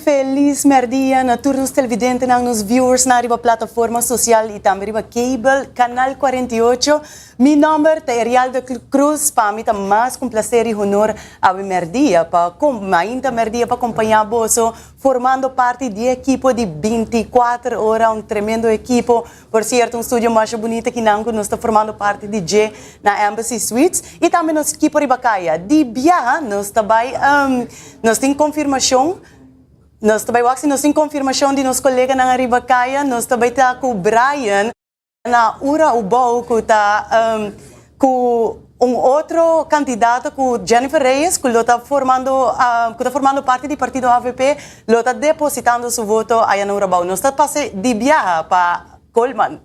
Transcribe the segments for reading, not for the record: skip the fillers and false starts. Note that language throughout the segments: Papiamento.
Felis merdia na tur nos televidentenan, nos viewersnan riba plataforma social y tambe riba cable Canal 48. Mi nomber ta Erialdo Cruz, pa mi ta mas cu un placer y honor awe merdia pa mainta merdia pa compaña boso formando parti di e ekipo di 24 ora, un tremendo ekipo. Por cierto, un studio masha bunita kinan cu nos ta formando parti di dje na Embassy Suites y tambe nos ekipo riba caya. Di biaha nos ta bay, nos tin confirmacion, nos ta bay wak si nos tin confirmacion di nos coleganan ariba caya, nos ta bay ta cu Brian na ura ubou cu ta cu un otro candidato cu Jennifer Reyes cu lo ta formando cu ta formando parti di partido avp lo ta depositando su voto aya na Urabao. Nos ta pasa di biaha pa Coleman.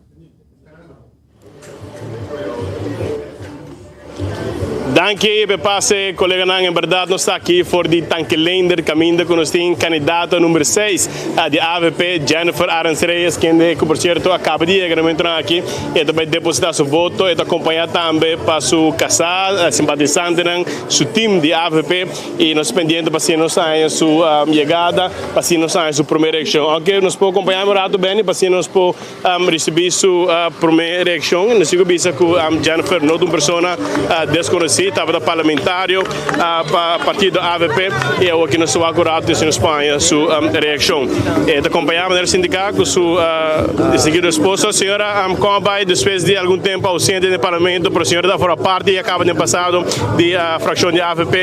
Danki p'e pase coleganan, en berdad nos ta aki for di Tanki Leendert caminda cu nos tin candidato number seis di avp Jennifer Arends Reyes kende cu por cierto a caba di yega na momentonan aki. E ta bai deposita su voto, e ta acompaña tambe pa su casa, simpatisantenan, su team di avp y nos pendiente pa asina nos haña su yegada, pa asina nos haña su prome reaccion. Aunke nos por acompaña un rato Benny pa asina nos por Ricibi su prome reaccion. Nos sigo bisa cu Jennifer no ta un persona desconoci, tabata parlamentario pa partido avp y awor ki nos ta wak un rato si nos por haña su reaccion. E ta acompaña manera sindica cu su distinguido esposo. Señora, con a bay despues di algun tempo ausente den parlamento, pero señora ta forma parti y a caba den pasado di fraccion di avp.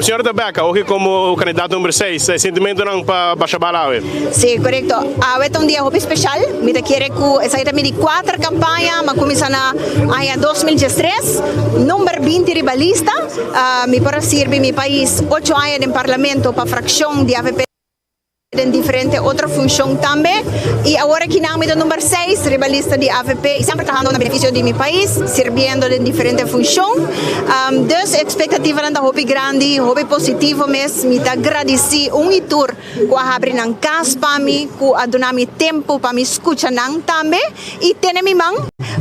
Señora ta bek awor ki como candidato number seis. Sentimentonan pa basha bala awe? Sí, korekto. Awe ta un dia hopi speshal. Mi ta kere ku esaki ta mi di kuater kampaña. Mi a kuminsá na aña 2013, number 20 riba lista. Mi por a sirbi mi pais ocho aña den parlamento pa frakshon di avp den diferente otro funshon tambe. I awor akinan mi ta number seis riba lista di avp i semper trahando na benefisio di mi pais, sirbiendo den diferente funshon. Dus e ekspektativanan ta hopi grandi, hopi positivo mes. Mi ta gradisí un i tur ku a habri nan kas pa mi, ku a duna mi tempu pa mi skucha nan tambe i tene mi man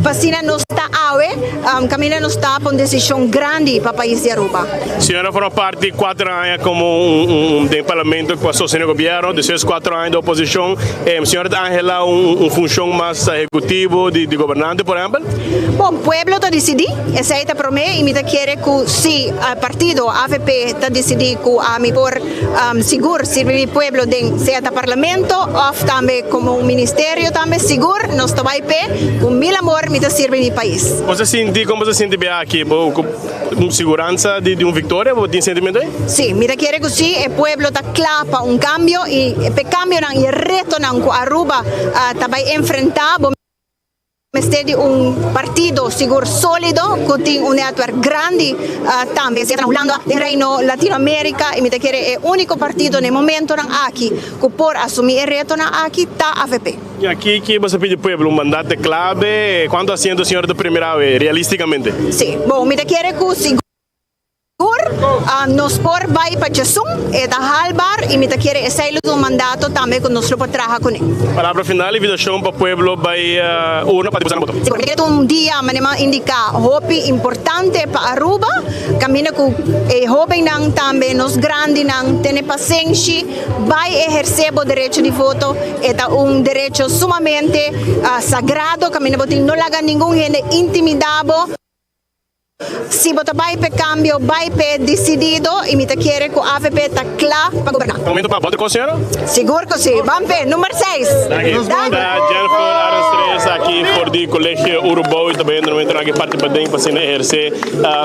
pa asina nos ta awe kaminda nos ta pa un desishon grandi pa pais di Aruba. Señora forma parti kuater aña komo un den parlamento ku a sostene gobierno, despues kuater aña di oposishon. Señora ta anhela un funshon mas ehekutivo di gobernante por ehèmpel? Bon, pueblo ta disidí, esei ta promé i mi ta kere ku si partido avp ta disidí ku ami por Sigur sirbi mi pueblo den sea ta parlamento of tambe como un ministerio tambe sigur nos ta bay p'e cu mil amor mi ta sirbi mi pais. Bo ta sinti como bo ta sinti bia aki? Bo cu un siguransa di un victoria? Bo tin sentimento ey? Si, mi ta kere cu si, e pueblo ta cla pa un cambio y p'e cambionan y e retonan cu Aruba ta bay enfrenta bo Mester di un partido sigur solido cu tin un netwerk grandi tambe sea na Hulanda, den Reino Latino America y mi ta kere e unico partido na e momentonan aki cu por asumi e retonan aki ta avp. Y aki ki bo sa pidi pueblo? Un mandate clave? Cuanto asiento señor ta primera awe realisticamente? Si, bon mi ta kere cu sigur. Sigur nos por bai pa djesun, e ta haalbaar y mi ta kere esey lo ta un mandato tambe cu nos lo por traha cune. Palabra final y invitacion pa pueblo bai urna pa deposita nan voto. Sigur, mi ta kere ta un dia manera mi a indica hopi importante pa Aruba, caminda cu e hobennan tambe nos grandinan tene pasenshi bai eherce bo derecho di voto, e ta un derecho sumamente sagrado caminda bo tin no laga ningun hende intimida bo. Si bo ta bai p'e cambio, bai p'e decidido y mi ta kere cu avp ta cla pa goberna. Ta momento pa bota cos, señora? Sigur cu si. Ban p'e number seis. Danki. Ta Jennifer Arends Reyes aki for di Colegio Urubou y ta bayendo na momento aki parti paden pa asina eherce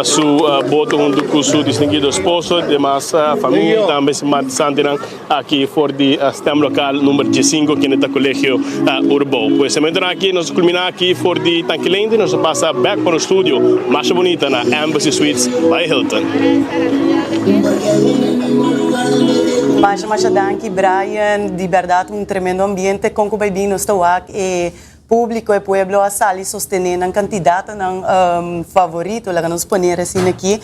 su boto hunto cu su distinguido esposo, demas famia y tambe simpatisantenan. Aki for di stemlokaal number diesinco kende ta Colegio Urbou. Pues e momentonan aki nos a culmina aki for di Tanki Leende nos a pasa bek pa nos studio masha bunita na Embassy Suites by Hilton. Masha masha danki Brian, di berdad un tremendo ambiente con cu bay bin nos ta wak e publico e pueblo a sali sostene nan candidatonan favorito laga nos poner asina aki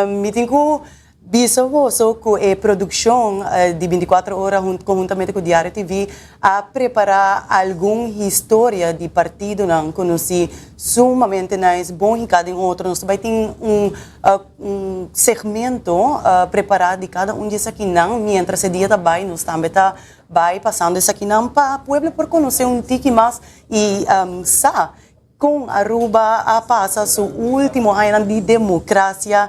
mi tin cu. Bisa boso ku e produkshon di Binticuatro Ora konhuntamente ku Diario TV a prepará algun historia di partidonan konosí sumamente nice, bon hinká den otro. Nos ta bai tin un un segmento prepará di kada un di esakinan. Miéntras e dia ta bai nos tambe ta bai pasando esakinan pa pueblo por konosé un tiki mas i sa Kon Aruba a pasa su ultimo añanan di democracia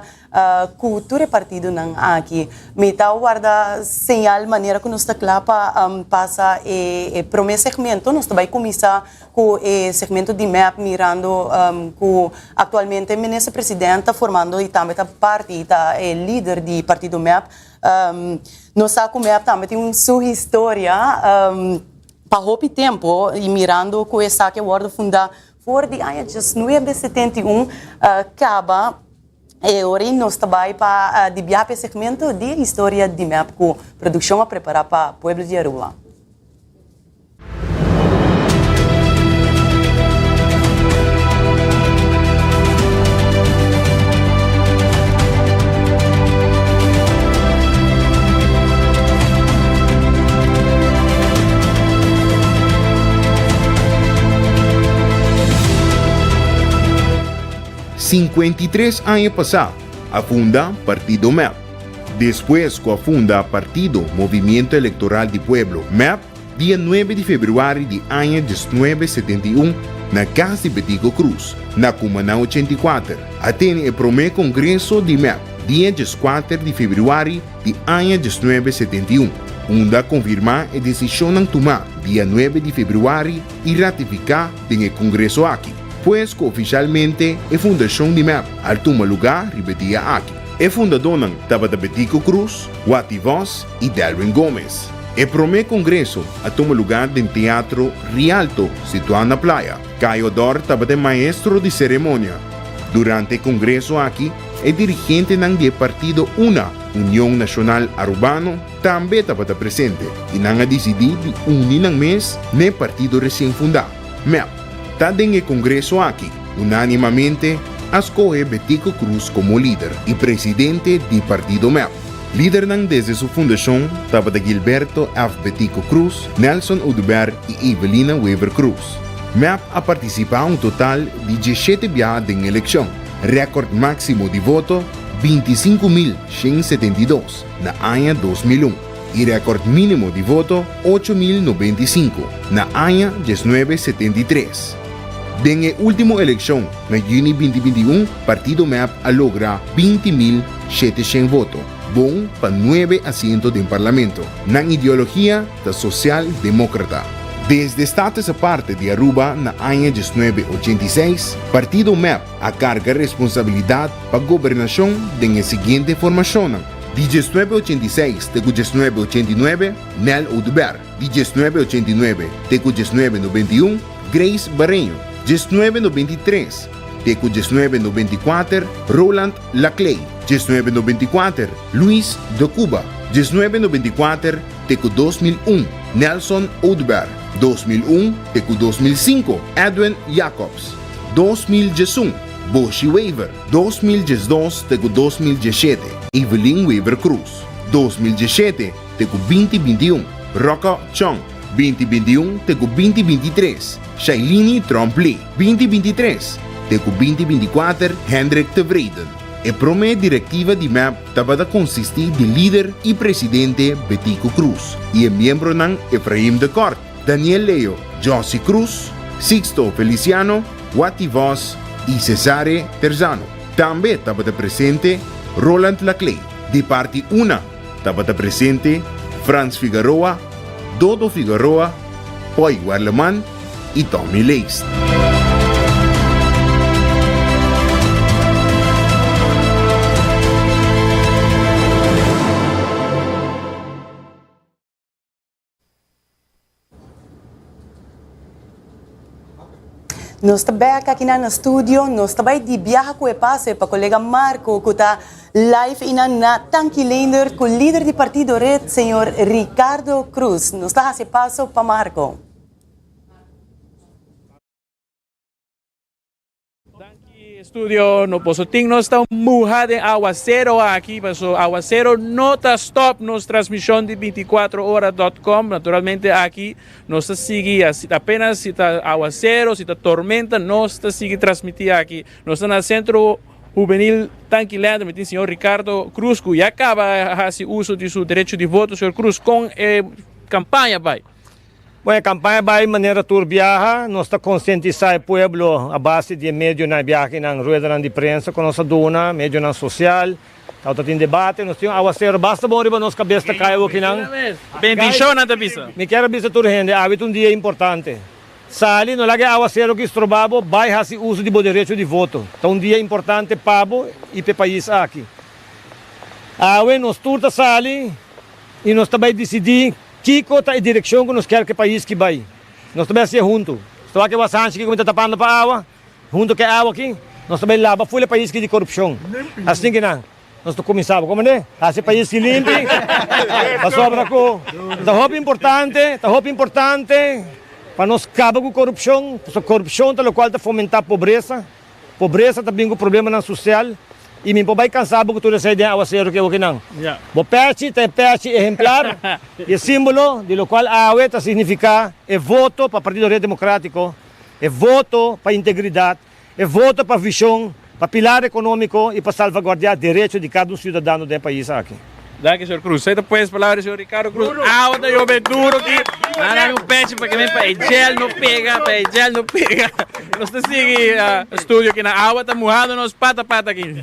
cu tur e partidonan aki? Mi ta warda señal manera cu nos ta cla pa pasa e prome segmento. Nos ta bay cuminsa cu e segmento di mep mirando cu actualmente Minister President ta formando y tambe ta parti, ta e lider di partido mep. Nos sa cu mep tambe tin su historia. Pa hopi tempo y mirando cu esaki a wordo funda for di aña diesnuebe setenta i un caba e ora y nos ta bay pa di biaha pa e segmento di historia di mep cu produccion a prepara pa pueblo di Aruba. 53 aña pasá a funda Partido mep. Despues ku a funda Partido Movimiento Electoral di Pueblo, mep, dia nuebe di februari di aña diesnuebe setenta i un na Kas di Betico Croes, na Cumaná 84, a tene e promé kongreso di mep dia dieskuater di februari di aña diesnuebe setenta i un, unda a konfirmá e desishonnan tumá dia nuebe di februari i ratifiká den e kongreso aki. Pues ku ofishalmente e fundashon di mep al tuma lugá riba e dia aki. E fundadónan tabata Betico Croes, Watty Vos i Delwin Gomez. E promé kongreso a tuma lugá den Teatro Rialto situá na Playa. Cayo Dor tabata e maestro di seremonia. Durante e kongreso aki, E dirigentenan di e partido una, Union Nacional Arubano, tambe tabata presente y nan a dicidi di uni nan mes n'e partido recien funda, mep. Ta den e congreso aki, unanimamente, a scohe Betico Croes como lider y presidente di partido mep. Lidernan desde su fundacion tabata Gilberto F. Betico Croes, Nelson Oduber y Evelina Wever Croes. Mep a participa un total di diesshete biaha den eleccion. Rèkòrt máksimo di voto, 25172, na aña 2001, i rèkòrt mínimo di voto, 8095, na aña 1973. Den e último elekshon, na yüni 2021, partido mep a logra 20700 voto, bon pa nuebe asiento den parlamento. Nan ideologia ta sosial demókrata. Desde Status Aparte di Aruba na aña 1986, partido mep A karga responsabilidat pa gobernashon den e siguiente formashonnan, di 1986 te ku 1989, Nel Oduber, di 1989 te ku 1991, Grace Bareño, 1993 te ku 1994, Roland Laclay, 1994, Luis de Cuba, 1994 te ku 2001, Nelson Oduber, 2001 te ku 2005, Edwin Jacobs. 2011, Boshi Wever, 2012 te ku 2017, Evelyn Wever Croes, 2017 te ku 2021, Rocco Chong, 2021 te ku 2023, Shailini Tromp Lee, 2023 te ku 2024, Hendrik Tevreden. E promé direktiva di mep tabata konsistí di lider i presidente Betico Croes i e miembronan Efraim de Kort, Daniel Leo, Jossy Cruz, Sixto Feliciano, Watty Vos y Cesare Terzano. Tambe tabata presente Roland Laclay. Di parti una tabata presente Frans Figaroa, Dodo Figaroa, Poy Werleman y Tommy Leest. Nos ta bek aki na studio, nos ta bai di biaha ku e pase pa kolega Marco ku ta live inan na Tanki Leendert ku lider di partido red señor Ricardo Croes. Nos ta hasi paso pa Marco. Danki. Studio no boso tin nos ta muha den awacero aki paso awacero no ta stop nos transmision di 24 ora dot com naturalmente aki nos ta sigui apenas si ta awacero si ta tormenta nos ta sigui transmiti aki nos ta na centro juvenil Tanki Leander mi tin señor Ricardo Cruz cu ya caba haci uso di su derecho di voto señor Cruz con e campaña bay. Bon, e kampaña bai manera tur biaha. Nos ta konsientisá e pueblo a base di e medionan, e biahenan, ruedanan di prensa ku nos a duna, medionan sosial. Tabata tin debate, nos tin un awasero basta bon riba nos kabes ta kai awokinan. Bendishon nan ta bisa. Mi kier a bisa tur hende, awe ta un dia importante. Sali, no laga e awasero ki stroba bo, bai hasi uso di bo derecho di voto. Ta un dia importante pa bo i pa e pais aki. Awe nos tur ta sali i nos ta bai disidí. Kiko ta e direkshon ku nos kier ku e pais ki bai? Nos ta bai hasié huntu. Nos ta wak e wasanshi ki ku mi ta tapando pa awa, huntu ku e awa aki, nos ta bai laba ful e pais ki di korupshon. Asin ki nan, nos ta kuminsá. Bo komprendé? Hasi e pais ki limpi, pasobra ku ta hopi importante, ta hopi importante pa nos kaba ku korupshon, pasobra korupshon ta lokual ta fomentá pobresa. Pobresa ta bin ku problemanan sosial i mi por bai kansa bo ku tur esei den awaseru ku e wokinan. Bo pèchi ta e pèchi ehemplar i e símbolo di lokual awe ta signifiká e voto pa Partido Red Demokratiko, e voto pa integridat, e voto pa vishon, pa pilar ekonómiko i pa salvaguardiá derecho di kada un siudadano den e pais aki. Danki señor Cruz. Esei ta pues palabra di señor Ricardo Cruz. Awa ta yobe duro aki. Nan a un pechi pa ke pa e gel no pega, pa e gel no pega. Nos ta sigui studio aki na awa ta muhando nos pata pata aki.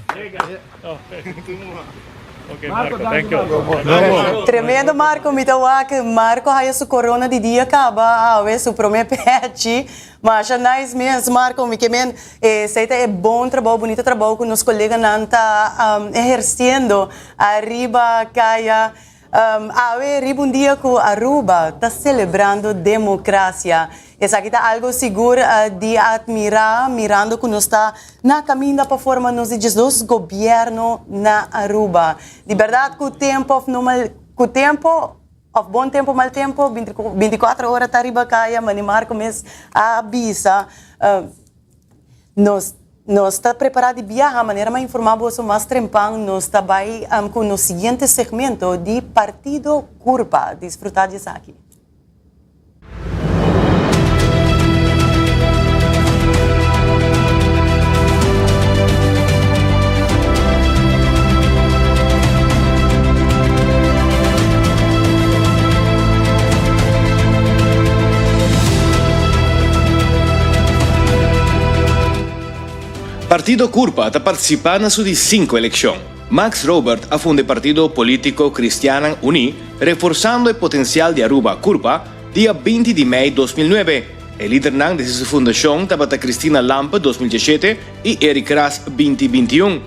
Okay, Marco, thank you. Tremendo Marco, mi ta wak Marco haya su corona di dia caba awe, su prome pechi. Masha nice mes Marco, mi ke men esei ta e bon trabou, bunita trabou ku nos koleganan ta ehersiendo ariba kaya. Awe riba un dia ku Aruba ta selebrando demokrasia. Esaki ta algo sigur di atmirá mirando ku nos ta na kaminda pa forma nos di 12 gobièrnu na Aruba. Di bèrdat ku tempu òf no mal ku tempu Of bon tempo mal tempo, 24 ora ta riba kaya, Manny Marco mes a bisa. Nos nos ta prepara di biaha, manera mi a informa boso mas trempan, nos ta bai ku nos siguiente segmento di Partido Curpa. Disfruta di esaki. Partido Curpa ta partisipá na su di sinku elekshon. Max Robert a funda e partido polítiko Kristiannan Uní, reforsando e potensial di Aruba Curpa, dia 20 di mei 2009. E lidernan desde su fundashon tabata Cristina Lampe 2017 i Eric Ras 2021.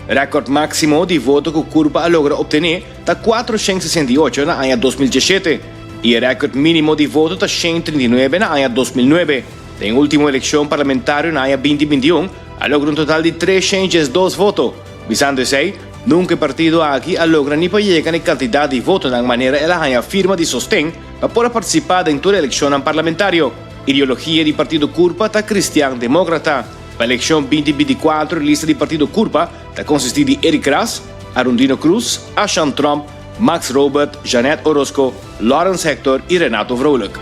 Rèkòrt máksimo di voto ku Curpa a logra optené ta 468 na aña 2017 i e rèkòrt mínimo di voto ta 139 na aña 2009. Den último elekshon parlamentario na aña 2021 a logra un total di 312 voto. Bisando esei, nunka e partido aki a logra ni pa yega na e kantidat di votonan manera el a haña firma di sosten pa por a partisipá den tur elekshonnan parlamentario. Ideologia di partido Curpa ta kristian demókrata. Pa elekshon 2024 e lista di partido Curpa ta konsistí di Eric Ras, Arundino Cruz, Ashan Tromp, Max Robert, Jeanette Orozco, Lawrence Hector i Renato Vrolijk.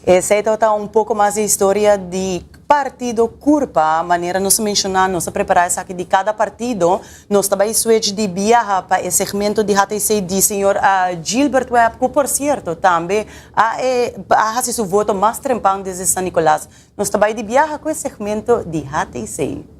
Esei tabata un poko mas di historia di Partido Curpa. Manera nos a menshoná, nos a prepará esaki di kada partido. Nos ta bai switch di biaha pa e segmento di HTC di señor Gilbert Webb, ku por sierto tambe a a hasi su voto mas trempan desde San Nicolas. Nos ta bai di biaha ku e segmento di HTC.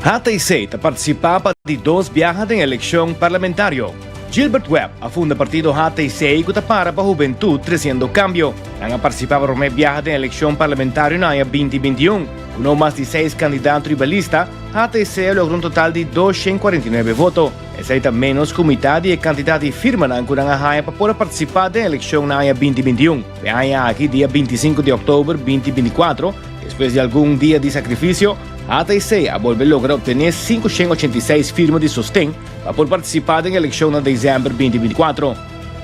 HTC ta partisipá pa di dos biaha den elekshon parlamentario. Gilbert Webb a funda partido HTC ku ta para pa Hubentud Tresiendo Kambio. Nan a partisipá pa promé biaha den elekshon parlamentario na aña 2021. Ku no mas di seis kandidato riba lista, HTC a logra un total di 249 voto. Esei ta ménos ku mitad di e kantidat di firmanan ku nan a haña pa por a partisipá den elekshon na aña 2021. E aña aki, dia 25 di òktober 2024, despues di algun dia di sakrifisio, HTC a bolbe logra optené 586 firma di sosten pa por partisipá den elekshon na desèmber 2024.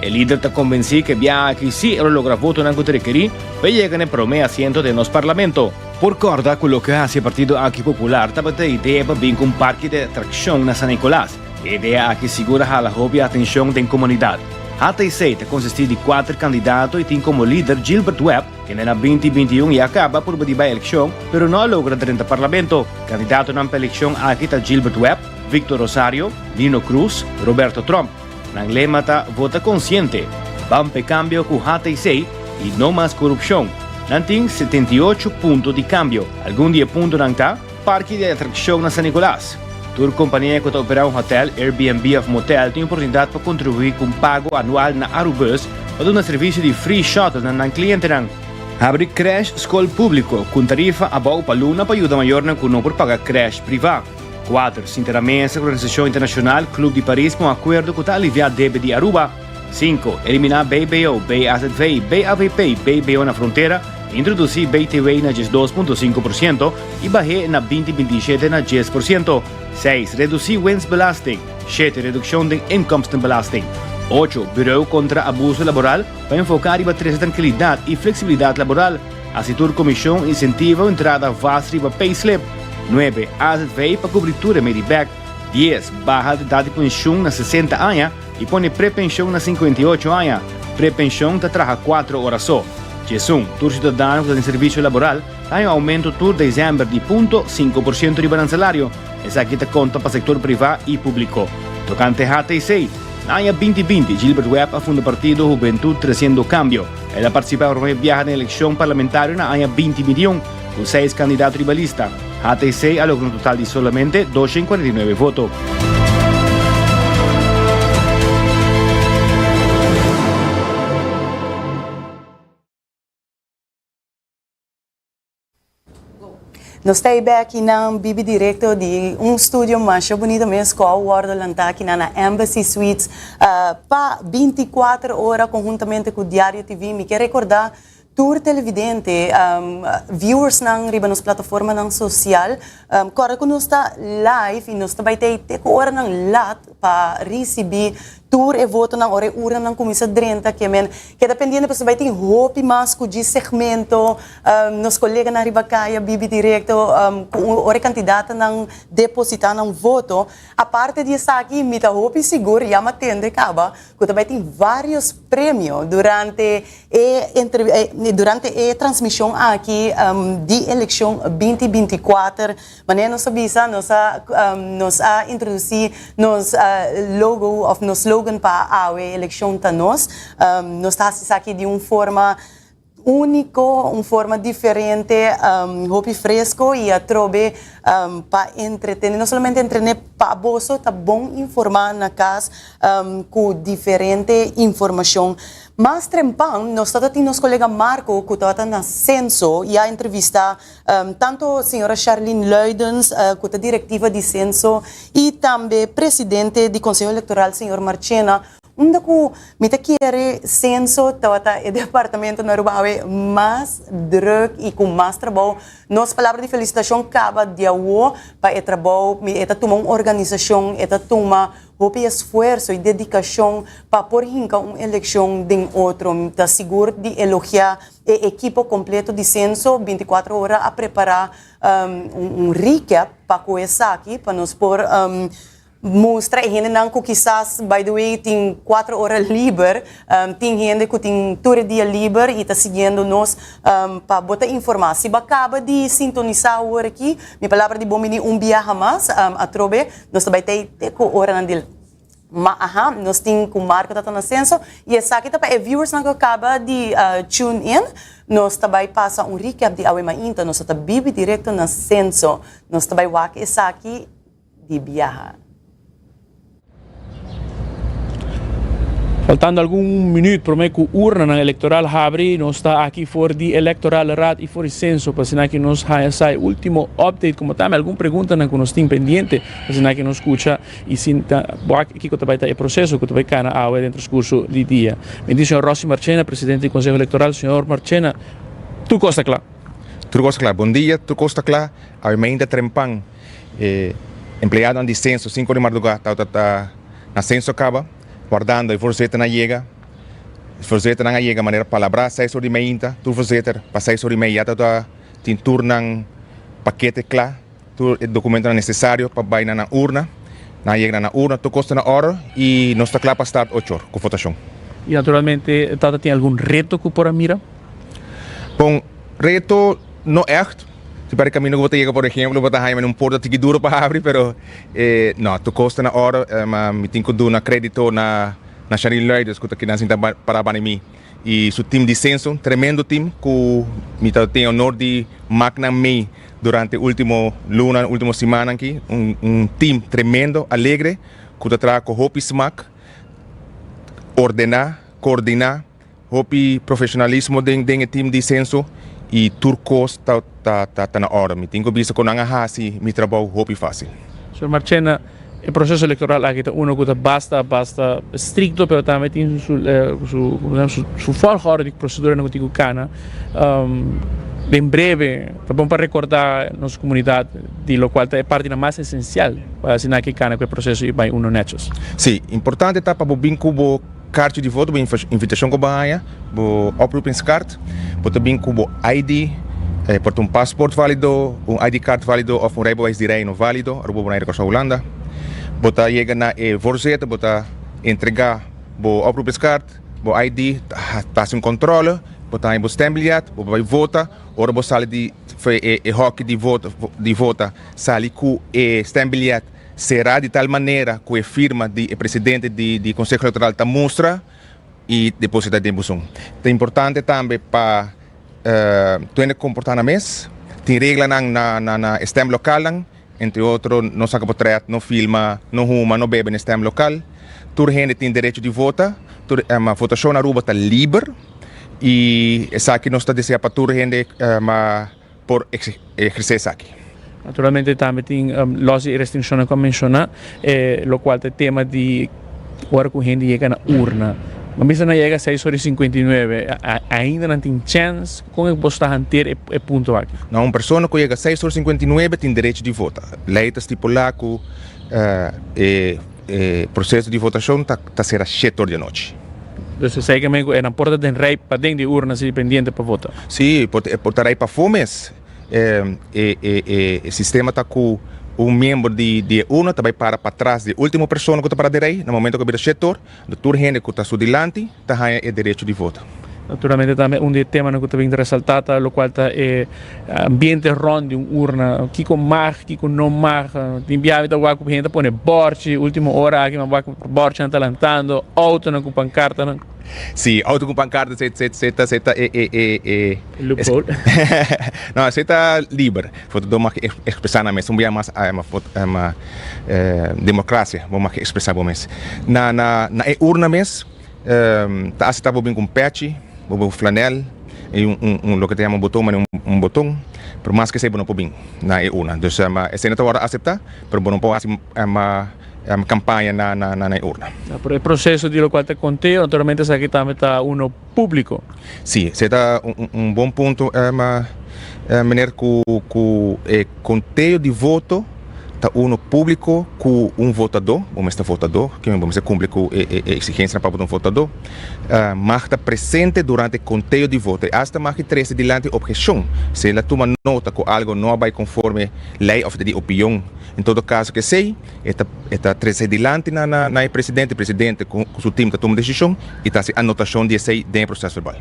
E lider ta konbensí ku e biaha aki sí e lo logra votonan ku ta rekerí pa e yega na e promé asiento den nos parlamento. Por kòrda ku loke a hasi e partido aki popular tabata e idea pa bin ku un parke di atrakshon na San Nicolas. E idea aki sigur a hala hopi atenshon den komunidat. HTC ta konsistí di kuater kandidato i tin komo lider Gilbert Webb, kende na 2021 ya kaba purba di bai elekshon, pero no a logra drenta parlamento. Kandidatonan pa elekshon aki ta Gilbert Webb, Victor Rosario, Nino Cruz, Roberto Tromp. Nan lema ta Vota Konsiente, Ban p'e Kambio ku HTC i No Mas Korupshon. Nan tin 78 punto di kambio. Algun di e puntonan ta, Parke di atrakshon na San Nicolas. Tur kompania ku ta operá un hotel, Airbnb òf motel tin oportunidat pa kontribuí ku un pago anual na Arubus pa duna servisio di free shuttle na nan klientenan. Habri krèsh skol públiko ku un tarifa abou pa luna pa yuda mayornan ku no por paga krèsh privá. 4, Sinta na mesa ku organisashon internashonal Club di Paris pa un akuerdo ku ta aliviá debe di Aruba. 5, Eliminá BBO, BAZV, BAVP, BBO na frontera, introdusí BTW na 12.5% i bah'é na 2027 na 10%. 6, Redusí winstbelasting. 7, Redukshon den inkomstenbelasting. 8, Bureu kontra abuso laboral pa enfoká riba trese trankilidat i fleksibilidat laboral. Hasi tur komishon insentiva un entrada vast riba payslip. 9, AZV pa kubri tur remedi bek. 10, Baha edat di penshun na 60 aña i pone prepenshon na 58 aña. Prepenshon ta traha 4 ora so. 11, Tur siudadano ku ta den servisio laboral ta haña un oumento tur desèmber di punto 5% riba nan salario. Esaki ta konta pa sektor privá i públiko. Tokante HTC, Na aña 2020 Gilbert Webb a funda partido Hubentud Tresiendo Kambio. El a partisipá promé biaha den elekshon parlamentario na aña 2021 ku seis kandidato riba lista. HTC a logra un total di solamente 249 voto. Nos ta bai aki nan bibi directo di un studio masha bunita mes cu a wordo lanta aki nan na Embassy Suites uh, pa 24 ora conhuntamente cu Diario TV. Mi kier recorda tur televidente, viewers nan riba nos plataforma nan social, um, corda cu nos ta live y nos ta bai te te cu ora nan lat pa ricibi tur e votonan ora e uranan cuminsa drenta ke men keda pendiente pasobra bai tin hopi mas cu djis segmento, um, nos coleganan riba caya bibi directo um, cu ora e candidatonan deposita nan voto. Aparte di esaki mi ta hopi sigur ya mi a tende caba cu ta bai tin varios premio durante e durante e transmision aki di eleccion 2024. Manera nos a bisa nos a nos a introduci nos logo of nos slogan pa awe eleccion ta nos. Nos ta haci esaki di un forma Úniko, un forma diferente, hopi fresco y atrobe pa entretene, no solamente entrene pa boso ta bon informa na cas cu diferente informacion. Mas trempan nos tabata tin nos colega Marco cu tabata na Censo y a entrevista tanto señora Charlene Luidens cu ta directiva di Censo y tambe presidente di Conseho Electoral señor Marchena. Unda ku mi ta kere Censo tabata e departamento na Aruba awe mas druk y ku mas trabou. Nos palabra di felicitacion caba di awo pa e trabou. Mi e ta tuma un organisacion, e ta tuma hopi esfuerso y dedicacion pa por hinca un eleccion den otro. Mi ta sigur di elogia e ekipo completo di Censo. 24 ora a prepara un recap pa ku esaki pa nos por Mustra e hendenan ku kisas, by the way, tin kuater ora liber, tin hende ku tin tur e dia liber i ta siguiendo nos pa bo ta informá. Si bo a kaba di sintonisá awor aki, mi palabra di bon bini un biaha mas, atrobe nos ta bai tei te ku oranan di ma aha, nos tin ku Marco ta ta na senso i esaki ta pa e viewersnan ku a kaba di tune in, nos ta bai pasa un recap di awe mainta, nos ta ta bibi direkto na senso, nos ta bai wak esaki. di biaha. Faltando algun minuut prome cu urnanan electoral habri, nos ta aki for di Electoral Raad y for di Censo pa asina ki nos haya sa e ultimo update como tambe algun preguntanan cu nos tin pendiente pa asina ki nos scucha y sinta wak kico ta bay ta e proceso cu ta bay cana awe den transcurso di dia. Mi di señor Rossi Marchena, presidente di Conseho Electoral. Señor Marchena, tur cos ta cla? Tur cos ta cla. Bon dia, tur cos ta cla. Awe mainta trempan e empleadonan di Censo cinco di marduga tabata ta na Censo caba. Wardando e voorzitternan a yega. E voorzitternan a yega manera palabrá seis or di meinta. Tur voorzitter pa seis or di mei ya ta tin tur nan pakete kla, tur e dokumentonan nesesario pa bai na nan urna. Nan a yega na nan urna, tur kos ta na orde i nos ta kla pa start ocho or ku votashon. I naturalmente tata tin algun reto ku por a mira? Bon, reto no ègt. Si pa e camino cu bo ta yega por ehemplo bo ta haña un porta tiki duro pa habri pero no tur cos ta na orde ma mi tin cu duna credito na na Sharine Luides cu ta kinan sinta para bani mi y su team di censo tremendo team cu mi ta tin honor di mak nan mey durante ultimo luna ultimo simannan aki un un team tremendo alegre cu ta traha cu hopi smak ordena coordina. Hopi profesionalismo den den e team di censo y tur cos ta ta ta na orde. Mi tin cu bisa cu nan a haci mi trabou hopi facil. Señor Marchena, e proceso electoral aki ta uno cu ta basta basta estricto pero tambe tin su su como se llama su volgorde di proceduranan cu tin cu cana. Den breve ta bon pa recorda nos comunidad di locual ta e partinan mas esencial pa asina aki cana cu e proceso y bay uno nechos. Si, importante ta pa bo bin cu bo Karchi di voto, bo invitashon ku bo haña, bo oproepingskaart, bo ta bin ku bo ID, por ta un pasport válido, un ID kaart válido òf un rijbewijs di Reino válido, Aruba, Bonaire, Kòrsou, Hulanda. Bo ta yega na e voorzitter, bo ta entregá bo oproepingskaart, bo ID, ta hasi un kòntròle, bo ta haña bo stembiljet, bo bai vota, ora bo sali di e hòki di vota, sali ku e stembiljet. Será di tal manera ku e firma di e presidente di di Konseho Elektoral ta mustra i depositá den buzon. Ta importante tambe pa tur hende komportá nan mes. Tin reglanan na na na e stemlokalnan, entre otro no saka potret, no filma, no huma, no bebe na e stemlokal. Tur hende tin derecho di vota. Tur votashon na Aruba ta liber i esaki nos ta desea pa tur hende por ehersé esaki. Naturalmente tambe tin los di e restrikshonnan ku a menshoná, lokual ta e tema di ora ku hende yega na urna. Bo bisa nan yega seis ora i sinkuenta i nuebe, ainda nan tin chèns? Kon e bo sta hanteer e punto aki? No, un persona ku yega seis ora i sinkuenta i nuebe tin derecho di vota. Lei ta stipulá ku e proseso di votashon ta sera shete ora di anochi. Dus esei ke men ku e nan por ta den rei paden di urna si pendiente pa vota? Si, por e por ta rei pafó mes. E sistema ta ku un miembro di e urna ta bai para patras di e ultimo persona ku ta para den rei na momento ku a bira shete or. Tur hende ku ta su dilanti ta haña e derecho di vota. Naturalmente tambe un di e temanan ku ta bin resaltá ta lokual ta e ambiente rònt di un urna. Kiko mag, kiko no mag. Tin biaha mi ta wak ku hende ta pone bòrchi, último ora aki mi a wak ku bòrchinan ta lantando, outonan ku pankartanan. Sí, outo ku pankarta se se se ta se ta e e e e. Loophole. No, se ta liber. Votadó mag ekspresá nan mes. Un bia mas demokrasia, bo mag ekspresá bo mes. Na na na e urna mes. Ta aseptá bo bin ku un pèchi, bo bin ku flanèl i un un loke ta yama un boton manera un boton, pero mas ke esei bo no por bin na e urna. Dus esei no ta wòrdu aseptá, pero bo no por hasi kampaña na na e urna. Pero e proseso di lokual ta konteo, naturalmente esaki tambe ta uno públiko. Sí, esei ta un bon punto meneer ku ku e konteo di voto ta uno públiko ku un votadó, bo mester votadó, kimen bo mester kumpli ku e eksigensianan pa bo ta un votadó, mag ta presente durante e konteo di voto i asta mag e trese dilanti opheshon si el a tuma nota ku algo no a bai konforme lei òf ta di opion. En todo kaso ku esei e ta e ta trese dilanti na na e presidente, e presidente ku su tim ta tuma desishon i ta hasi anotashon di esei den e proseso verbal.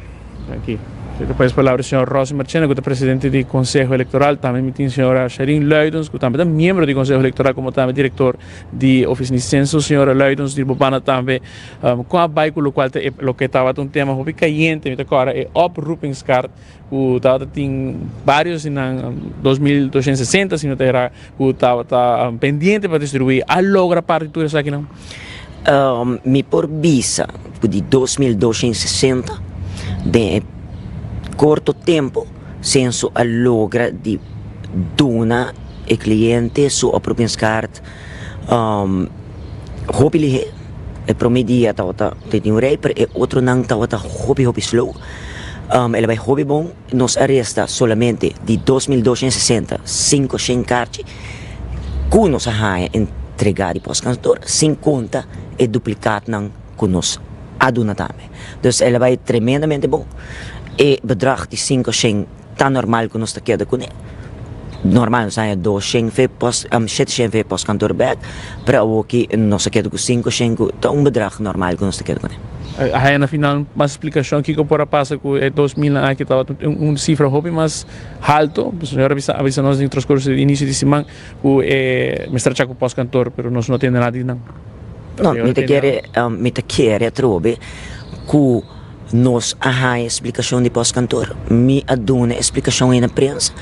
Danki. Esaki ta pues palabra di señor Rosy Marchena cu ta presidente di Conseho Electoral. Tambe mi tin señora Sharine Luidens cu tambe ta miembro di Conseho Electoral como tambe director di Oficina di Censo. Señora Luidens di Bobana tambe con a bay cu locual ta e loke tabata un tema hopi cayente. Mi ta corda e oproepingskaart cu tabata tin varios di nan, 2260 si no ta era, cu tabata pendiente pa distribui. A logra parti tur esakinan? Mi por bisa ku di 2260 den e korto tempu Censo a logra di duna e kliente su oproepingskaart hopi lihé. E promé dia tabata tin un rei pero e otronan tabata hopi hopi slow. El a bai hopi bon. Nos a resta solamente di 2260 500 karchi ku nos a haña entregá di postkantoor sin konta e duplikatnan ku nos a duna tambe. Dus el a bai tremendamente bon. E bedrag di 500 ta normal ku nos ta keda kuné. Normal nos haña 200 fe post, 700 fe postkantoor bèk, pero awoki nos a keda ku 500 ku ta un bedrag normal ku nos ta keda kuné. A haña na final mas splikashon kiko por a pasa ku e 2000 nan aki tabata un sifra hopi mas halto. Señor a bisa a bisa nos den transkurso di inisio di siman ku e mester a chak ku postkantoor pero nos no tende nada di nan. No, mi ta kere mi ta kere atrobe ku nos a haña splikashon di postkantoor. Mi a duna e splikashon ei na prensa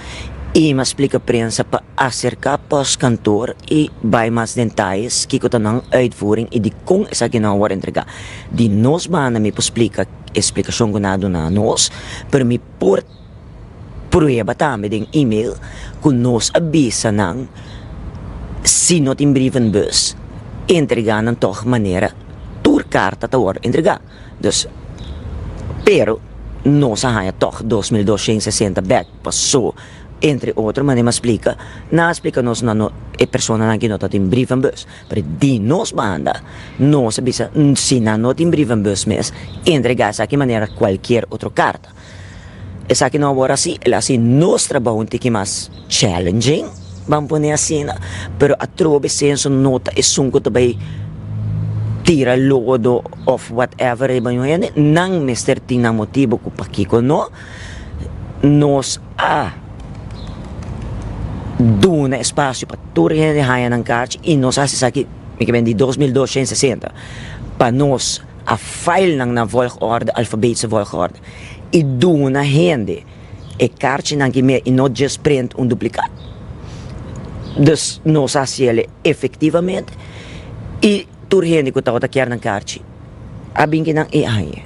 i mi a splika prensa pa aserká postkantoor i bai mas den tayes kiko ta nan uitvoering i dikon esaki no a wòrdu entregá. Di nos banda mi por splika e splikashon ku nan a duna nos, pero mi por prueba tambe den email ku nos a bisa nan si no tin brievenbus entregá nan tòg manera tur karta ta wòrdu entregá. Dus, pero nos a haña tòg 2260 bèk pasó entre otro manera mi a splika, nan a splika nos na no e personanan ki no ta tin brievenbus. Pero di nos banda nos a bisa si nan no tin brievenbus mes entregá esaki manera kualkier otro karta. Esaki no awor asi, el hasi nos trabou un tiki mas challenging, ban pone asina, pero atrobe Censo no ta esun ku ta bai tira lodo of whatever riba un hende, nan mester tin nan motibo ku pakiko no. Nos a duna espasio pa tur hende haña nan karchi i nos a hasi esaki, mi ke men di 2260, pa nos a file nan na volgorde, alfabetische volgorde, i duna hende e karchinan ki me i no just print un duplikat. Dus nos a hasi el efectivamente i tur hende ku tabata kier nan karchi a bin ki nan i a hañ'e.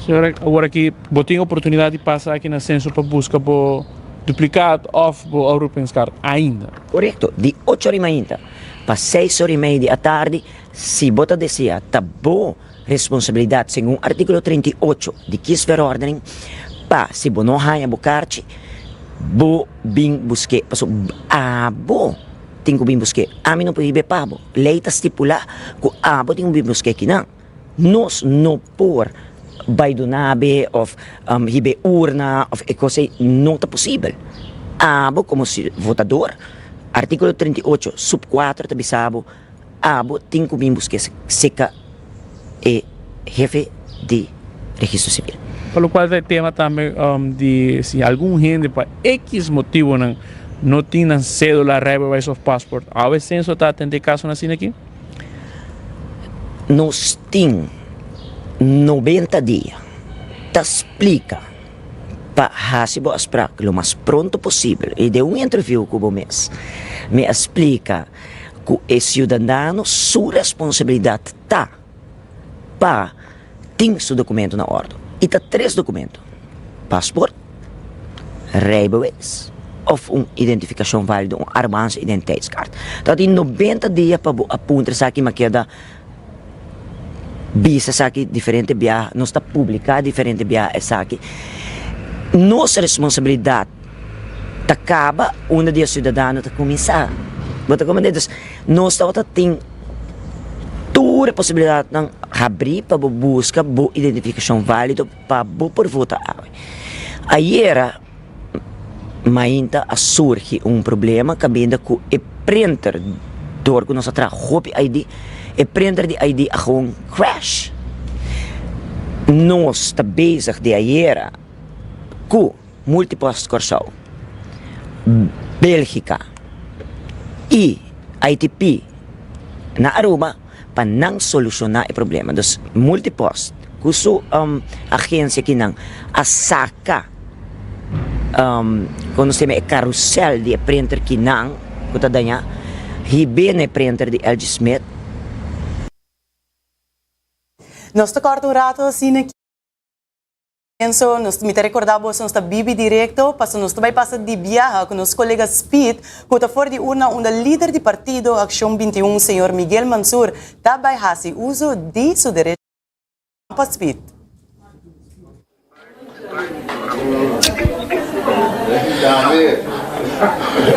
Señora, awor aki bo tin oportunidad di pasa aki na Censo pa busca bo duplikat of bo oproepingskaart ainda? Korekto, di ocho ora i mainta pa seis ora i mei di atardi. Si bo ta desea, ta bo responsabilidat segun artíkulo 38 di Kiesverordening pa si bo no haña bo karchi, bo bin busk'é. Pasobra abo tin ku bin busk'é, ami no por hib'é pa bo. Lei ta stipulá ku abo tin ku bin busk'é kinan. Nos no por bai duna be òf hib'é urna òf e kos ei no ta posibel. Abo komo votador, artíkulo 38 sub kuater ta bisa bo, Abo tin ku bin busk'é seka e hefe di registro sivil. Pa lokual ta e tema tambe di si algun hende pa ekis motibonan no tin nan sedula, rijbewijs of paspoort, awe Censo ta atende kasonan asina aki? Nos tin 90 dia ta splika pa hasi bo afsprak lo mas pronto posibel i den un interview ku bo mes mi a splika ku e siudadano su responsabilidat ta pa tin su dokumento na òrdu. I ta tres dokumento, pasport, rijbewijs òf un identifikashon válido, un Arubaanse identiteitskaart. Ta tin 90 dia pa bo a puntra esaki, mi a keda bisa esaki diferente biaha, nos ta publiká diferente biaha esaki. Nos responsabilidat ta kaba unda di e siudadano ta kuminsá. Bo ta komprendé? Dus nos tabata tin tur e posibilidatnan habrí pa bo buska bo identifikashon válido pa bo por vota awe. Ayera mainta a surgi un problema kaminda ku e printer dor ku nos a traha hopi ID, e printer di ID a gewoon crash. Nos ta bezig di ayera ku Multipost Kòrsou, Bélgika i ITP na Aruba pa nan solushoná e problema. Dus Multipost ku su agensia kinan a saka kon nos yama e karusèl di e printer kinan ku ta dañá, hib'é na e printer di LG Smith. Nos ta corta un rato asina aki. Enzo, nos, mi ta recorda boso nos ta bibi directo, paso nos ta bay pasa di biaha cu nos colega Speed, cu ta for di urna unda lider di partido Accion 21, señor Miguel Mansur, ta bay haci uzo di su derecho pa Speed.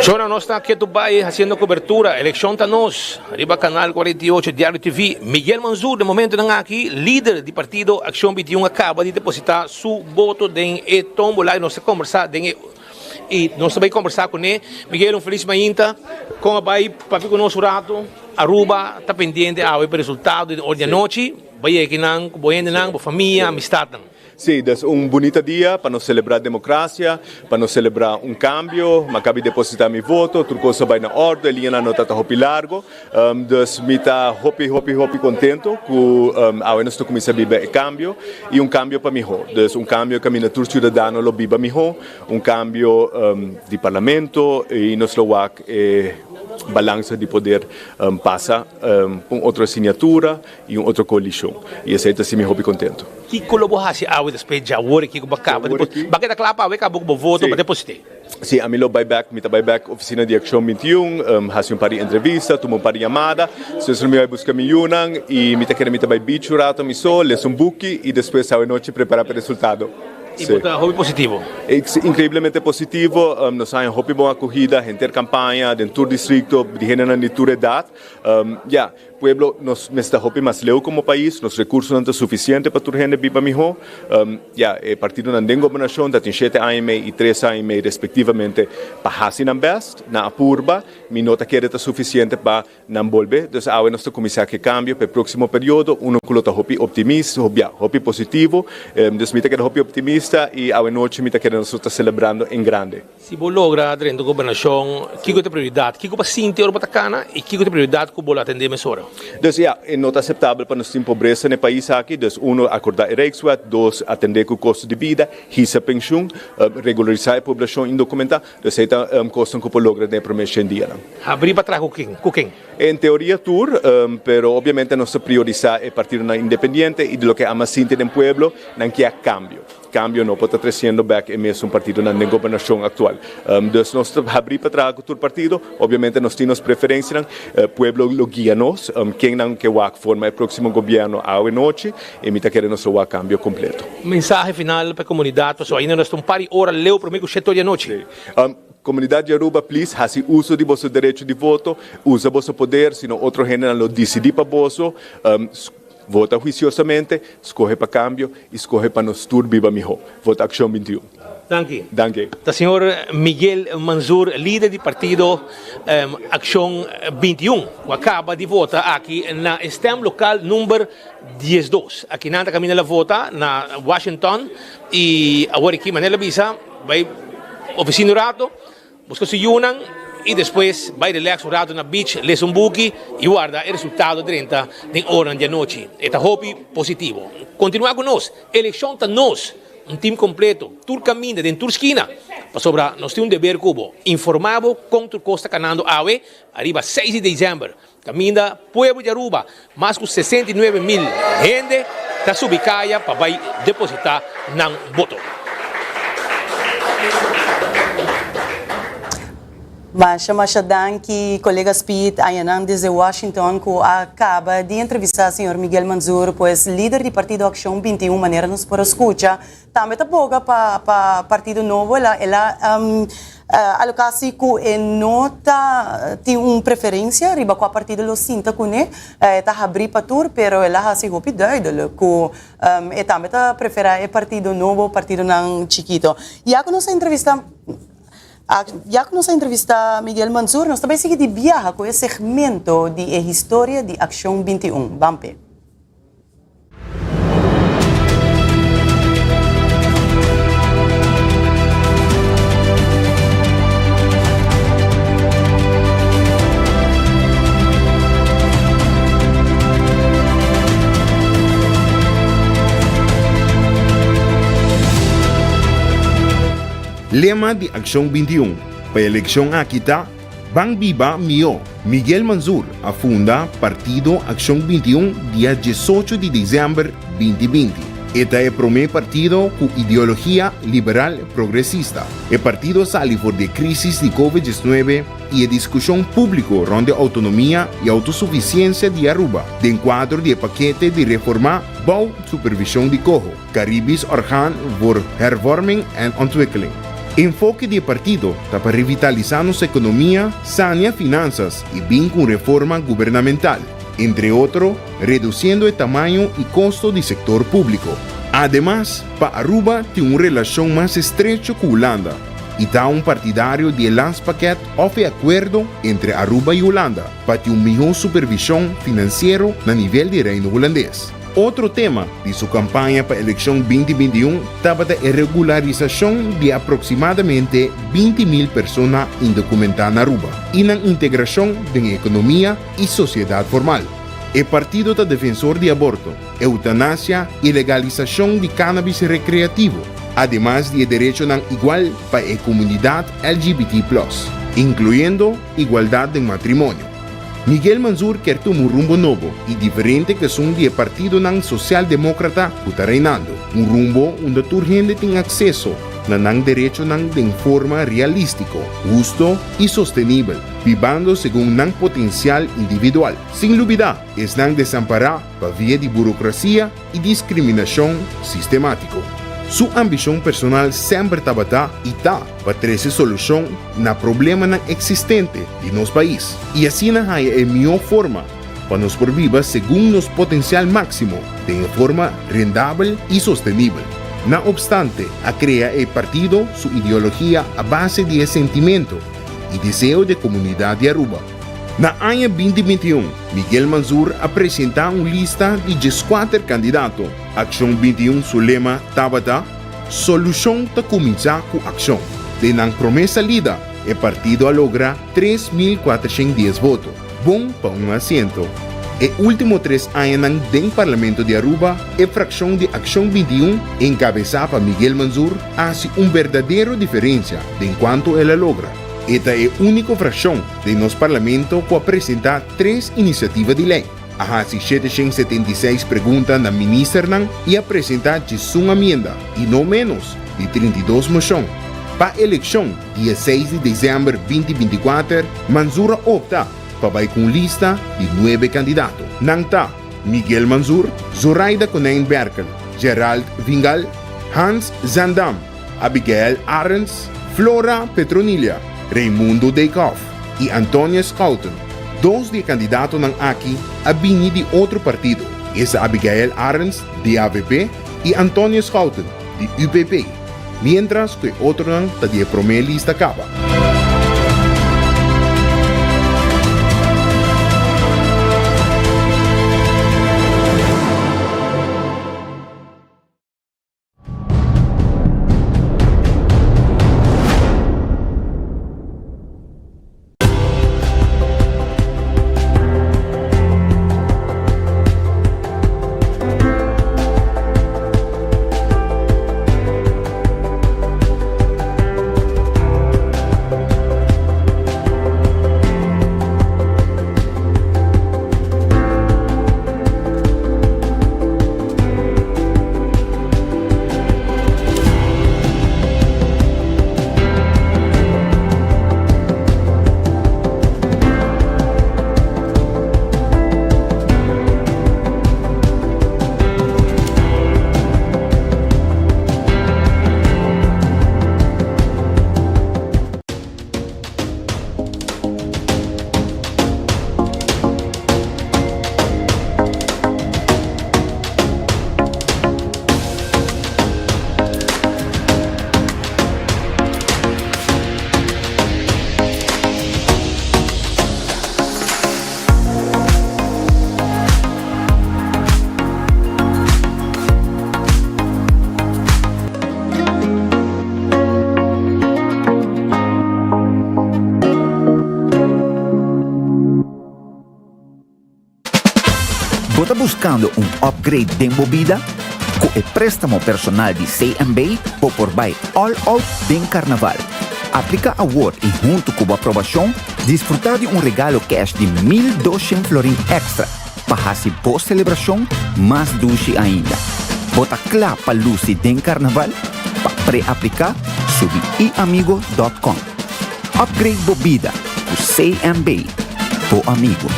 Chora nos ta ketu bai haciendo cobertura eleccion ta nos riba canal 48 Diario TV. Miguel Manzur den momentonan aki lider di partido Accion 21 a caba di deposita su voto den e tombola y nos ta conversa den e y nos ta bai conversa cune. Miguel un feliz mainta con a bai papia cu nos un rato Aruba ta pendiente awe pa resultado den or di anochi bai yega kinan cu bo hendenan bo famia amistadnan. Sí, des un bunita dia pa nos celebra democracia, pa nos celebra un cambio. Mi a cabi deposita mi voto, tur cos a bay na ordo, e liñanan no ta hopi largo. Dus mi ta hopi, hopi, hopi contento cu awe nos ta cuminsa biba e cambio y un cambio pa miho. Dus un cambio caminda tur ciudadano lo biba miho, un cambio di parlamento y nos lo wak e balansa di poder pasa pa un otro signatura. I un otro koalishon. I esei ta hasi mi hopi kontentu. Kiko lo bo hasi awe despues dja awor aki ku bo a kaba di posit'é? Bo a keda kla pa awe kaba ku bo voto pa deposit'é? Sí, ami lo bai bèk, mi ta bai bèk ofisina di Akshon 21, hasi un par di entrevista, tuma un par di yamada. Despues lo mi bai buska mi yunan i mi ta kere mi ta bai beach un rato mi so, lesa un buki i despues awe nochi prepará pa e resultado. I bo ta hopi positivo? Inkreiblemente positivo. Nos a haña hopi bon akohida henter kampaña den tur distrikto, di hendenan di tur edat. Ya. Pueblo, nos mester hopi mas leu como pais, nos recursonan ta suficiente pa tur hende biba miho. Ya, e partidonan den gobernacion ta tin shete aña y mei y tres aña y mei respectivamente pa haci nan best, nan a purba, mi no ta kere ta suficiente pa nan bolbe. Dus awe nos ta cuminsa cu e cambio pa e proximo periodo, uno cu lo ta hopi optimista, ya, hopi positivo. Dus mi ta keda hopi optimista y awe nochi mi ta kere nos lo ta celebrando en grande. Si bo logra drenta gobernashon, kiko ta e prioridat? Kiko bo a sinti ora bo ta kana i kiko ta e prioridat ku bo lo atendé mesora? Dus ya, e no ta aseptabel pa nos tin pobresa na e pais aki. Dus uno, akordá e Rijkswet. Dos, atendé ku kosto di bida, hisa penshun, regularisá e poblashon indokumentá. Dus ei ta kosnan ku por logra den e promé shen dianan. Habrí pa traha ku ken? Ku ken? En teoria tur, pero obviamente nos ta priorisá e partidonan independiente i di loke ama sinti den pueblo, nan ke a kambio. Cambio no por ta treciendo bek e mesun partidonan den gobernacion actual. Dus nos ta habri pa traha cu tur partido. Obviamente nos tin nos preferencianan. Pueblo lo guia nos. Kennan ke wak forma e proximo gobierno awe nochi y mi ta kere nos lo wak cambio completo. Mensahe final pa e comunidad pasobra ainda nos ta un par di ora leu prome cu shete or di anochi. Comunidad di Aruba please haci uso di boso derecho di voto. Usa boso poder sino otro hendenan lo dicidi pa boso. Vota huisiosamente, skohe pa kambio i skohe pa nos tur biba mihó. Vota Akshon 21. Danki. Danki. Ta señor Miguel Manzur, lider di partido Akshon 21, ku a kaba di vota aki na e stemlokaal number 12. Aki nan ta kaminda la vota na Washington i awor aki manera el a bisa bai ofisina un rato. Buska su yunan y despues bay relax un rato na beach, lesa un buki y warda e resultado drenta den oranan di anochi. E ta hopi positivo. Continua cu nos. Eleccion ta nos! Un team completo, tur caminda, den tur skina. Pasobra nos tin un deber cu bo, informa bo con tur cos ta canando awe, ariba seis di december. Caminda pueblo di Aruba, mas cu 69 mil hende ta subi caya pa bay deposita nan voto. Masha masha danki colega Speed ayanan desde Washington cu a caba di entrevista señor Miguel Manzur, pues lider di partido Accion 21 manera nos por a scucha. Tambe ta boga pa pa partido nobo el a el a um, aloca si cu e no ta tin un preferencia riba cua partido lo sinta cune, e ta habri pa tur, pero el a haci hopi duidelijk cu um, e tambe ta prefera e partido nobo, partidonan chikito. Ya cu nos a entrevista Ya cu nos a entrevista Miguel Mansur, nos ta bay sigui di biaha cu e segmento di e historia di Accion 21. Ban p'e. Lema di Akshon 21 pa e elekshon aki ta. Ban Biba Mihó. Miguel Mansur a funda Partido Accion 21 dia 18 di december 2020. E ta e prome partido cu ideologia liberal progresista. E partido a sali for di e crisis di Covid 19 y e discusion publico rond di autonomia y autosuficiencia di Aruba den cuadro di e pakete di reforma bou supervision di coho, Caribisch Orgaan voor Hervorming en Ontwikkeling. Enfoke di e partido ta pa revitalisa nos economia, sania finanzas y bin cu un reforma gubernamental, entre otro reduciendo e tamaño y costo di sector publico. Ademas, pa Aruba tin un relacion mas estrecho cu Hulanda y ta un partidario di e landspakket of e acuerdo entre Aruba y Hulanda pa tin un miho supervision financiero na nivel di Reino Hulandes. Otro tema di su campaña pa eleccion 2021 tabata e regularisacion di aproximadamente 20.000 persona indocumenta na Aruba y nan integracion den e economia y sociedad formal. E partido ta defensor di aborto, eutanasia y legalisacion di cannabis recreativo, ademas di e derechonan igual pa e comunidad LGBT plus, incluyendo igualdad den matrimonio. Miguel Mansur kier tuma un rumbo nobo y diferente cu esun di e partidonan socialdemocrata cu ta reinando. Un rumbo unda tur hende tin acceso na nan derechonan den forma realistico, husto y sostenibel, bibando segun nan potencial individual, sin lubida esnan desampara pa via di burocracia y discriminacion sistematico. Su ambicion personal semper tabata y ta pa trece solucion na problemanan existente di nos pais y asina haya e mihor forma pa nos por biba segun nos potencial maximo den e forma rendabel y sostenibel. Na obstante, a crea e partido su ideologia a base di e sentimento y deseo di e comunidad di Aruba. Na aña 2021, Miguel Mansur a presenta un lista di dieskuater kandidato. Akshon 21 su lema tabata, Solushon ta kuminsá ku akshon. Den nan promé salida, e partido a logra 3410 voto, bon pa un asiento. E último tres añanan den Parlamento di Aruba, e frakshon di Akshon 21, enkabesá pa Miguel Mansur, a hasi un berdadero diferensia den kuantu el a logra. E ta e úniko frakshon den nos Parlamento ku a presentá tres inisiativa di lei, a hasi 776 pregunta na ministernan i a presentá 11 amienda i no ménos di 32 moshon. Pa elekshon dia seis di desèmber 2024, Mansur a opta pa bai ku un lista di nuebe kandidato. Nan ta, Miguel Mansur, Zoraida Konijn Berkel, Gerald Vingal, Hans Zandam, Abigail Arends, Flora Petronilia, Raimundo Dijkhoff y Antonia Schouten. Dos di e kandidatonan aki a bini di otro partido, esta Abigail Arends di avp y Antonia Schouten di UPP, mientras ku e otronan ta di e promé lista kaba. Bo ta buscando un upgrade den bo bida? Cu e prestamo personal di CMB bo por bay all out den carnaval. Apliká awor i huntu ku bo aprobashon, disfrutá di un regalo kèsh di 1200 florin èkstra pa hasi bo selebrashon mas dushi ainda. Bo ta kla pa lusi den karnaval? Pa pre-apliká, subi iamigo dòt kòm. Upgrade bo bida ku CMB, bo amigo.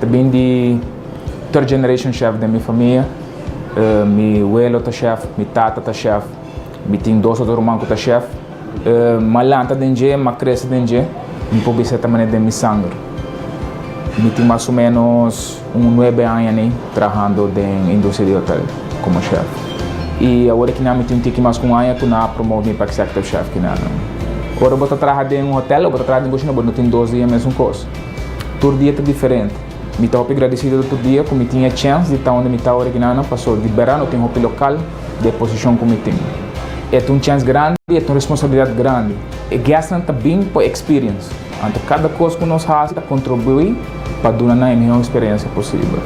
Ta bin di third generation chef den mi famia. Mi welo ta chef, mi tata ta chef, mi tin dos otro ruman ku ta chef. M'a lanta den dje, m'a krese den dje, mi por bisa ta manera den mi sanger. Mi tin mas o menos un nuebe aña nei trahando den industria di hotel komo chef. I awor kinan mi tin un tiki mas ku un aña ku nan a promote mi pa executive chef kinan. Ora bo ta traha den un hotel o bo ta traha den kushina bo no tin dos dia mesun kos. Tur dia ta diferente. Mi ta hopi gradisido tur dia ku mi tin e chèns di ta unda mi ta ora kinanan paso di bèrdat no tin hopi lokal di e posishon ku mi tin. E ta un chèns grandi i e ta un responsabilidat grandi. E guestnan ta bin pa experience, anto kada kos ku nos hasi ta kontribuí pa duna nan e mihó eksperensia posibel.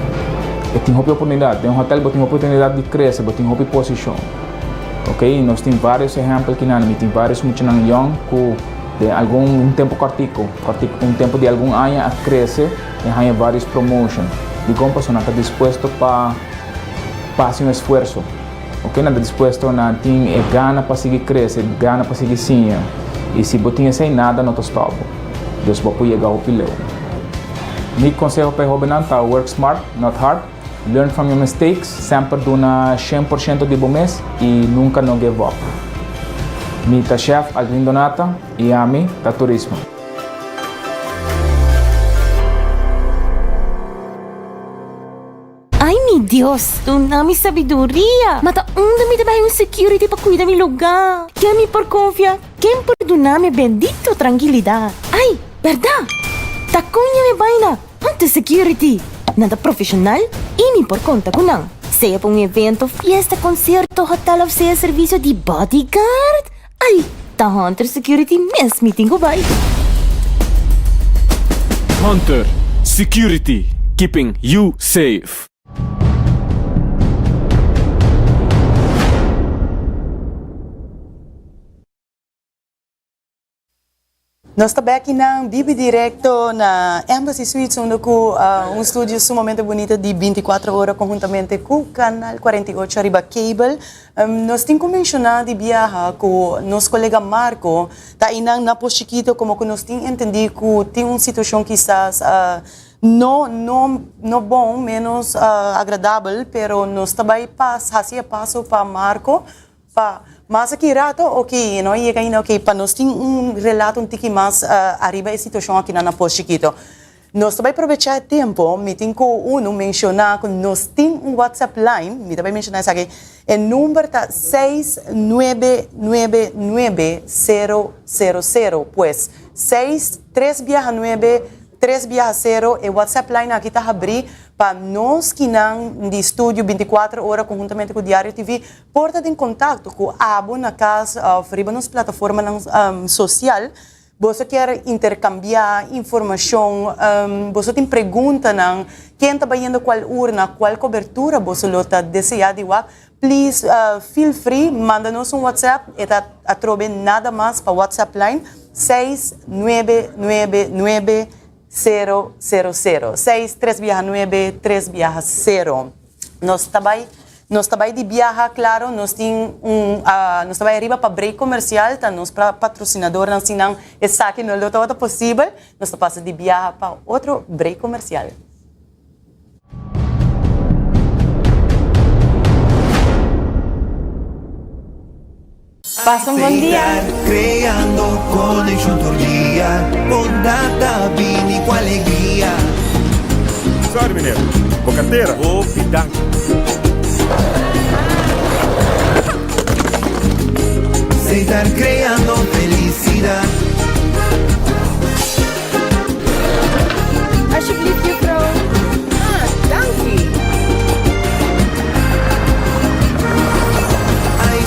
E tin hopi oportunidat. Den hotèl bo tin hopi oportunidat di krese, bo tin hopi posishon. Ok, nos tin vários ehèmpel kinan. Mi tin vários muchanan yòn ku. Den algun un tempu kòrtiku, kòrtiku, un tempu di algun aña a krese i haña vários promotion. Dikon? Pasobra nan ta dispuesto pa pa hasi un esfuerso. Oke, nan ta dispuesto, nan tin e gana pa sigui krese, gana pa sigui siña. I si bo tin esei, nada no ta stòp bo. Dus bo por yega hopi leu. Mi konseho pa e hóbennan ta work smart, not hard. Learn from your mistakes, semper duna 100% di bo mes i nunka no give up. Mi ta Chef Aldrin Donata i ami ta Turismo. Ay mi Dios, duna mi sabiduria! Ma ta unda mi ta bai un security pa cuida mi lugar? Ken mi por confia? Ken por duna mi bendito trankilidad? Ay, berdad! Ta con ya mi baina? Hunter Security! Nan ta profeshonal i mi por konta ku nan. Sea pa un evento, fiesta, konsierto, hotel òf sea servisio di bodyguard. Ai, ta Hunter Security mes mi tin ku bai. Hunter Security, keeping you safe. Nos ta bek nan bibi directo na Embassy Suites unda cu un studio sumamente bunita di 24 ora conhuntamente cu Canal 48 ariba cable. Nos tin cu menciona di biaha cu nos colega Marco ta eynan na Pos Chiquito como cu nos tin entendi cu tin un situacion kisas no no no bon menos agradabel pero nos ta bay pas haci e paso pa Marco Pa mas aki rato ok no a yega ainda ok pa nos tin un relato un tiki mas ariba e situacion aki na Pos Chikito. Nos ta bay probecha e tempo mi tin cu unu menciona cu nos tin un WhatsApp line mi ta bay menciona esaki e number ta seis nuebe nuebe nuebe sero sero sero pues seis tres biaha nuebe tres biaha sero e WhatsApp line aki ta habri pa nos kinan di studio 24 ora conhuntamente cu Diario TV Por ta den kontakto ku abo na kas òf riba nos plataformanan sosial. Boso kier interkambiá informashon, boso tin preguntanan, ken ta bayendo kual urna, kual kobertura boso lo ta deseá di wak, please feel free manda nos un WhatsApp, e ta atrobe nada mas pa WhatsApp line seis nuebe nuebe nuebe sero sero sero, seis tres biaha nuebe tres biaha sero. Nos ta bai nos ta bai di biaha claro nos tin un nos ta bai ariba pa break comercial ta nos patrocinadornan si nan esaki no lo tabata posibel nos ta pasa di biaha pa otro break comercial. Pasa un bon dia. Creando conexión tur dia, bondad ta bini cu alegria. Sorry meneer, bo cartera. Hopi danki. Setar creando felicidad. Alsjeblieft juffrouw. Ah, danki.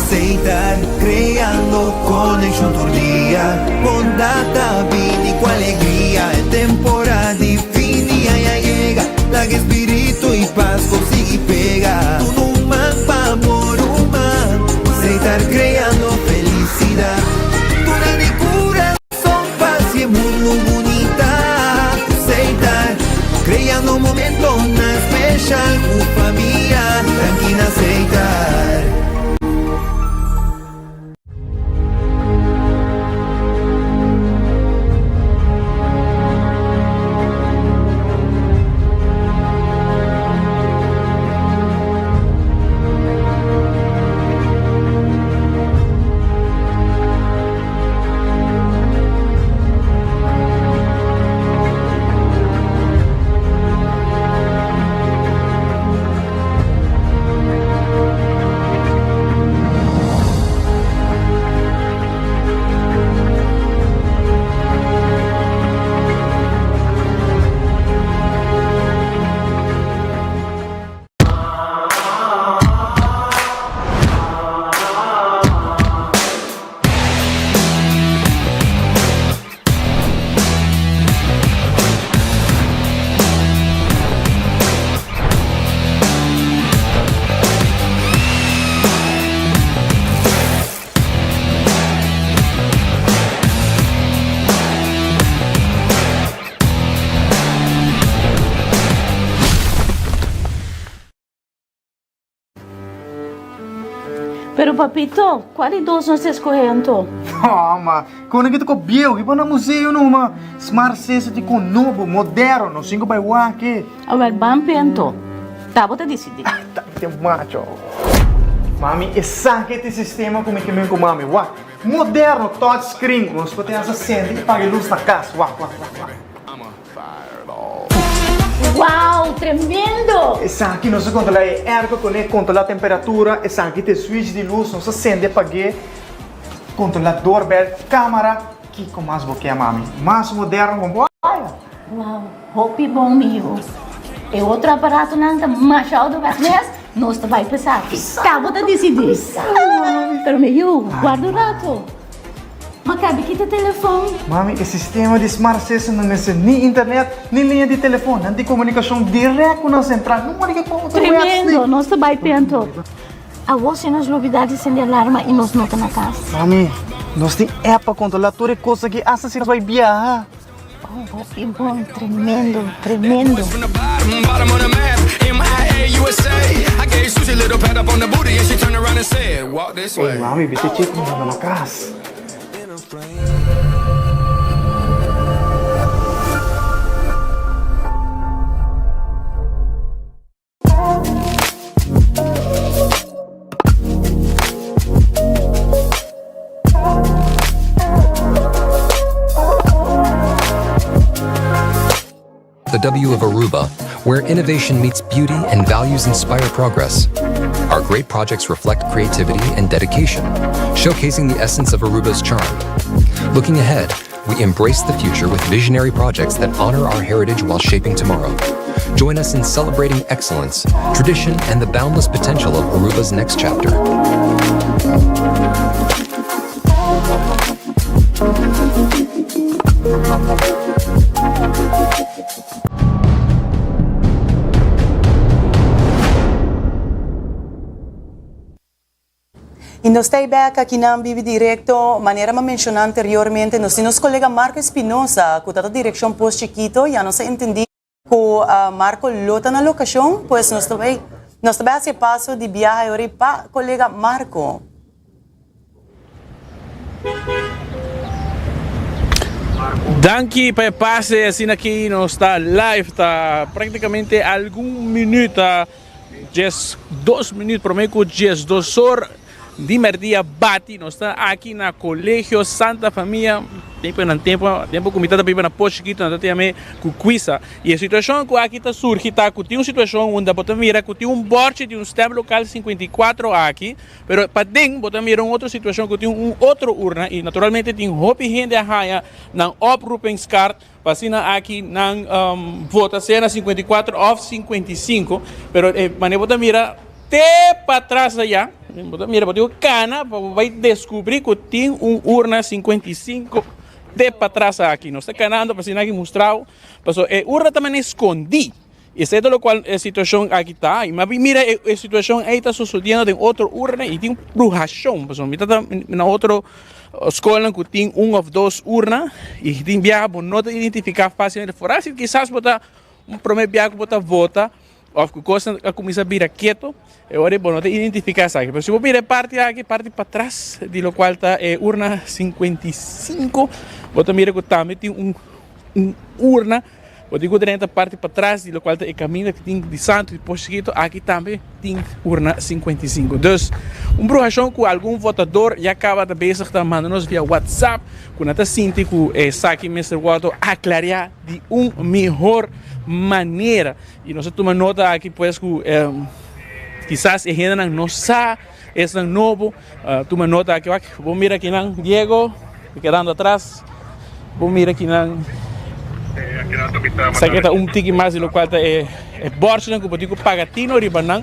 Setar, creando conexión tur dia. Bondad ta bini cu alegria. E temporada di fin di aña yega. Laga e spiritu y Pasco sigui. pega. Duna un man pa bo ruman, Setar creando felicidad. Duna di curason pa haci e mundo bunita. Setar creando momentonan special cu famia. Danki na Setar. Pero papito, cual di dos nos ta escoge anto? No, ma, con aki ta ko bieu, ki bo na museo numa. Smart City ta con nobo, moderno, nos tin ku bai wak. Awel, ban pe anto. Ta bo ta dicidi. Ta te macho. Mami, esaki ta e sistema ku mi ke men ku mami. Wak, moderno, touch screen, nos por tin hasta sende i paga e lus na kas. Wak, wak, wak, wak. Wow, tremendo! Esaki nos a controla e airco con controla temperatura, esaki ta e switch di luz, nos a sende pag'e, controla doorbell, camara, kico mas bo ke mami? Mas moderno con bo haya! Wow, hopi bon mijo. E otro aparatonan ta masha ouderwets mes, nos ta bai pa esaki. Ta bo ta dicidi. Pero mi yu, guarda un rato. Ma kabi kita telefon. Mami, e sistema di Smart System no mester ni internet ni liña di telefon. Nan tin komunikashon dirèkt ku nan sentral. No mori ke kon otro wèps ni. Tremendo! Nos ta bai pento. Awor si nos lubidá di sende alarma i nos no ta na kas. Mami, nos tin app pa kontrolá tur e kos aki asta si nos bai biaha. Oh, hopi bon, tremendo, tremendo. Ey mami, biste chek mi manda na kas. The W of Aruba, where innovation meets beauty and values inspire progress. Our great projects reflect creativity and dedication, showcasing the essence of Aruba's charm. Looking ahead, we embrace the future with visionary projects that honor our heritage while shaping tomorrow. Join us in celebrating excellence, tradition, and the boundless potential of Aruba's next chapter. Y nos ta bek aki na Bibi Directo, manera mi a menciona anteriormente, nos tin nos colega Marco Espinosa, cu ta na direccion Pos Chiquito, ya nos a entendi cu Marco lo ta na locacion, pues nos ta bay, nos ta bay haci e paso di biaha ahora pa colega Marco. Danki pa e pase asina aki nos ta live ta practicamente algun minuut ta 12 minuut prome cu 12 or di merdia bati nos ta aki na Colegio Santa Famia tempo nan tempo tempo cu mi tata biba na Pos Chiquito nan ta yam'e cu Cuisa y e situacion cu aki ta surgi ta cu tin un situacion unda bo ta mira cu tin un borchi di un stemlokaal 54 aki Pero paden bo ta mira un otro situacion cu tin un otro urna y naturalmente tin hopi hende a haya nan oproepingskaart pa asina aki nan vota sea na 54 of 55. Pero e manera bo ta mira te patras aya, bo ta mira bo tin cu cana pa bo bay descubri cu tin un urna 55 te patras aki. Nos ta canando pa asina aki mustrao pasobra e urna ta manera escondi. Esei ta lokual e situashon aki ta. I mi a bin mira e situashon ei ta sosodiendo den otro urna i tin bruhashon. Pasobra mi ta ta na otro skolnan ku tin un òf dos urna i tin biaha bo no ta identifiká fásilmente. Foral si kisas bo ta un promé biaha ku bo ta vota òf ku kosnan a kuminsá bira keto, e ora ei bo no ta identifiká esaki. Pero si bo mira e parti aki, parti patras di lokual ta e urna 55, bo ta mira ku tambe tin un un urna. Bo tin ku drenta parti patras di lokual ta e kaminda ku tin di Santo di Pos Chikito, aki tambe tin urna 55. Dus, un bruhashon ku algun votador ya kaba ta bezig ta manda nos via WhatsApp ku nan ta sinti ku esaki mester wòrdu aklariá di un mihor manera. I nos a tuma nota aki pues ku kisas e hendenan no sa esnan nobo. Tuma nota aki wak, bo mira kinan Diego. Mi kedando atras, bo mira kinan sa ke ta un tiki mas di lokual ta e bòrchinan ku bo tin ku paga tino riba nan.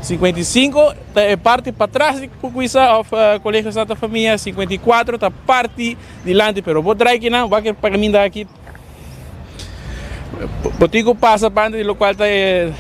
55 ta e parti patras di Kukwisa òf Kolegio Santa Famia, 54 ta parti dilanti, pero bo drai kinan wak e kaminda aki bo tin ku pasa banda di lokual ta e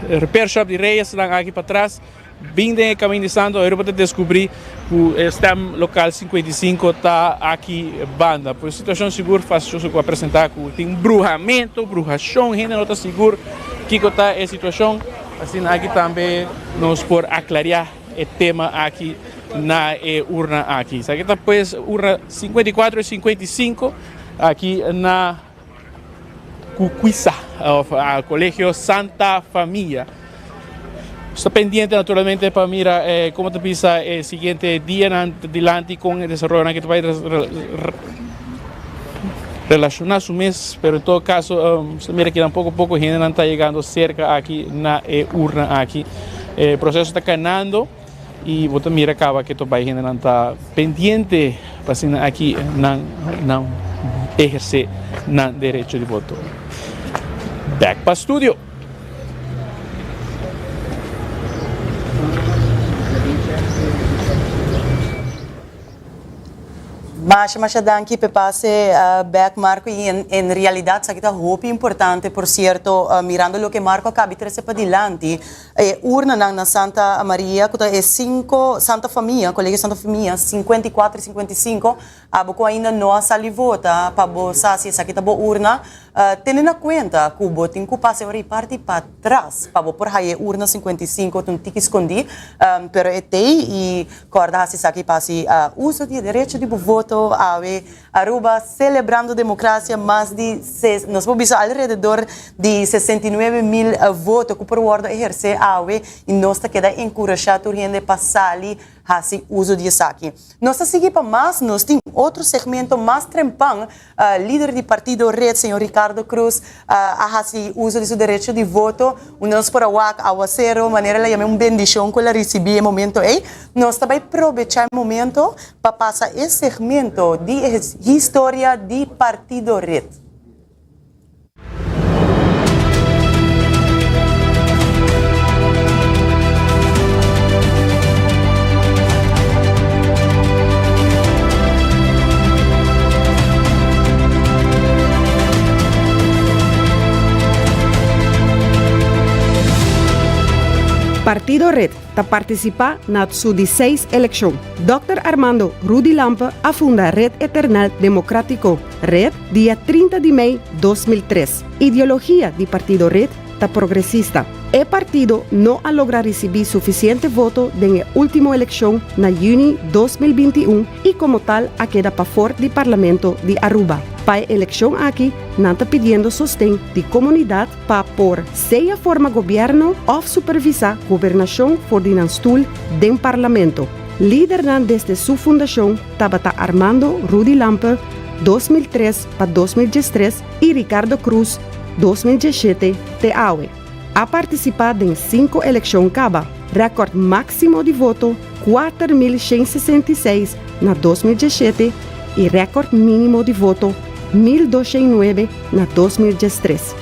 repair shop di Reyesnan aki patras. Bin den e Camin di Santo Europa ta descubri cu e stem local 55 ta aki banda. Pues situacion sigur fastioso cu a presenta cu tin bruhamento, bruhacion, hende no ta sigur kico ta e situacion. Asina aki tambe nos por aclaria e tema aki na e urna aki. Esaki ta pues urna 54 y 55 aki na Kukwisa of Colegio Santa Familia. Sta pendiente naturalmente pa mira eh, como ta bisa e siguiente dianan dilanti con e desaroyonan que ta bai relaciona su mes, pero en todo caso um, se mira que poco poco hendenan ta llegando cerca aki na e urna aki. E proceso ta canando y bo ta mira caba que to bai hendenan ta pendiente pa asina aki nan nan eherce nan derecho di voto. Back pa studio. Masha masha danki p'e pase bek Marco y en realidad esaki ta hopi importante por cierto mirando loke Marco a cabi trece padilanti e urnanan na Santa Maria cu ta e cinco Santa Famia Colegio Santa Famia 54 y 55 abo cu ainda no a sali vota pa bo sa si esaki ta bo urna tene na cuenta cu bo tin cu pasa e ora y parti patras pa bo por haya e urna 55 ta un tiki scondi pero e tey y Corda haci esaki pa haci uso di e derecho di bo voto awe. Aruba celebrando democracia mas di nos por bisa alrededor di 69 mil voto cu por wordo eherce awe y nos ta keda encurasha tur hende pa sali haci uso di esaki. Nos ta sigui pa mas, nos tin otro segmento mas trempan. Lider di partido red, señor Ricardo Croes, a haci uso di su derecho di voto. Unda nos por a wak awacero, manera el a yama un bendicion cu el a ricibi e momento ey. Nos ta bay probecha e momento pa pasa e segmento di e historia di partido red. Partido Red ta partisipá na su di seis elekshon. Dòkter Armando Rudy Lampe a funda Red Eternal Democratico, Red, dia 30 di mei 2003. Ideologia di Partido Red ta progresista. E partido no a logra risibí sufisiente voto den e último elekshon na yüni 2021 i komo tal a keda pafor di Parlamento di Aruba. Pa e elekshon aki nan ta pidiendo sosten di komunidat pa por sea forma gobièrnu òf supervisá gobernashon for di nan stul den Parlamento. Lidernan desde su fundashon tabata Armando Rudy Lampe, 2003 pa 2013, i Ricardo Croes, 2017 te awe. A partisipá den sinku elekshon kaba. Rèkòrt máksimo di voto, 4166 na 2017 i rèkòrt mínimo di voto, 1209 na 2013.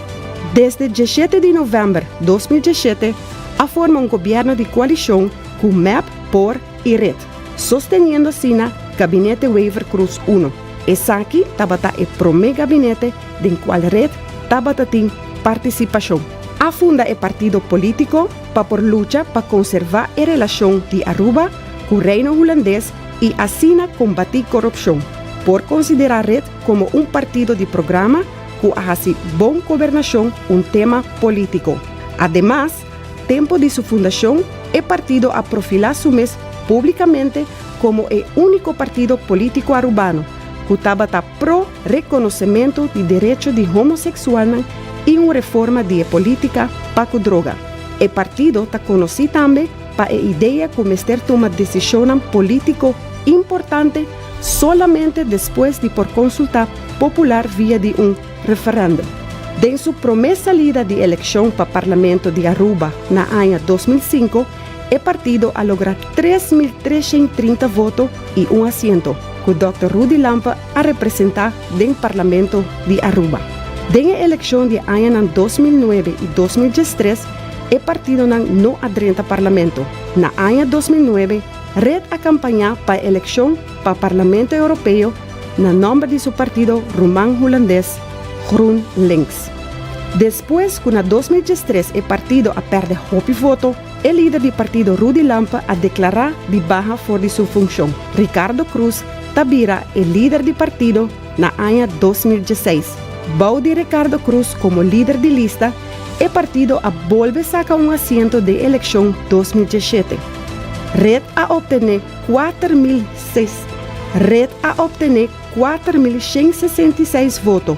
Desde 17 di novèmber 2017 a forma un gobièrnu di koalishon ku mep, por i red, sosteniendo asina Gabinete Wever-Croes I. Esaki tabata e promé gabinete den kual red tabata tin partisipashon. A funda e partido politico pa por lucha pa conserva e relacion di Aruba cu Reino Hulandes y asina combati corupcion. Por considera red como un partido di programa cu a haci bon gobernacion un tema politico. Ademas, tempo di su fundacion e partido a profila su mes publicamente como e unico partido politico Arubano cu tabata pro reconocemento di derecho di homosexualnan y un reforma di e politica pa cu droga. E partido ta conoci tambe pa e idea cu mester tuma decisionnan politico importante solamente despues di por consulta popular via di un referendum. Den su prome salida di eleccion pa Parlamento di Aruba na aña 2005, e partido a logra 3330 voto y un asiento, cu dòkter Rudy Lampe a representa den Parlamento di Aruba. Den e eleccion di añanan 2009 y 2013, e partidonan no a drenta Parlamento. Na aña 2009, Red a campaña pa e eleccion pa Parlamento Europeo na nomber di su partido ruman Hulandes, GroenLinks. Despues cu na 2013 e partido a perde hopi voto, e lider di partido Rudy Lampe a declara di baha for di su funcion. Ricardo Croes ta bira e lider di partido na aña 2016. Bou di Ricardo Croes como lider di lista, e partido a bolbe saca un asiento den eleccion 2017. Red a obtene 4006 Red a obtene 4166 voto,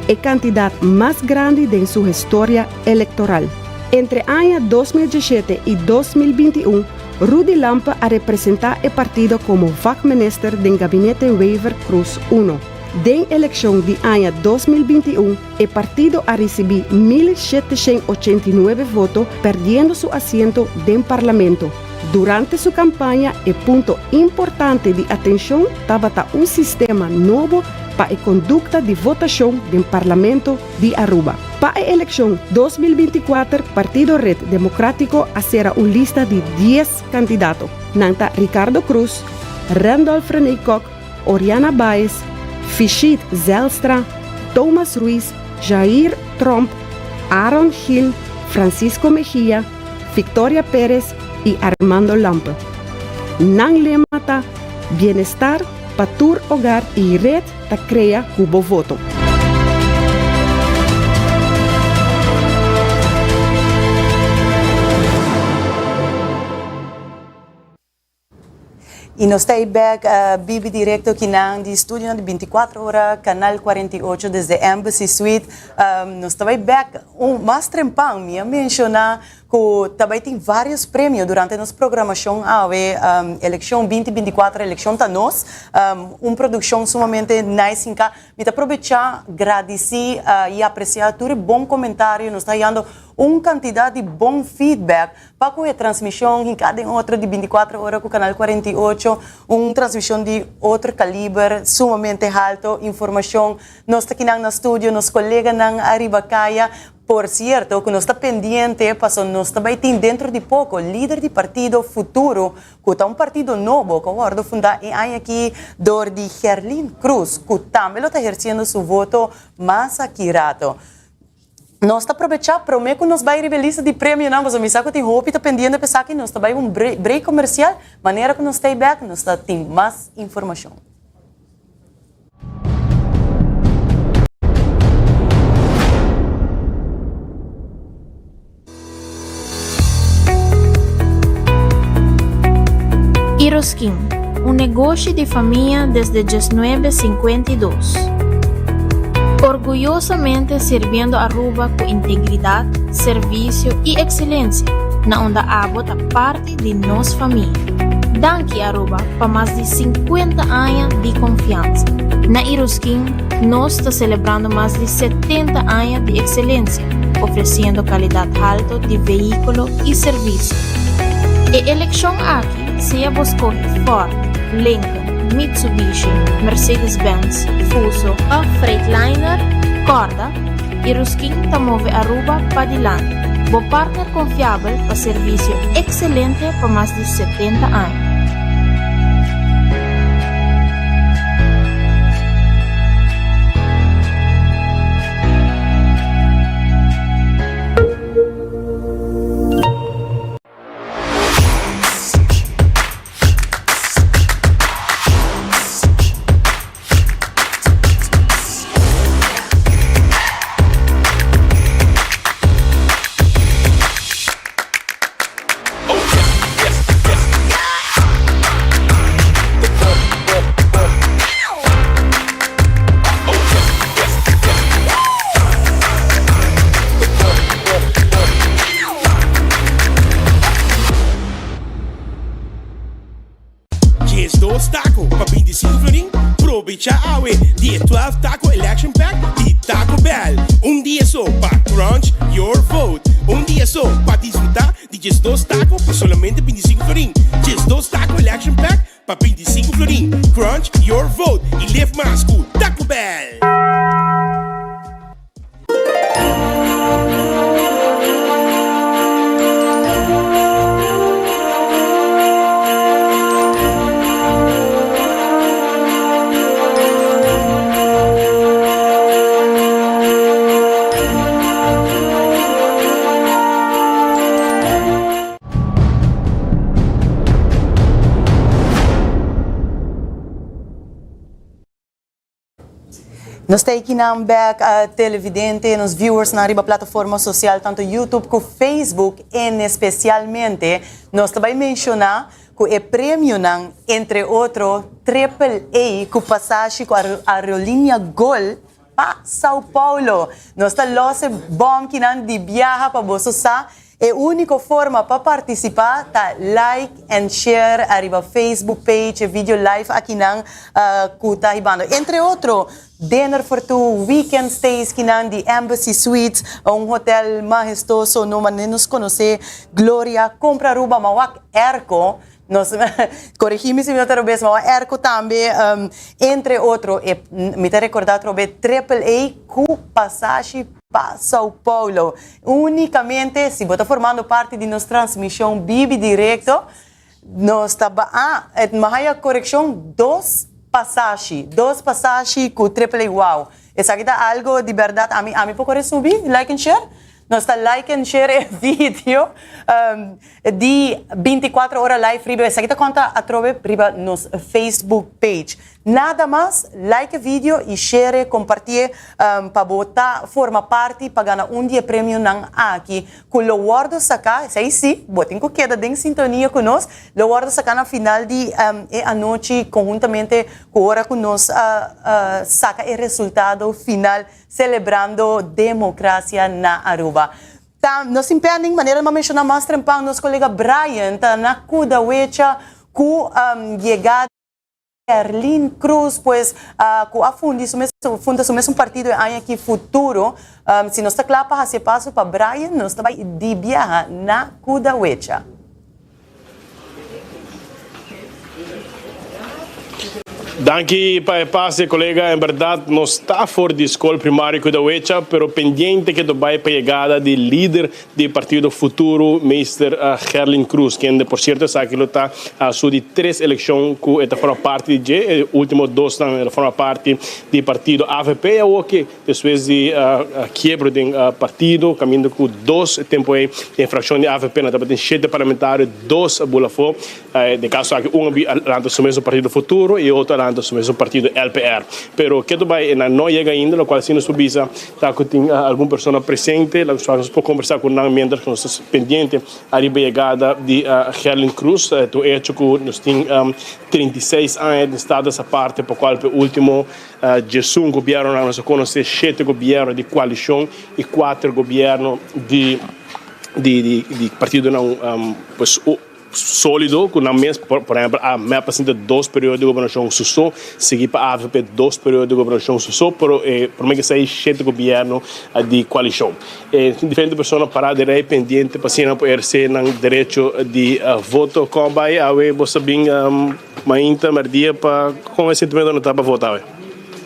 e cantidad mas grandi den su historia electoral. Entre aña 2017 y 2021, Rudy Lampe a representa e partido como vakminister den gabinete Wever Croes I. Den eleccion di aña 2021, e partido a ricibi 1789 voto, perdiendo su asiento den Parlamento. Durante su campaña, e punto importante di atencion tabata un sistema nobo pa e conducta di votacion den Parlamento di Aruba. Pa e eleccion 2024, Partido Red Democratico a cera un lista di 10 candidato. Nan ta Ricardo Croes, Randolph René Kok, Oriana Baez, Fishit Zelstra, Thomas Ruiz, Jair Tromp, Aaron Gil, Francisco Mejia, Victoria Perez y Armando Lampe. Nan lema ta Bienestar pa tur hogar y Red ta crea cu bo voto. Y nos ta back uh, bibi directo akinan di studio di 24 ora, Canal 48 desde Embassy Suite. Nos ta back un mas trempan, mi a menciona cu tambe tin varios premio durante nos programacion awe, eleccion 2024, eleccion ta nos, un produccion sumamente nice inca. Mi ta aprovecha, gradici y aprecia tur bon comentario, nos ta hayando un cantidad di bon feedback pa cu e transmision y cada otro di 24 ora cu Canal 48, un transmision di otro caliber, sumamente halto, informacion. Nos ta aki na studio, nos coleganan ariba caya. Por cierto, cu nos ta pendiente, paso nos tambe tin dentro di poco, lider di partido Futuro, cu ta un partido nobo, cu a funda aki door di Gerlin Cruz, cu tambe ta eherciendo su voto mas aki rato. Nos ta aprovecha, prome cu nos bay riba lista di premio, no, mas mi sa cu tin hopi ta pendiente pensa cu nos ta bay un break, break comercial, manera cu nos ta back, nos ta tin mas informacion. Iroskin, un negoshi di famia desde 1952. Orguyosamente sirbiendo Aruba cu integridad, servicio y excelencia, na unda abo ta parti di nos famia. Danki Aruba pa mas di 50 aña di confiansa. Na Iroskin, nos ta celebrando mas di 70 aña di excelencia, ofreciendo calidad halto di vehiculo y servicio. E eleccion aki, sea bo scoge Ford, Lincoln, Mitsubishi, Mercedes-Benz, Fuso of Freightliner, corda, Iroskin ta move Aruba pa dilanti. Bo partner confiabel pa servicio excelente pa mas di 70 aña. Probecha awe di e 12 Taco Election Pack di Taco Bell. Un dia so pa Crunch Your Vote. Un dia so pa disfruta di 12 taco pa solamente 25 florin. 12 Taco Election Pack pa 25 florin. Crunch Your Vote y live mas cu Taco Bell! Nos ta ekinan bek televidente, nos viewersnan riba plataforma social tanto YouTube ku Facebook en especialmente nos ta bai menciona ku e premionan entre otro Triple A ku pasashi ku Aerolínea Gol pa Sao Paulo. Nos ta los e bòmkinan di biaha pa boso sa. E úniko forma pa partisipá ta like and share ariba Facebook page e video live akinan ku ta hibando. Entre otro, dinner for two, weekend stays kinan di Embassy Suites, un hotel mahestoso no manera nos konosé Gloria, Compra Aruba, Mawak Airco. Nos, corregí mi si mi no ta robes, ma airco tambe, entre otro, e, mi ta recorda atrobe Triple A cu pasashi pa Sao Paulo. Unicamente, si bo ta formando parti di nos transmision bibi directo, nos ta ba, ah, et mi haya correccion, dos pasashi, dos pasashi cu Triple A, wow. Esaki ta algo di berdad, ami, ami por core subi, like and share? Nos ta like and share e video di 24 ora live riba esaki ta konta atrobe riba nos Facebook page. Nada mas, like e video y share, compartie pa bo ta forma parti pa gana un di e premionan aki cu lo wordo saca, esey si, bo tin cu keda den sintonia cu nos, lo wordo saca na final di e anochi conhuntamente cu ora cu nos saca e resultado final Celebrando democracia na Aruba. Ta nos tin pending, manera mi a menciona mas trempan, nos colega Brian ta na Kudawecha cu yegada di Erlin Cruz, pues cu a fundi su mes, funda su mesun partido e aña aki Futuro. Si nos ta cla pa haci e paso pa Brian, nos ta bay di biaha na Kudawecha. Danki pa e pase colega, en berdad nos ta for di scol primario Kudawecha pero pendiente ke to bay pa yegada di lider di partido Futuro meester Gerlin Cruz kende por cierto esaki lo ta su di tres eleccion cu e ta forma parti di dje, e ultimo dosnan el a forma parti di partido avp y awoki Despues di kiebro den partido, caminda cu dos tempo ey den fraccion di avp nan tabatin shete parlamentario, dos a bula afo. Den caso aki un a lanta su mesun partido Futuro y e otro a lanta su mesun partido LPR. Pero ketu bay nan no yega ainda, locual si nos por bisa ta cu tin algun persona presente, locual nos por conversa cu nan mientras cu nos ta pendiente ariba yegada di Gerlin Cruz. Ta un hecho cu nos tin 36 aña den status aparte pa cual pa e ultimo Djesun gobiernonan nos a conoce shete gobierno di coalicion y cuater gobierno di di di partidonan pues solido cu nan mes por ehempel a mep a sinta dos periodo di gobernacion su so sigui pa avp dos periodo di gobernacion su so pero e prome ke esey shete gobierno di coalicion e tin diferente persona para den rey pendiente pa asina por eherce nan derecho di voto. Con bay awe bo sa bin? Mainta, merdia pa con e sentimento no ta pa vota awe?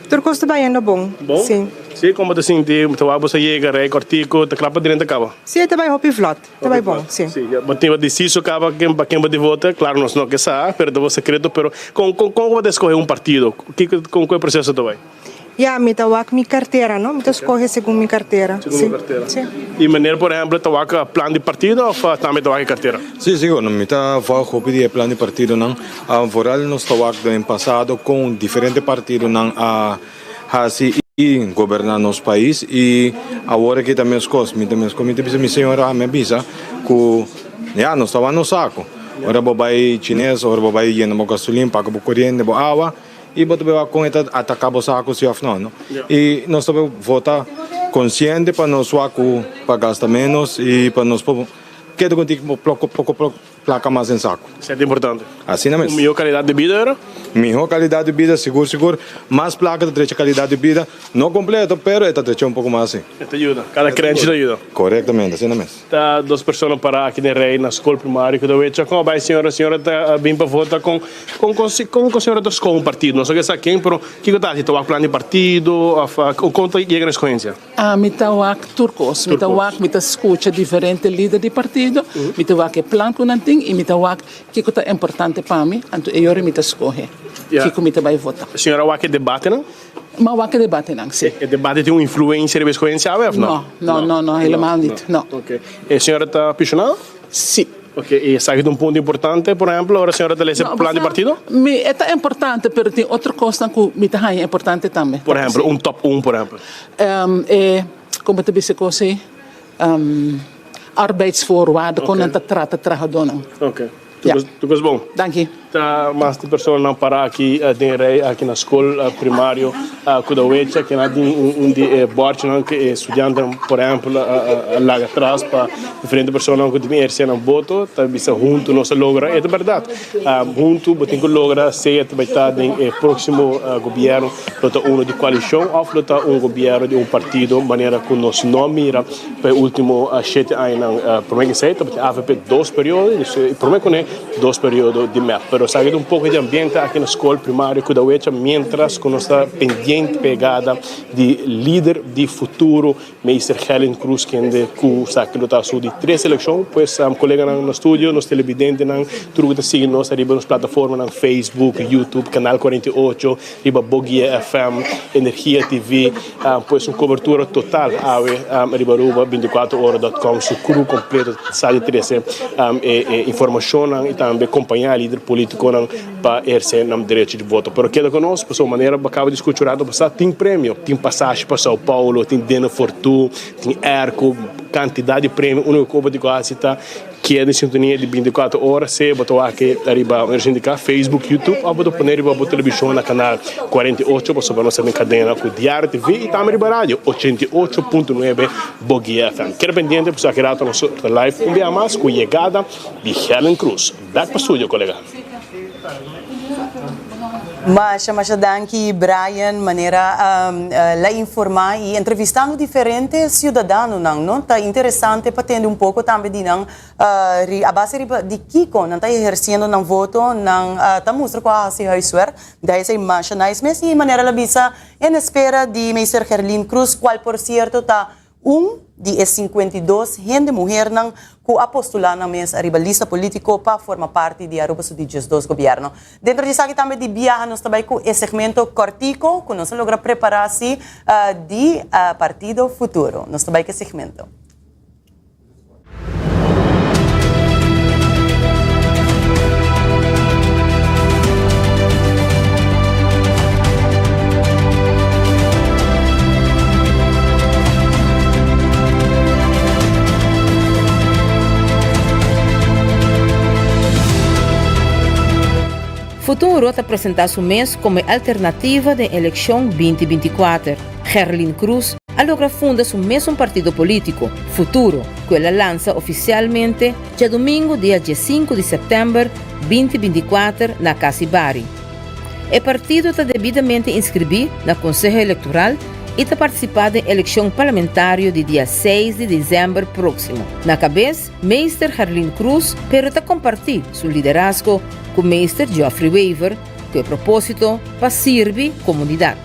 Tur cos ta bayendo bon. Bon? Si. Si, con bo ta sinti? Ta wak bo sa yega, rei cortico, ta cla pa drenta caba? Si, e ta bay hopi vlot. Ta bay bon, si. Si, bo tin bo deciso caba ken pa ken bo di vota? Claro nos no ke sa, pero ta bo secreto, pero con con con bo ta escoge un partido? Kico con cu e proceso ta bay? Ya, mi ta wak mi cartera, no? Mi ta scoge segun mi cartera. Segun bo cartera. Si. Y meneer, por ehempel, ta wak plan di partido of tambe ta wak e cartera? Si, sigur. Mi ta volg hopi di e plan di partidonan. Vooral nos ta wak den pasado con diferente partidonan a haci y goberna nos pais y awor aki ta mescos. Mi ta mescos, mi ta bisa mi señora, mi a bisa cu ya, nos ta wak nos saco. Ora bo bay chines, ora bo bay yena bo gasolin, paga bo coriente, bo awa. I bo ta beba kon e ta ataká bo saku si òf no, no? I nos ta vota konsiente pa nos wak ku pa gasta ménos i pa nos por keda ku tin poko poko. Plaka mas den saku. Esei ta importante. Asina mes. Un mihó kalidat di bida, ora? Mihó kalidat di bida, sigur sigur. Mas plaka ta drecha kalidat di bida. No kompleto, pero e ta drecha un poko mas si. E ta yuda. Kada krenchi ta yuda. Korektamente, asina mes. Ta dos persona pará aki den rei na skol primario ku ta wecha. Kon a bai señora? Señora ta bin pa vota. Kon kon kon kon señora ta skohe un partido? No sa ke sa ken, pero kiko ta hasi? Ta wak plan di partido òf kon ta yega na eskohensia? Ami ta wak tur kos. Mi ta wak, mi ta skucha diferente lider di partido, mi ta wak e plan ku nan tin i mi ta wak kiko ta importante pa mi, anto e yora mi ta skohe kiko mi ta bai vota. Señora wak e debatenan? Mi a wak e debatenan, si. E debate tin un influensia riba e skohensia awe òf no? No, no, no, helemaal niet, no. Oke. E señora ta pensionado? Si. Oke, i esaki ta un punto importante, por ehemplo, ora señora ta lesa e plan di partido? Mi, e ta importante, pero tin otro kosnan ku mi ta haña importante tambe. Por ehemplo, un top un, por ehemplo. E, komo ta bisa e kos ei? Arbeidsvoorwaarden, kon nan ta trata trahadónan. Oke. Tur kos bon. Danki. Ta mas di personanan para aki den rei aki na skol primario ku ta wecha kina tin un di e bòrchinan ku e studiantenan por ehèmpel a laga atras pa diferente personanan ku tin ehersé nan boto ta bisa huntu nos a logra e ta bèrdat huntu bo tin ku logra sea ta bai ta den e próksimo gobièrnu lo ta uno di koalishon òf lo ta un gobièrnu di un partido manera ku nos no a mira Pa e ultimo shete añanan prome ke esei tabatin avp dos periodo y prome kuné dos periodo di mep. Pero esaki ta un poko di ambiente aki na skol primario Kudawecha mientras ku nos ta pendiente pa yegada di lider di futuro Meester Gerlin Cruz kende ku esaki lo ta su di tres elekshon. Pues koleganan na studio, nos televidentenan, tur ku ta sigui nos ariba nos plataformanan Facebook, YouTube, Canal 48, riba Boguia FM, Energia TV. Pues un cobertura total awe riba Aruba 24 ora dot com su crew completo sa di trece e informacionnan y tambe compaña e lider politiconan pa eherce nan derecho di voto. Pero keda con nos pasobra manera bo caba di scucha un rato pasa tin premio, tin pasashi pa Sao Paulo, tin dinner for two, tin airco, cantidad di premio. Unico cu bo tin cu haci ta Keda den sintonia di 24 ora, sea bo ta wak riba RCNDK, Facebook, YouTube of bo ta pone riba bo televishon na kanal 48 pasobra nos ta den kadena ku Diario TV i tambe riba radio 88.9 Boguia FM. Keda pendiente pasobra aki rato nos ta live un bia mas ku yegada di Helen Cruz. Bek pa studio kolega. Masha masha danki Brian, manera la informa y entrevistando diferente ciudadanonan no, ta interesante pa tende un poco tambe di nan a base riba di kico nan ta eherciendo nan voto, nan ta mustra cu a haci huiswerk, da esey masha nice mes y manera la bisa en espera di meester Gerlin Cruz cual por cierto ta Un di e 52 hende muhernan cu a postula nan mes ariba lista politico pa forma parti di Aruba su di 12 gobierno. Dentro di esaki tambe di biaha nos ta bay cu e segmento cortico cu nos a logra prepara si di Partido Futuro. Nos ta bay cu e segmento. Futuro ta presenta su mes como e alternativa den eleccion 2024. Gerlin Cruz a logra funda su mesun partido politico, Futuro, cu el a lansa oficialmente djadomingo dia diesinku di september 2024 na Casibari. E partido ta debidamente inscribí na Conseho Electoral y ta participa den eleccion parlamentario di dia seis di december proximo. Na cabes, Meester Gerlin Cruz, pero ta comparti su liderazgo cu Meester Geoffrey Wever cu e proposito pa sirbi comunidad.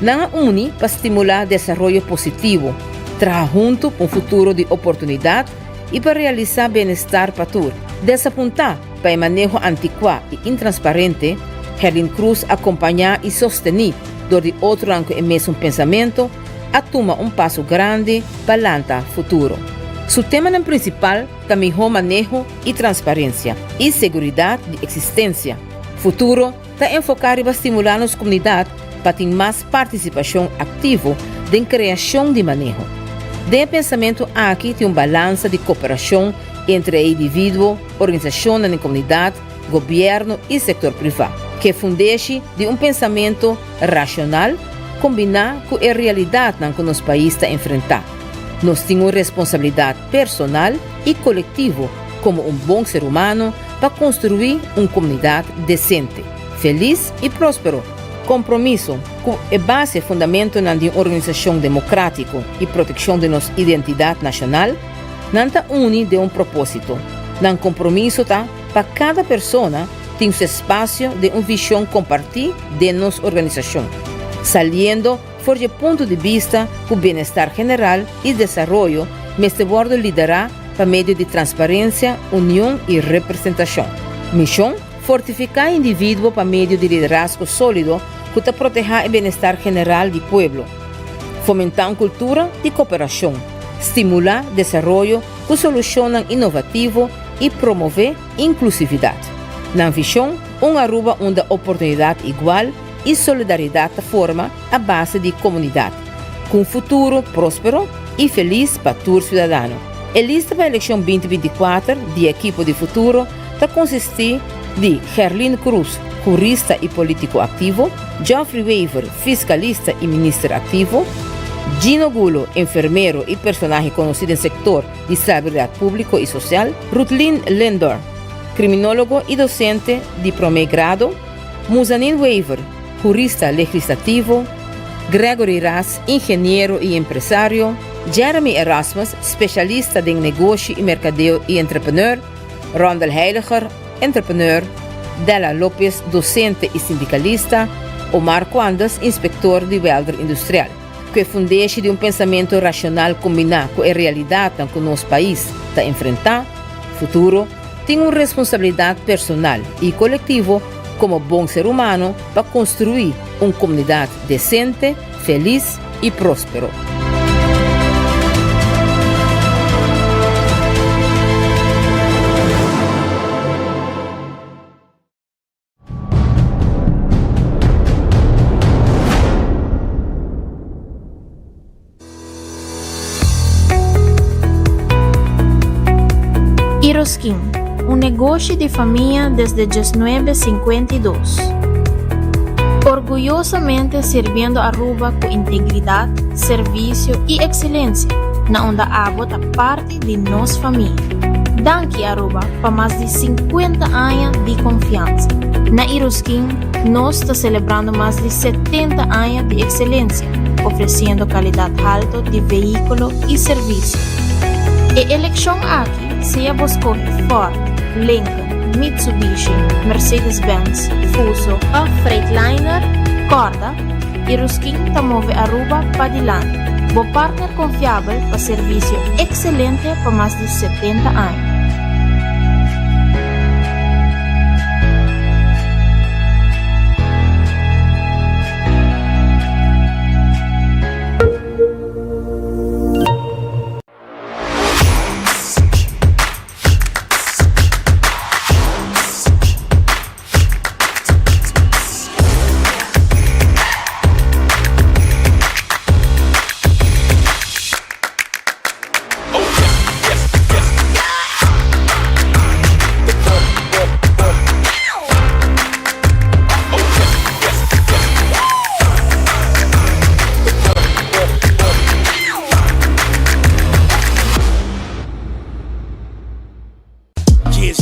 Nan a uni pa stimulá desaroyo positivo, traha huntu pa un futuro di oportunidat i pa realisá bienestar pa tur. Desapuntá pa e maneho antikuá i intransparente, Gerlin Cruz akompañá i sostení dor di otronan ku e mesun pensamentu, a tuma un paso grandi pa lanta futuro. Su temanan prinsipal ta mihó maneho i transparensia i seguridat di eksistensia. Futuro ta enfoká riba stimulá nos komunidat pa tin mas partisipashon aktivo den kreashon di maneho. Den e pensamentu aki tin un balansa di koperashon entre e individuo, organisashonnan den komunidat, gobièrnu i sektor privá, ku e fundeshi di un pensamentu rashonal kombiná ku e realidatnan ku nos pais ta enfrentá. Nos tin un responsabilidat personal i kolektivo. komo un bon ser humano pa konstruí un komunidat desente, felis i próspero. Kompromiso ku e base fundamentonan di un organisashon demokrátiko i protekshon di nos identidat nashonal, nan ta uni den un propósito. Nan kompromiso ta pa kada persona tin su espasio den un vishon kompartí den nos organisashon, saliendo for dje punto di bista ku bienestar general i desaroyo mester wòrdu liderá pa medio di transparensia, union i representashon. Mishon, Fortifiká individuo pa medio di liderazgo sólido ku ta protehá e bienestar general di pueblo. Fomentá un kultura di koperashon, stimulá desaroyo ku solushonnan inovativo i promové inklusividat. Nan vishon, Un Aruba unda oportunidat igual i solidaridat ta forma a base di komunidat, ku un futuro próspero i felis pa tur siudadano. E lista pa elekshon 2024 di Ekipo di Futuro ta konsistí di Gerlin Cruz, hurista i polítiko aktivo, Geoffrey Wever, fiskalista i minister aktivo, Gino Gulo, enfermero i personahe konosí den sektor di salbridat públiko i sosial, Rutlin Lindor, kriminólogo i dosente di promé grado, Muzanin Wever, hurista legislativo, Gregory Ras, ingeniero i empresario, Jeremy Erasmus, spesialista den negoshi i merkadeo i entrepreneur, Rondel Heiliger, entrepreneur, Della Lopez, dosente i sindikalista, Omar Quandes, inspektor di welder industrial. Ku e fundeshi di un pensamentu rashonal kombiná ku e realidatnan ku nos pais ta enfrentá, futuro, tin un responsabilidat personal i kolektivo komo bon ser humano pa konstruí un komunidat desente, felis i próspero. Iroskin, un negoshi di famia desde diesnuebe sinkuenta i dos. Orguyosamente sirbiendo Aruba ku integridat, servisio i ekselensia, na unda abo ta parti di nos famia. Danki Aruba pa mas di sinkuenta aña di konfiansa. Na Iroskin nos ta selebrando mas di setenta aña di ekselensia. ofreciendo calidad halto di vehiculo y servicio. E eleccion aki sea bo scoge Ford, Lincoln, Mitsubishi, Mercedes-Benz, Fuso of Freightliner, corda, Iruskin ta move Aruba padilanti, bo partner confiabel pa servicio excelente pa mas di 70 aña.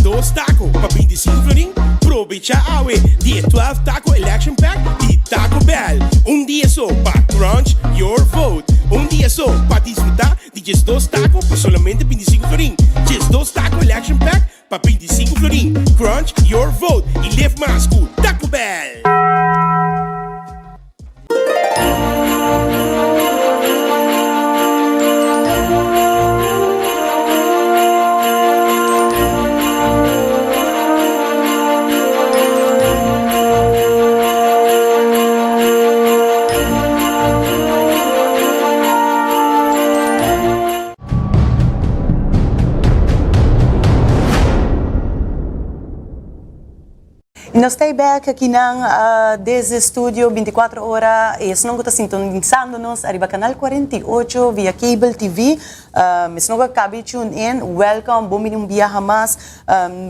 12 taco pa 25 florin? Probecha awe di e 12 Taco Election Pack di Taco Bell. Un dia so pa crunch your vote. Un dia so pa disfruta di 12 taco pa solamente 25 florin. 12 Taco Election Pack Pa 25 florin, crunch your vote y live mas cu Taco Bell! Y nos ta bek akinan desde studio 24 ora y esnan cu ta sintonisando nos ariba canal 48 via cable TV esnan cu a caba di tune in welcome bon bini un biaha mas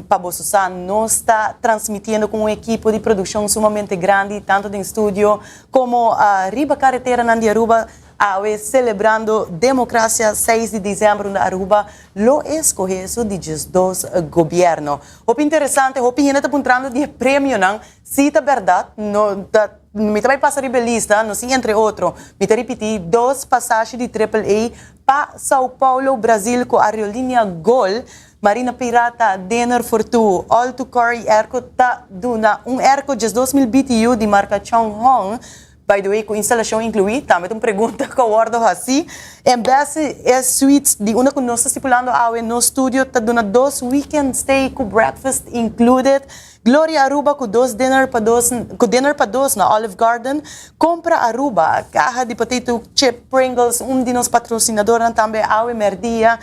pa boso sa nos ta transmitiendo cu un ekipo di produccion sumamente grandi tanto den studio como riba careteranan di Aruba. Awe celebrando democracia 6 di december unda Aruba lo escoge su di 12 gobierno. Hopi interesante, hopi hende ta puntrando di e premionan, si ta berdad, no ta, mi ta bay pasa riba e lista, no si entre otro, mi ta ripiti, dos pasashi di Triple A pa Sao Paulo, Brazil cu aerolinea Gol, Marina Pirata, Dinner for Two, All to Car y Airco ta duna un airco 12,000 BTU di marca Chung Hong, By the way, cu instalacion inclui? Tambe ta un pregunta cu a wordo haci. En bes e suites di unda cu nos ta stipulando awe, nos studio ta duna dos weekend stay cu breakfast included. Gloria Aruba cu dos dinner pa dos, cu dinner pa dos na Olive Garden. Compra Aruba, caha di potato chip Pringles, un di nos patrocinadornan tambe awe merdia.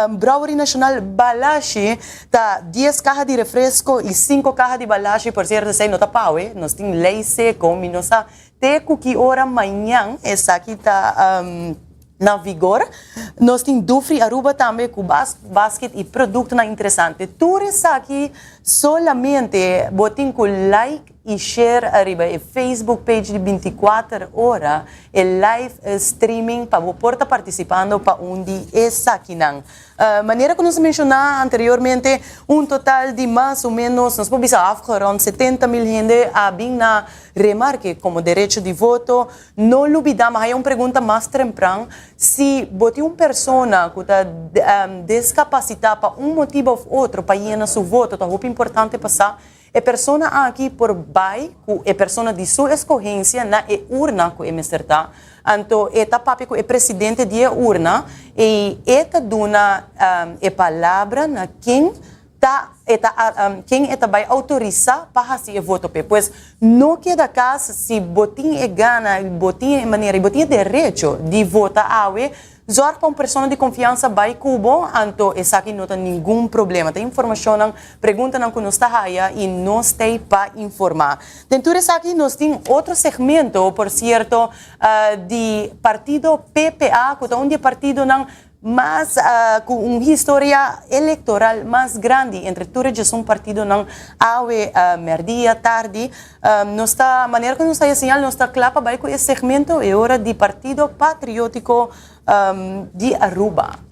Brouwery Nacional Balashi ta dies caha di refresco y cinco caha di Balashi, por cierto esey no ta pawe, nos tin ley seco, mi no sa te cu ki ora mañan esaki ta na vigor. Nos tin Dufry Aruba tambe cu basket y productonan interesante. Tur esaki solamente bo tin cu like y share ariba e Facebook page di 24 ora e live streaming pa bo por ta participando pa un di esakinan. Manera cu nos a menciona anteriormente, un total di mas o menos, nos por bisa afgerond 70 mil hende a bin na remarke como derecho di voto. No lubida, ma haya un pregunta mas trempran, si bo tin un persona cu ta descapacita pa un motibo of otro pa yena su voto, ta hopi importante pa sa E persona aki por bai ku e persona di su eskohensia na e urna ku e mester ta. Anto e ta papia ku e presidente di e urna i e ta duna e palabra na ken ta e ta ken e ta bai outorisá pa hasi e voto p'e. Pues no keda kas si bo tin e gana, bo tin e manera i bo tin e derecho di vota awe, Zorg pa un persona di konfiansa bai ku bo, anto esaki no ta ningun problema. Ta informashonnan, preguntanan ku nos ta haya i nos t'ei pa informá. Den tur esaki nos tin otro segmento, por sierto, di partido PPA, ku ta un di e partidonan mas ku un historia elektoral mas grandi entre tur e djesun partidonan awe mèrdia tardi. Nos ta, manera ku nos ta haya señal, nos ta kla pa bai ku e segmento e ora di Partido Patriótiko di Aruba.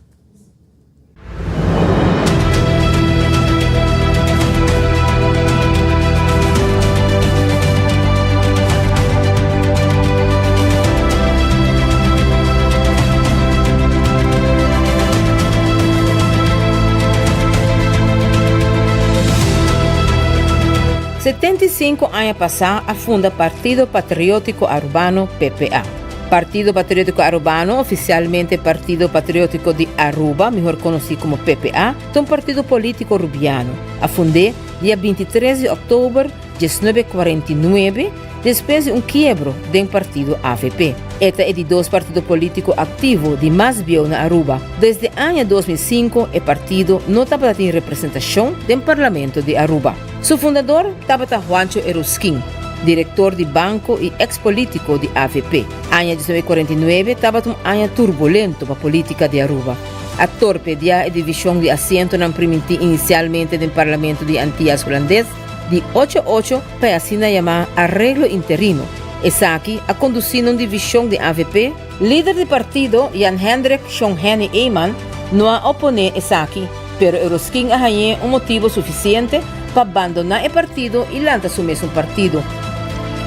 75 aña pasá a funda Partido Patriótiko Arubano, PPA. Partido Patriótiko Arubano, ofisialmente Partido Patriótiko di Aruba, mihor konosí komo PPA, ta un partido polítiko rubiano. A fund'é dia 23 di òktober 1949 despues di un kiebro den partido avp. E ta e di dos partido polítiko aktivo di mas bieu na Aruba. Desde aña 2005 e partido no tabata tin representashon den Parlamento di Aruba. Su fundador tabata Juancho Erusquin, director di banco y ex politico di avp. Aña 1949 tabata un aña turbulento pa politica di Aruba. A torpedia e division di asientonan priminti inicialmente den Parlamento di Antillas Hulandes di ocho ocho pa e asina yama Arreglo Interino. Esaki a conduci na un division di avp. Lider di partido Jan Hendrik Shon Henny Eman no a oponé esaki, pero Eroskin a hañ'é un motibu sufisiente pa bandoná e partido i lanta su mesun partido.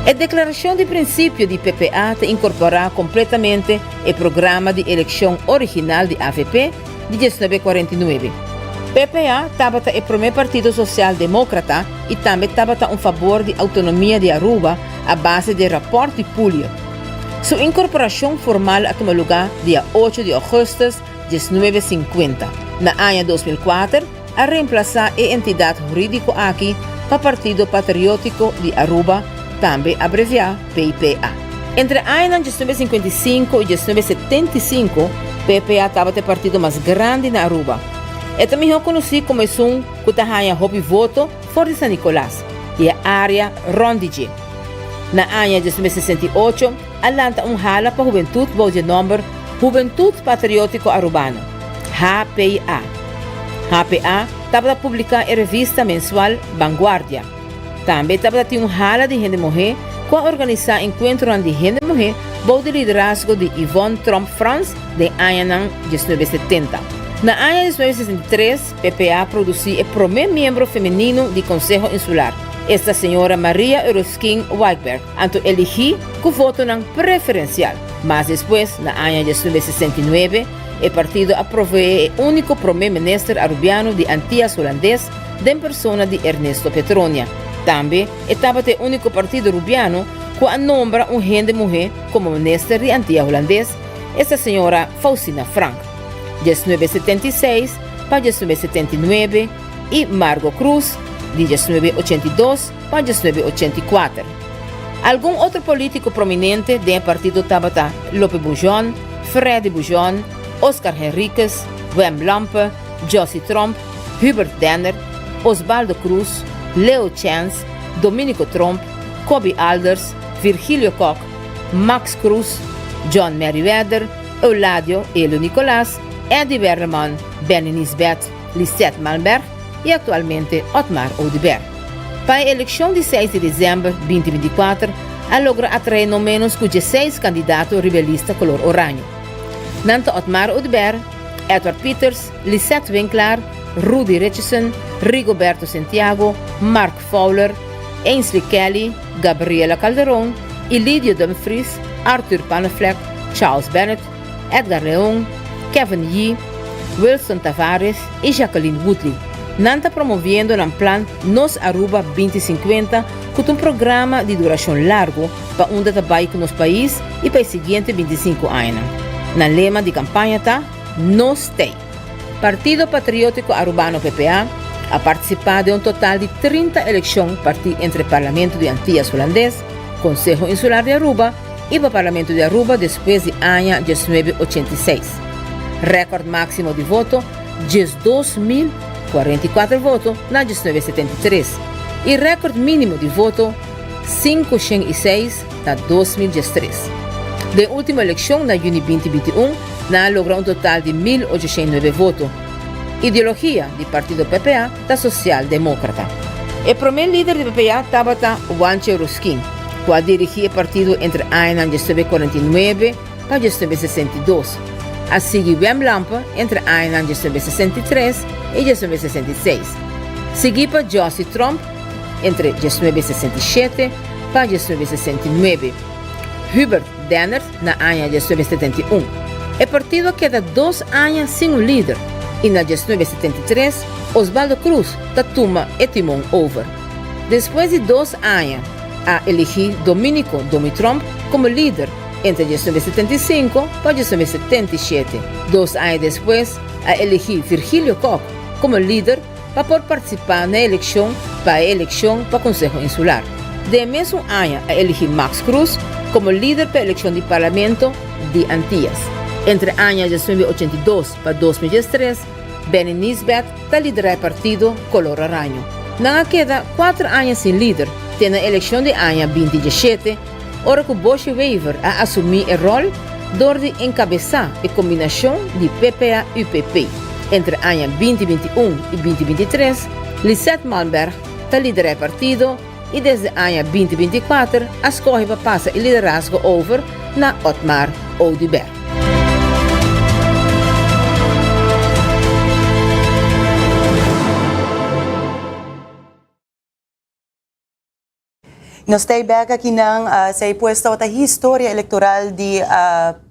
E deklarashon di prinsipio di PPA ta inkorporá kompletamente e programa di elekshon original di avp di 1949. PPA tabata e promé partido sosial-demókrata i tambe tabata un fabor di outonomia di Aruba a base di e Rapòrt di Pulje. Su inkorporashon formal a tuma lugá dia ocho di ougùstùs 1950. Na aña 2004 a remplasá e entidat hurídiko aki pa Partido Patriótiko di Aruba, tambe abreviá PPA. Entre añanan 1955 i 1975 PPA tabata e partido mas grandi na Aruba. E ta mihó konosí komo esun ku ta haña hopi voto for di San Nicolas i e área rònt di dje. Na aña 1968 a lanta un hala pa hubentut bou dje nòmber Hubentut Patriótiko Arubano, HPA. HPA tabata publiká e revista mensual Vanguardia. Tambe tabata tin un hala di hende muhé. ku a organisá enkuentronan di hende muhé bou di liderazgo di Yvonne Tromp Frans den añanan 1970. Na aña 1963 PPA a produsí e promé miembro femenino di Konseho Insular, esta señora Maria Euroskin Wijkberg, anto eligí ku votonan preferensial. Mas despues, na aña 1969, e partido a proveé e úniko promé minister arubiano di Antias Hulandes den persona di Ernesto Petronia. Tambe e tabata e úniko partido rubiano ku a nombra un hende muhé komo minister di Antia Hulandes, esta señora Faustina Frank, 1976 pa 1979, i Margo Croes, di 1982 pa 1984. Algun otro polítiko prominente den e partido tabata Lope Bujon, Freddy Bujon, Oscar Henriquez, Wem Lampe, Jossy Tromp, Hubert Denner, Osbaldo Cruz, Leo Chance, Dominico Tromp, Coby Alders, Virgilio Kock, Max Cruz, John Merryweather, Euladio Elio Nicolaas, Eddie Werleman, Benny Nisbet, Lisette Malmberg y actualmente Otmar Oduber. Pa e eleccion di seis di december 2024 a logra atrae no menos cu dieseis candidato riba e lista color oraño. Nan ta Otmar Oduber, Edward Pieters, Lisette Winklaar, Rudy Richardson, Rigoberto Santiago, Mark Fowler, Ainsley Kelly, Gabriela Calderon, Ilidio Dumfries, Arthur Panneflek, Charles Bennett, Edgar Leon, Kevin Yee, Wilson Tavares y Jacqueline Woodley. Nan ta promoviendo nan plan Nos Aruba 2050 cu ta un programa di duracion largo pa unda ta bay cu nos pais y pa e siguiente 25 añanan. Nan lema di campaña ta Nos Tey. Partido Patriotico Arubano PPA a participa den un total di 30 eleccion parti entre Parlamento di Antillas Hulandes, Conseho Insular di Aruba y pa Parlamento di Aruba despues di aña 1986. Record maximo di voto, 12.044 voto na 1973 y record minimo di voto, 506 na 2013. Den ultimo eleccion na juni 2021 nan a logra un total di 1.809 voto. Ideologia di partido PPA ta social democrata. E prome lider di PPA tabata Juancho Ruskin, cu a dirigi e partido entre añanan 1949 pa 1962. A sigui Wem Lampe entre añanan 1963 y 1966, sigui pa Jossy Tromp entre 1967 pa 1969, Hubert Dennert na aña 1971. E partido a keda dos aña sin un lider y na 1973 Osvaldo Cruz ta tuma e timon over. Despues di dos aña a eligi Dominico Domi Tromp como lider entre 1975 pa 1977. Dos aña despues a eligi Virgilio Kock como lider pa por partisipá na e elekshon pa e elekshon pa Konseho Insular. Den e mesun aña a eligí Max Cruz komo lider pa e elekshon di Parlamento di Antias. Entre aña 1982 pa 2013, Benny Nisbet ta liderá e partido Kolor Oraño. Nan a keda kuater aña sin lider te na elekshon di aña 2017, ora ku Bosje Wever a asumí e ròl dor di enkabesá e kombinashon di PPA-UPP. Entre aña 2021 i 2023, Lisette Malmberg ta liderá e partido i desde aña 2024 a skohe pa pasa e liderazgo over na Otmar Oduber. Nos ta bek akinan, esei pues tabata historia electoral di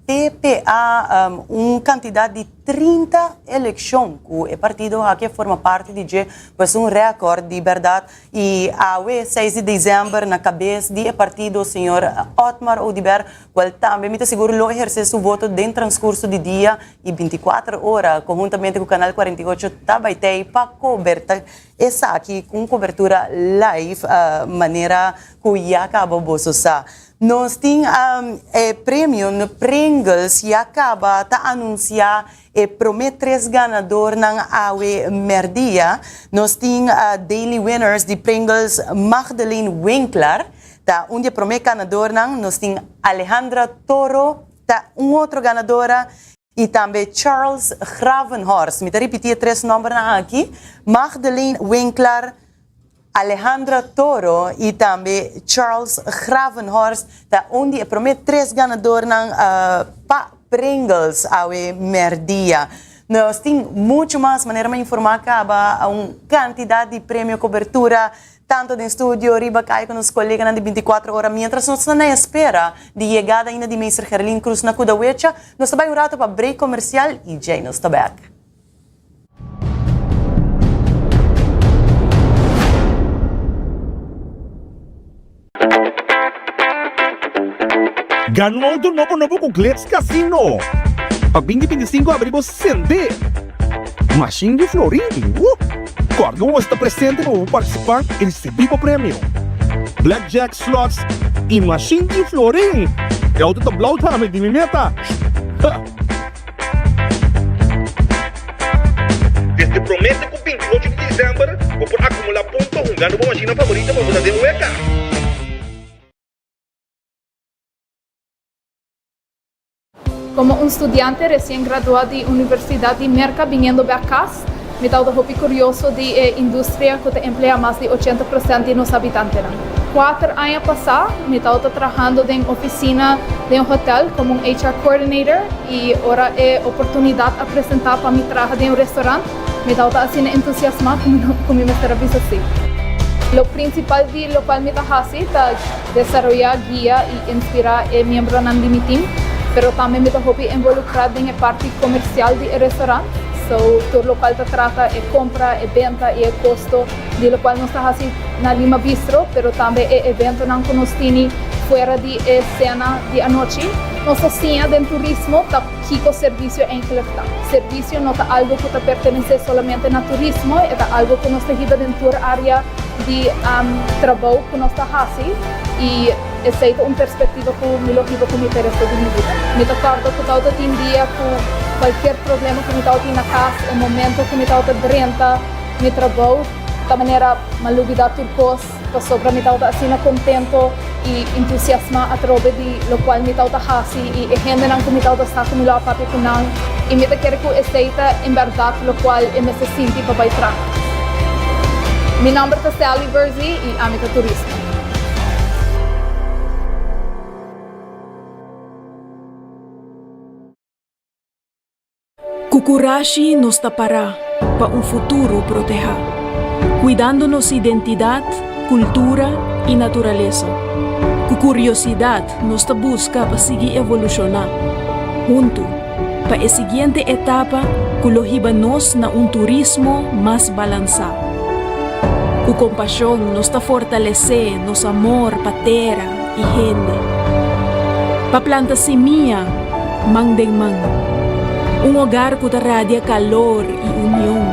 PPA, un cantidad di 30 eleccion cu e partido aki a forma parti di dje, pues un record di berdad. Y awe, 6 di december, na cabes di e partido señor Otmar Oduber, cual tambe mi ta sigur lo eherce su voto den transcurso di dia y 24 ora, conhuntamente cu Canal 48 ta bay tey pa coberta Esaki ku un kobertura live manera ku ya kaba boso sa. Nos tin e premio Pringles ya kaba ta anunsia e prome tres ganadornan awe merdia. Nos tin daily winners di Pringles Magdalene Winklar ta un di e prome ganadornan. Nos tin Alejandra Toro ta un otro ganadora. Y tambe Charles Gravenhorst. Mi ta ripiti e tres nombernan aki, Magdalene Winklar, Alejandra Toro y tambe Charles Gravenhorst ta un di e prome tres ganadornan pa Pringles awe merdia. Nos tin mucho mas manera mi a informa caba un cantidad di premio cobertura tanto den studio riba caya cu nos coleganan di binticuatro ora mientras nos ta na espera di yegada ainda di Meester Gerlin Cruz na Kudawecha. Nos ta bay un rato pa break comercial y djey nos ta bek. Gana un auto nobo nobo cu Glitz Casino! Pa binti 25 abri bo sende Mashin di Florin! Woo! Corda cu bo mester ta presente pa bo participa y ricibi bo premio! Blackjack, slots y mashin di Florin! E auto ta blauw tambe di mi meta! Ha! Desde promé te ku 28 di desèmber bo por akumulá punto hungando bo mashinnan favorito pa bo ta den weka. Komo un studiante resien graduá di Universidat di Merka biniendo bèk kas, mi tabata hopi kurioso di e industria ku ta empleá mas di ochenta prosènt di nos habitantenan. Kuater aña pasá mi tabata trahando den ofisina den un hotèl komo un HR coordinator i ora e oportunidat a presentá pa mi traha den un restaurant, mi tabata asina entusiasmá ku mi ku mi mester a bisa sí. Lo prinsipal di lokual mi ta hasi ta desaroyá, guia i inspirá e miembronan di mi tim, pero tambe mi ta hopi involukrá den e parti komersial di e restaurant. So tur lokual ta trata e kompra, e benta i e kosto. Di locual nos ta haci na Lima Bistro, pero tambe e eventonan cu nos tini fuera di e cena di anochi. Nos ta siña den turismo ta kico servicio eigenlijk ta. Servicio no ta algo cu ta pertenece solamente na turismo, e ta algo cu nos ta hiba den tur area di trabou cu nos ta haci y esey ta un perspectiva cu mi lo hiba cu mi pa e resto di mi bida. Mi ta corda cu tawata tin dia cu cualkier problema cu mi tawata tin na cas, e momento cu mi tawata drenta, Mi trabou ta manera m'a lubidá tur kos pasobra mi tabata asina kontento i entusiasmá atrobe di lokual mi tabata hasi i e hendenan ku mi tabata sa ku mi lo a papia ku nan i mi ta kere ku esei ta en bèrdat lokual e mester sinti pa bai traha. Mi nòmber ta Sally Bersey i ami ta turista. Ku kurashi nos ta pará pa un futuro protehá, kuidando nos identidat, kultura i naturalesa. Ku kuriosidat nos ta buska pa sigui evolushoná, huntu, pa e siguiente etapa ku lo hiba nos na un turismo mas balansá. Ku kompashon nos ta fortalesé nos amor pa tera i hende. Pa planta simia man den man. Un hogar ku ta radia kalor i union,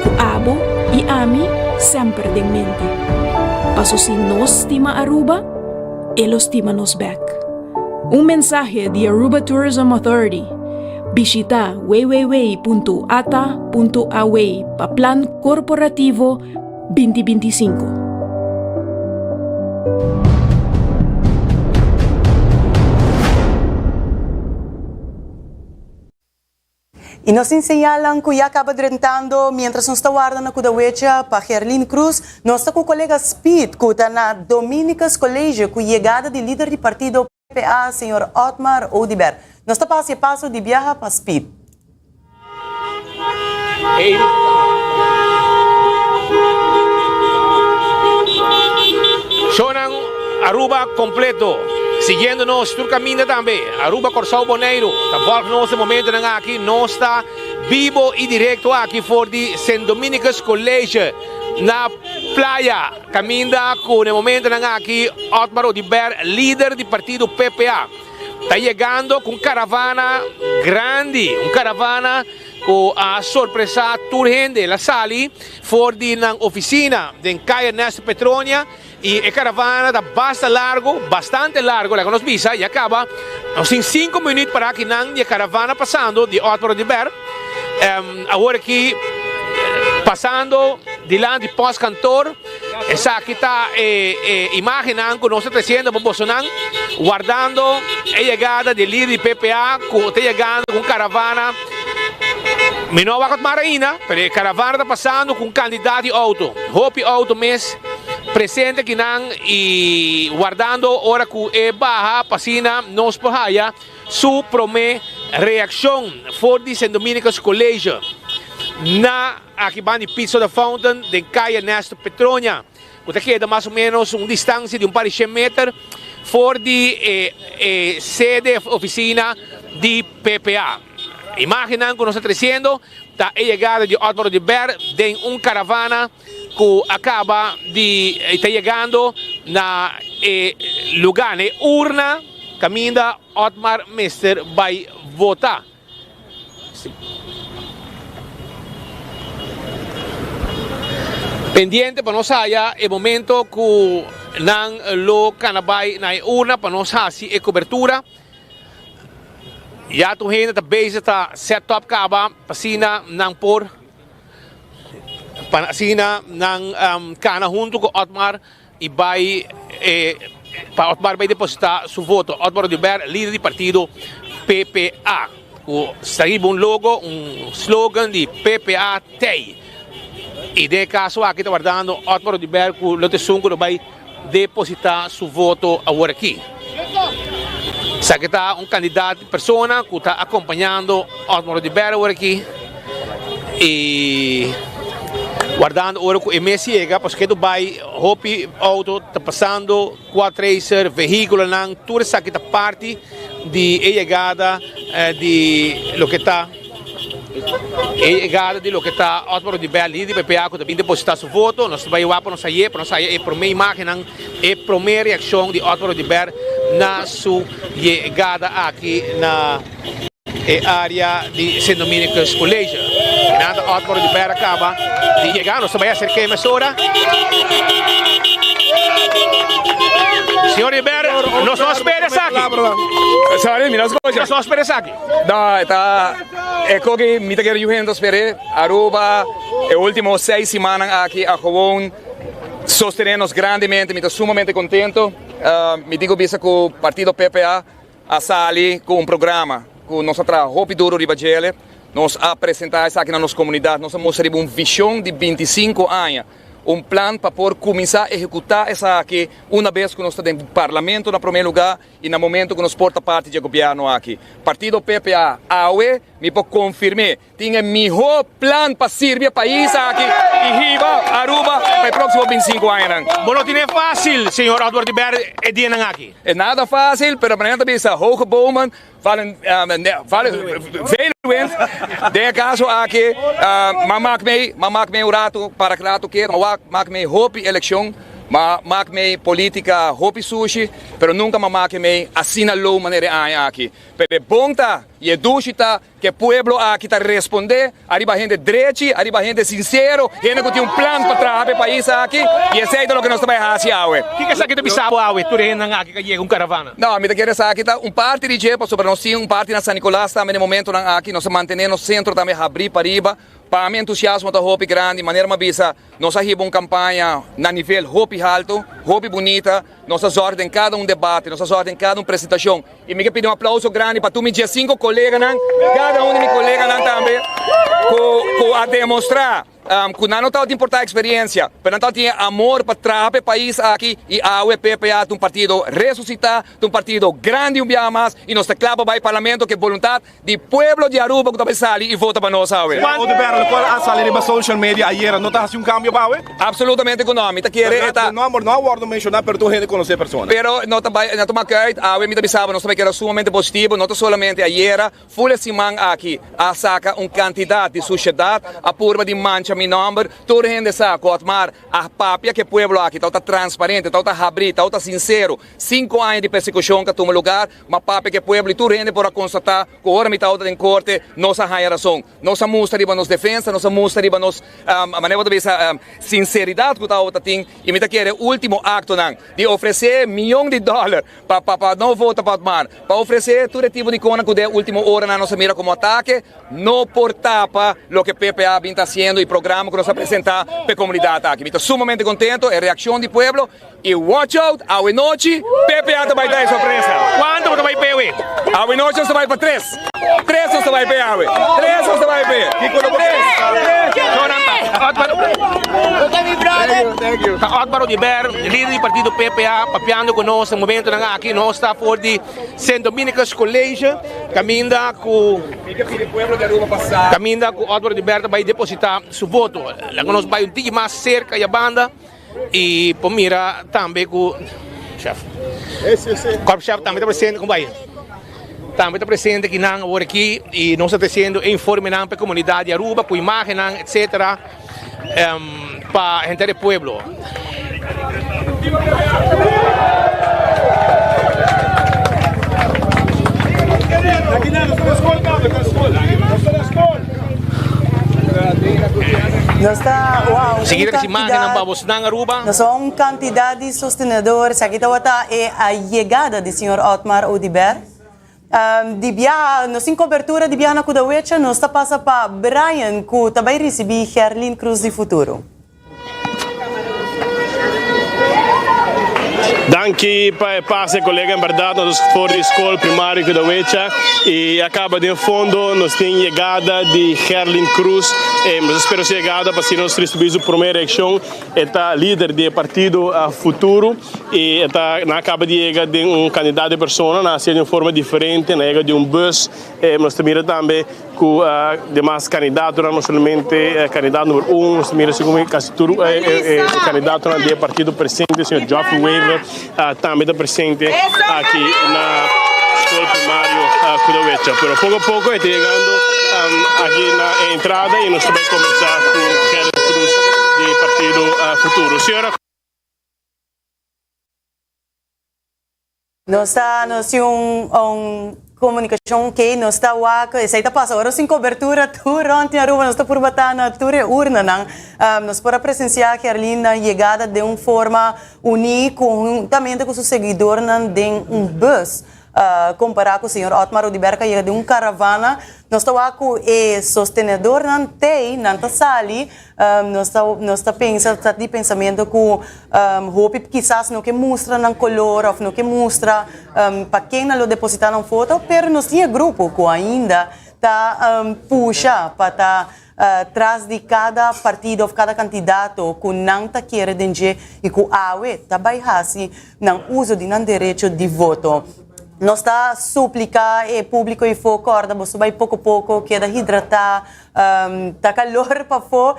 ku abo i ami semper den mente. Paso si nos stima Aruba, e lo stima nos bek. Un mensahe di Aruba Tourism Authority. Bishita www.ata.aw pa plan korporativo 2025. Y nos tin señalnan cu ya caba drentando mientras nos ta warda na Kudawecha pa Gerlin Cruz. Nos ta cu colega Speed cu ta na Dominicus College cu yegada di lider di partido PPA señor Otmar Oduber. Nos ta pasa e paso di biaha pa Speed. Shownan Aruba completo siguiendo nos tur caminda tambe Aruba Corsou Boneiru ta volg nos e momentonan aki nos ta bibo y directo aki for di Sint Dominicus College na Playa caminda cu na e momentonan aki Otmar Oduber lider di partido PPA Ta yegando cu un caravana grandi, un caravana cu a sorpresa tur hende. El a sali for di nan oficina den Caya Ernesto Petronia y e caravana ta basta largo, bastante largo, laga nos bisa, ya caba nos tin cinco minuut para aki nan di e caravana pasando di Otmar Oduber. Awor aki pasando dilanti postkantoor. Esaki ta e e imagennan ku nos ta tresiendo pa bosonan, wardando e yegada di e lider di PPA ku ta yegando ku un karavana. Mi no a wak Otmar ainda, pero e caravana ta pasando cu un cantidad di auto. Hopi auto mes presente akinan y wardando ora cu e baha pa asina nos por haya su prome reaccion for di Sint Dominicus College na aki banda di Pizza the Fountain den Calle Ernesto Petronia cu ta keda mas o menos un distancia di un par di shen meter for di e e sede of oficina di PPA. Imagennan cu nos ta treciendo ta e yegada di Otmar Oduber den un caravana cu a caba di ta yegando na e lugar, na e urna caminda Otmar mester bay vota. Pendiente pa nos haya e momento cu nan lo cana bay na e urna pa nos haci e cobertura. Ya tur hende ta bezig ta set up caba pa asina nan por pa asina nan cana hunto cu Otmar y bay e pa Otmar bay deposita su voto. Otmar Oduber, lider di partido PPA, cu sta riba un logo, un slogan di PPA tey. Y den e caso aki ta wardando Otmar Oduber cu lo ta esun cu lo bay deposita su voto awor aki. Esaki ta un kandidat di persona ku ta akompañando Otmar Oduber awor aki i wardando ora ku e mes yega pasobra ke bai hopi outo ta pasando, quad racer, vehikulonan, tur esaki ta parti di e yegada di loke ta. E yegada di loke ta Otmar Oduber, lider di PPA ku ta bin depositá su voto. Nos ta bai wak pa nos haye, pa nos haya e promé imágennan, e promé reakshon di Otmar Oduber na su yegada aki na e área di Sint Dominicus College. Nan ta Otmar Oduber a kaba di yega, nos ta bai aserk'é mesora. Señor Oduber, nos no a spera esaki. Sorry, mi no a scocha. Nos no a spera esaki. No, e ta e ko ki mi ta kere yu hende sper'é. Aruba e ultimo seis simannan aki a gewoon sostené nos grandemente. Mi ta sumamente kontento. Mi tin ku bisa ku partido PPA a sali ku un programa ku nos a traha hopi duru riba djele. Nos a presentá esaki na nos komunidat. Nos a mustra riba un vishon di bintisinku aña. Un plan pa por kuminsá ehekutá esaki una bes ku nos ta den parlamento na promé lugá. I na momento ku nos por ta parti dje gobièrnu aki, partido PPA awe mi por konfirm'é tin e mihó plan pa sirbi e pais aki i hiba Aruba pa e próksimo bintisinku añanan. Bo no tin'é fásil, señor Otmar Oduber, e dianan aki. E nada fásil, pero manera ta bisa, hoge bomen vallen, vallen veel wind. Den e kaso aki, m'a mak mei, m'a mak mei un ratu, para rato keer, m'a wak mak mei hopi elekshon. M'a mak mei politica hopi sushi, pero nunca m'a make mei asina low manera e aña aki. Pero e bon ta y e dushi ta cu e pueblo aki ta responde ariba hende drechi, ariba hende sincero, hende cu tin un plan pa traha pa e pais aki y esey ta loke nos ta bay haci awe. Kiko esaki ta bisa bo awe, tur e hendenan aki cu a yega un caravana? No, mi ta kere esaki ta un parti di dje pasobra nos tin un parti na San Nicolas tambe na e momentonan aki, nos ta mantene nos centro tambe habri pariba. Pa mi entusiasmo ta hopi grandi, manera mi a bisa, Nos a hiba un campaña na nivel hopi halto, hopi bunita, nos a zorg den cada un debate, nos a zorg den cada un presentacion y mi ke pidi un aplauso grandi pa tur mi diescinco coleganan, cada un di mi coleganan tambe cu cu a demostra cu nan no tabata importa experiencia, pero nan tabata tin e amor pa traha pa e pais aki y awe PPA ta un partido resucita, ta un partido grandi un biaha mas y nos ta cla pa bay parlamento cu e boluntad Di pueblo di Aruba ku ta bai sali i vota pa nos awe. Señor Oduber, lokual a sali riba social media ayera no ta hasi un kambio pa awe? Absolutamente ku no. Mi ta kere e ta. E nomber no a wòrdu menshoná pero tur hende konosé e persona. Pero no ta bai, no ta maka uit. Awe mi ta bisa bo nos ta bai keda sumamente positivo. No ta solamente ayera, ful e siman aki a saka un kantidat di sushedat, a purba di mancha mi nomber. Tur hende sa ku Otmar a papia ku e pueblo aki tabata transparente, tabata habrí, tabata sinsero. Sinku aña di persekushon ka tuma lugar. Ma papia ku e pueblo i tur hende por a konstatá ku ora mi tabata den korte, nos a haña rason. Nos a mustra riba nos defensa, nos a mustra riba nos, manera bo ta bisa, sinseridat ku tabata tin. I mi ta kere e último aktonan di ofensa. ofresé mion di dòler pa pa pa no vota pa Otmar, pa ofresé tur e tipo di konan ku den e último oranan nos a mira komo atake, no por tapa loke PPA bin ta hasiendo i programa ku nos a presentá pa e komunidat aki. Mi ta sumamente kontento e reakshon di pueblo i watch out awe nochi PPA ta bai ta e sorpresa. Kuantu bo ta bai p'e awe? Awe nochi nos ta bai pa tres. Tres nos ta bai p'e awe. Tres nos ta bai p'e. Kiko lo bo Tres. Tres. Shownan ta Otmar. Thank you. Ta Otmar Oduber, lider di partido PPA, papiando ku nos na momentonan aki. Nos ta for di Sint Dominicus College caminda cu caminda cu Otmar Oduber ta bay deposita su voto. Laga nos bay un tiki mas cerca y a banda y por mira tambe cu chef Korpschef tambe ta presente con bay tambe ta presente akinan awor aki y nos ta treciendo e informenan pa e comunidad di Aruba cu imagennan etcetera. Pa henter e pueblo. Nos ta wow, un Seguida que imagen cantidad, pa bosnan Aruba. nos un cantidad di sostenedor. Esaki tabata e yegada di señor Otmar Oduber. Di biaha, nos tin cobertura di biaha na Kudawecha, nos ta pasa pa Brian cu ta bay ricibi Gerlin Cruz di Futuro. Danki pa e pase colega, en berdad nos for di school primario Kudawecha y a caba den fondo nos tin yegada di Gerlin Cruz, nos a spera su yegada pa asina nos ricibi su prome reaccion, e ta lider di e partido Futuro. Y e ta, nan a caba di yega den un cantidad di persona, nan a hacié di un forma diferente, nan a yega di un bus. Nos ta mira tambe cu demas candidatonan, no solamente candidato numero un, nos ta mira segun casi tur e candidatonan di e partido presente, señor Geoffrey Wever tambe ta presente aki na School Primario Kudawecha. Pero poco a poco e ta yegando aki na e entrada y nos ta bay conversa cu Gerrit Cruz di partido Futuro. Señora. Nos ta nos tin un un comunicacion ok nos ta wak esey ta pasa ora sin cobertura tur rond in Aruba nos ta purba ta na tur e urnanan nos por a presencia Gerlin nan yegada den un forma uni conhuntamente cu su seguidornan den un bus Kompará ku señor Otmar Oduber ku a yega den un karavana, nos ta wak ku e sostenedornan tei, nan ta sali, nos ta nos ta pensa, ta di pensamentu ku hopi kisas no ke mustra nan kolor òf no ke mustra pa ken nan lo depositá nan foto, pero nos tin e grupo ku ainda ta pusha pa ta Tras di kada partido of kada kandidato ku nan ta kere den dje i ku awe ta bai hasi nan uso di nan derecho di voto. Nos ta supliká e públiko ifó kòrda boso bai poko poko, keda hidratá, ta kalor pafó,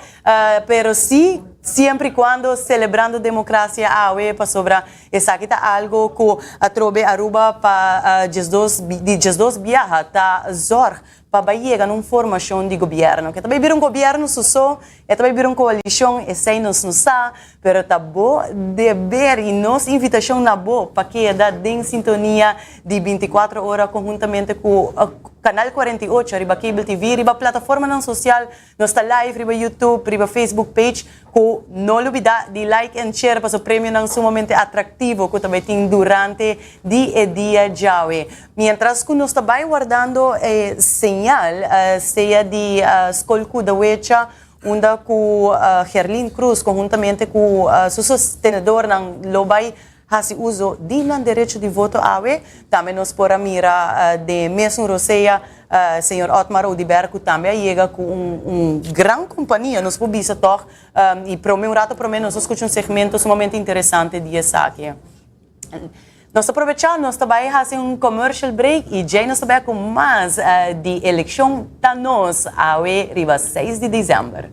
pero sí siempre i kuando selebrando demokrasia awe pasobra esaki ta algo ku atrobe Aruba pa diesdos di diesdos biaha ta zòrg pa bai yega na un formashon di gobièrnu. Ke ta bai bira un gobièrnu su so, e ta bai bira un koalishon, esei nos no sa, pero ta bo deber i nos invitashon na bo pa keda den sintonia di 24 ora konhuntamente ku Kanal 48 riba Cable TV, riba plataformanan sosial, nos ta live riba YouTube, riba Facebook page. Ku no lubidá di like en share paso premionan sumamente atractivo ku ta bai tin durante di e dia djawe. Mientras ku nos ta bai wardando e señal sea di Skol Kudawecha unda ku Gerlin Cruz konhuntamente ku su sostenedornan lo bai Hasi uso di nan derecho di voto awe. Tambe nos por a mira den mesun rosea señor Otmar Oduber cu tambe a yega cu un gran compania, nos por bisa toch, y prome un rato prome nos a scucha un segmento sumamente interesante di esaki. Nos ta probecha, nos ta bay hasi un commercial break y djey nos ta bay cu mas di eleccion ta nos awe riba seis di december.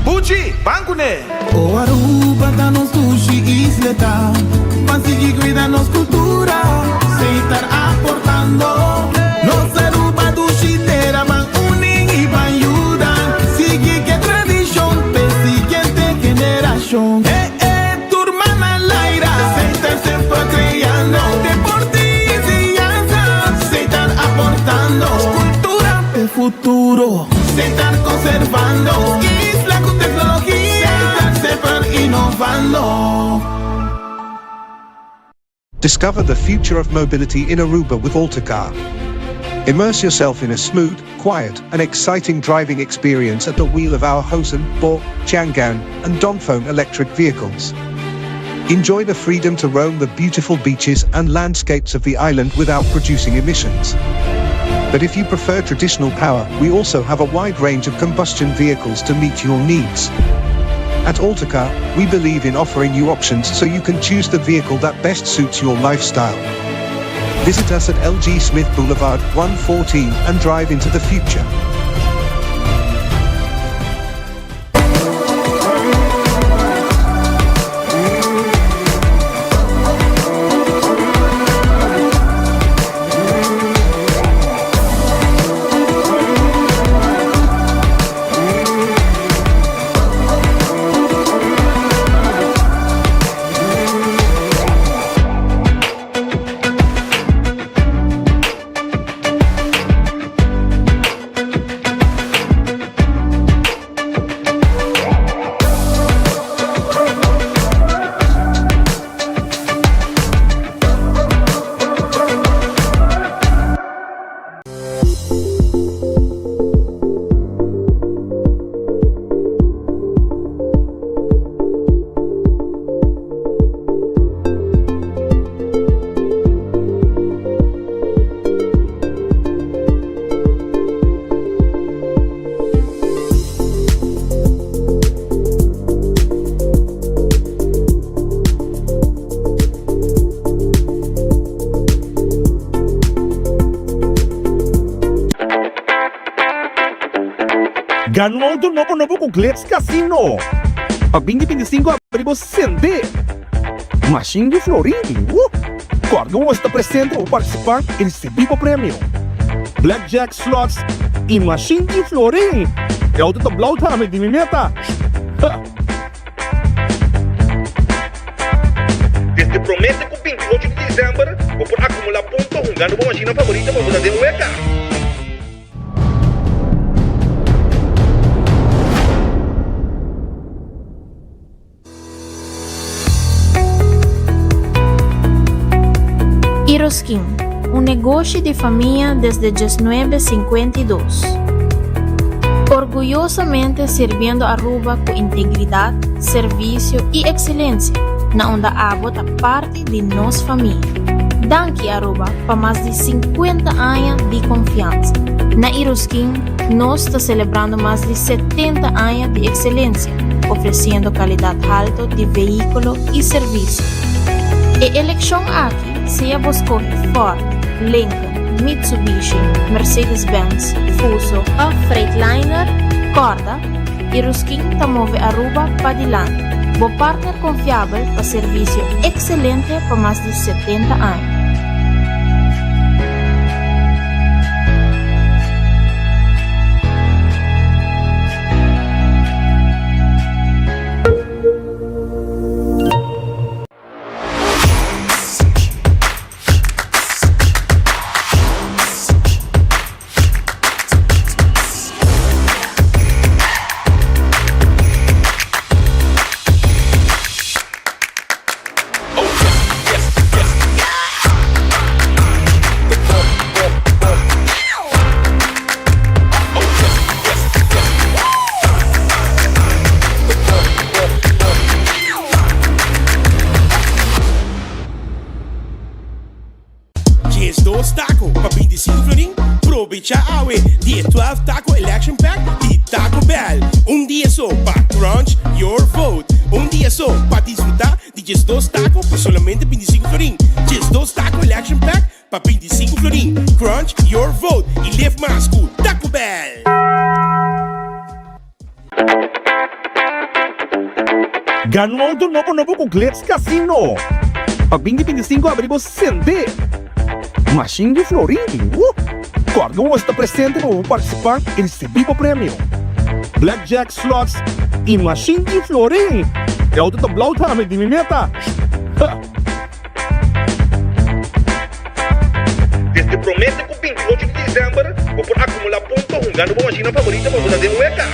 Buchi, ban kuné! O Aruba ta nos dushi isleta, Ban sigui cuida nos cultura, Setar aportando. Nos Aruba dushi tera, Ban uni y ban yuda. Casino. Discover the future of mobility in Aruba with Altacar. Immerse yourself in a smooth, quiet, and exciting driving experience at the wheel of our Hosen, Bo, Chang'an, and Dongfeng electric vehicles. Enjoy the freedom to roam the beautiful beaches and landscapes of the island without producing emissions. But if you prefer traditional power, we also have a wide range of combustion vehicles to meet your needs. At Altacar, we believe in offering you options so you can choose the vehicle that best suits your lifestyle. Visit us at LG Smith Boulevard 114 and drive into the future. Gana un auto nobo nobo cu Glitz Casino! Pa binti 25 abri bo sende! Mashin di florin! Woo! Corda cu bo sta presente pa bo participa y ricibi bo premio! Blackjack, slots y mashin di florin! E auto ta blauw tambe di mi meta! Ha! Desde promé te ku 28 di desèmber bo por akumulá punto hungando bo mashina favorito pa bo ta den weka. Iroskin, un negoshi di famia desde 1952. Orguyosamente sirbiendo Aruba cu integridad, servicio y excelencia, na unda abo ta parti di nos famia. Danki Aruba pa mas di 50 aña di confianza. Na Iroskin nos ta celebrando mas di 70 aña di excelencia, ofreciendo calidad halto di vehiculo y servicio. E eleccion aki sea bo scoge Ford, Lincoln, Mitsubishi, Mercedes-Benz, Fuso of Freightliner, corda, Iroskin ta move Aruba padilanti. Bo partner confiabel pa servicio excelente pa mas di 70 aña. 12 taco pa 25 florin? Probecha awe di e 12 taco election pack di Taco Bell. Un dia so pa crunch your vote. Un dia so pa disfruta di 12 taco pa solamente 25 florin. 12 taco election pack pa 25 florin. Crunch your vote y live mas cu Taco Bell. Gana un auto nobo nobo cu Glitz Casino! Pa 2025 abri bo sende! Mashin di florin! Woo! Corda cu bo sta presente pa bo participa y ricibi bo premio! Blackjack, slots y mashin di florin! E auto ta blauw tambe di mi meta! Ha! Desde promé te ku 28 di desèmber bo por akumulá punto hungando bo mashina favorito pa bo ta den weka.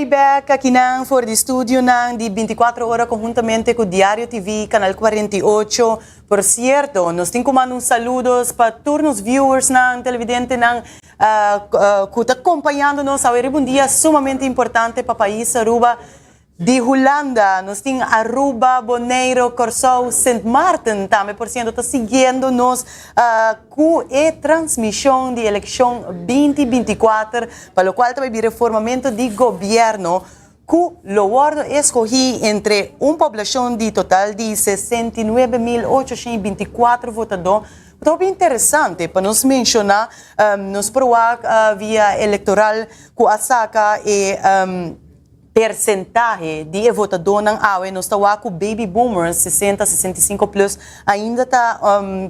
bek akinan for di studionan di 24 ora conhuntamente cu Diario TV, Canal 48. Por cierto, nos tin cu manda un saludos pa tur nos viewersnan, televidentenan cu ta acompañando nos awe riba un dia sumamente importante pa pais Aruba. Di Hulanda, nos tin Aruba, Boneiro, Corsou, Sint Maarten tambe por ciento ta siguiendo nos cu e transmision di eleccion 2024, pa locual ta bay bira formamento di gobierno cu lo wordo escogi entre un poblacion di total di 69.824 votador. Ta hopi interesante pa nos menciona, nos por wak via electoral cu a saca e Persentahe di e votadónan awe nos ta wak ku baby boomers, 60, 65 plus, ainda ta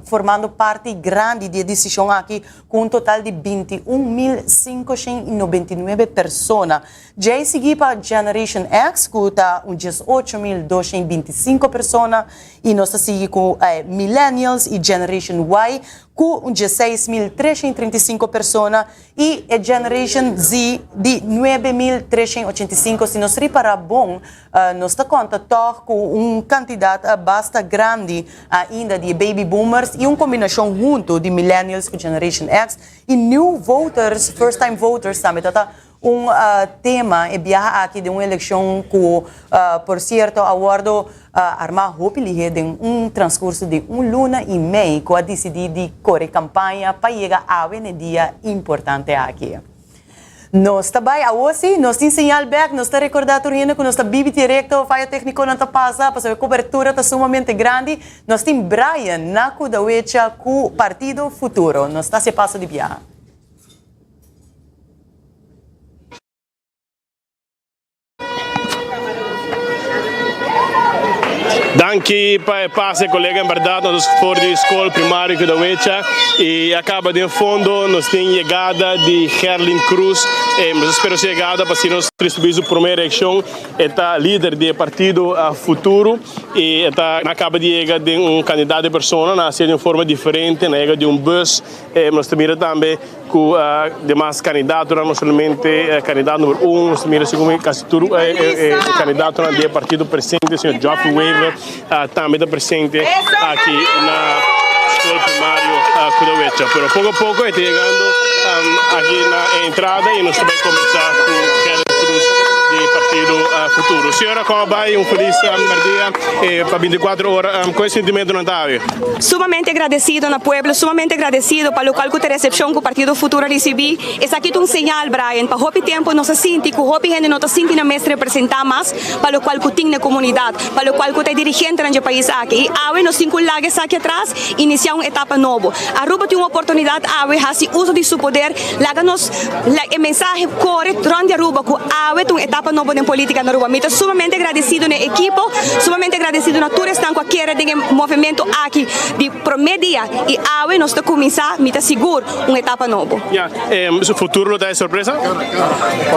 formando parti grandi di e desishon aki ku un total di 21.599 persona. Djei sigui pa Generation X ku ta un 18.225 persona i nos ta sigui ku Millennials i Generation Y ku un 16.335 persona I e Generation Z di 9385, si nos ripará bon, nos ta konta tòg ku un kantidat basta grandi ainda di e baby boomers i un kombinashon huntu di millennials ku Generation X i new voters, first time voters tambe ta ta un tema e biaha aki den un elekshon ku por sierto a wòrdu Armá hopi lihé den un transcurso di un luna y mei cu a dicidi di core campaña pa yega awe n'e dia importante aki. Nos ta bay awo si, nos tin señal bek, nos ta recorda tur hende cu nos ta bibi directo, faya tecniconan ta pasa pasobra e cobertura ta sumamente grandi. Nos tin Brian na Kudawecha cu Partido Futuro. Nos ta haci e paso di biaha. Danki pa e pase colega, en berdad nos for di school primario Kudawecha y a caba den fondo nos tin yegada di Gerlin Cruz, eh, nos espero su yegada pa si nos recibi su prome reaccion, e ta lider di e partido Futuro y e ta na caba di yega den un cantidad di persona, na haci di un forma diferente, na yega di un bus, eh, nos ta mira tambe. Ku demas kandidatonan, no solamente kandidato number un, nos ta mira segun kasi tur e kandidatonan di e partido presente, señor Geoffrey Wever tambe ta presente aki na skol primario Kudawecha. Pero poko a poko e ta yegando aki na e entrada i nos ta bai kombersá ku Gerrit Cruz di partido Futuro. Señora, komo bai? Un felis merdia pa 24 ora. Kon e sentimentonan ta awe? Sumamente agradecido na pueblo, sumamente agradecido pa locual cu ta recepcion cu Partido Futuro a ricibi. Esaki ta un señal, Brian, pa hopi tempo nos a sinti cu hopi hende no ta sinti nan mes representa mas pa locual cu tin na e comunidad, pa locual cu ta e dirigentenan dje pais aki. Y awe nos tin cu laga esaki atras, inicia un etapa nobo. Aruba tin un oportunidad awe haci uso di su poder, laga nos e mensahe core rond di Aruba cu awe ta un etapa nobo den politica na Aruba. Mi ta sumamente agradecido na e ekipo, sumamente agradecido na tur esnan cu a kere den e movimento aki di prome dia y awe nos ta cuminsa, mi ta sigur, un etapa nobo. Ya, su futuro lo ta e sorpresa?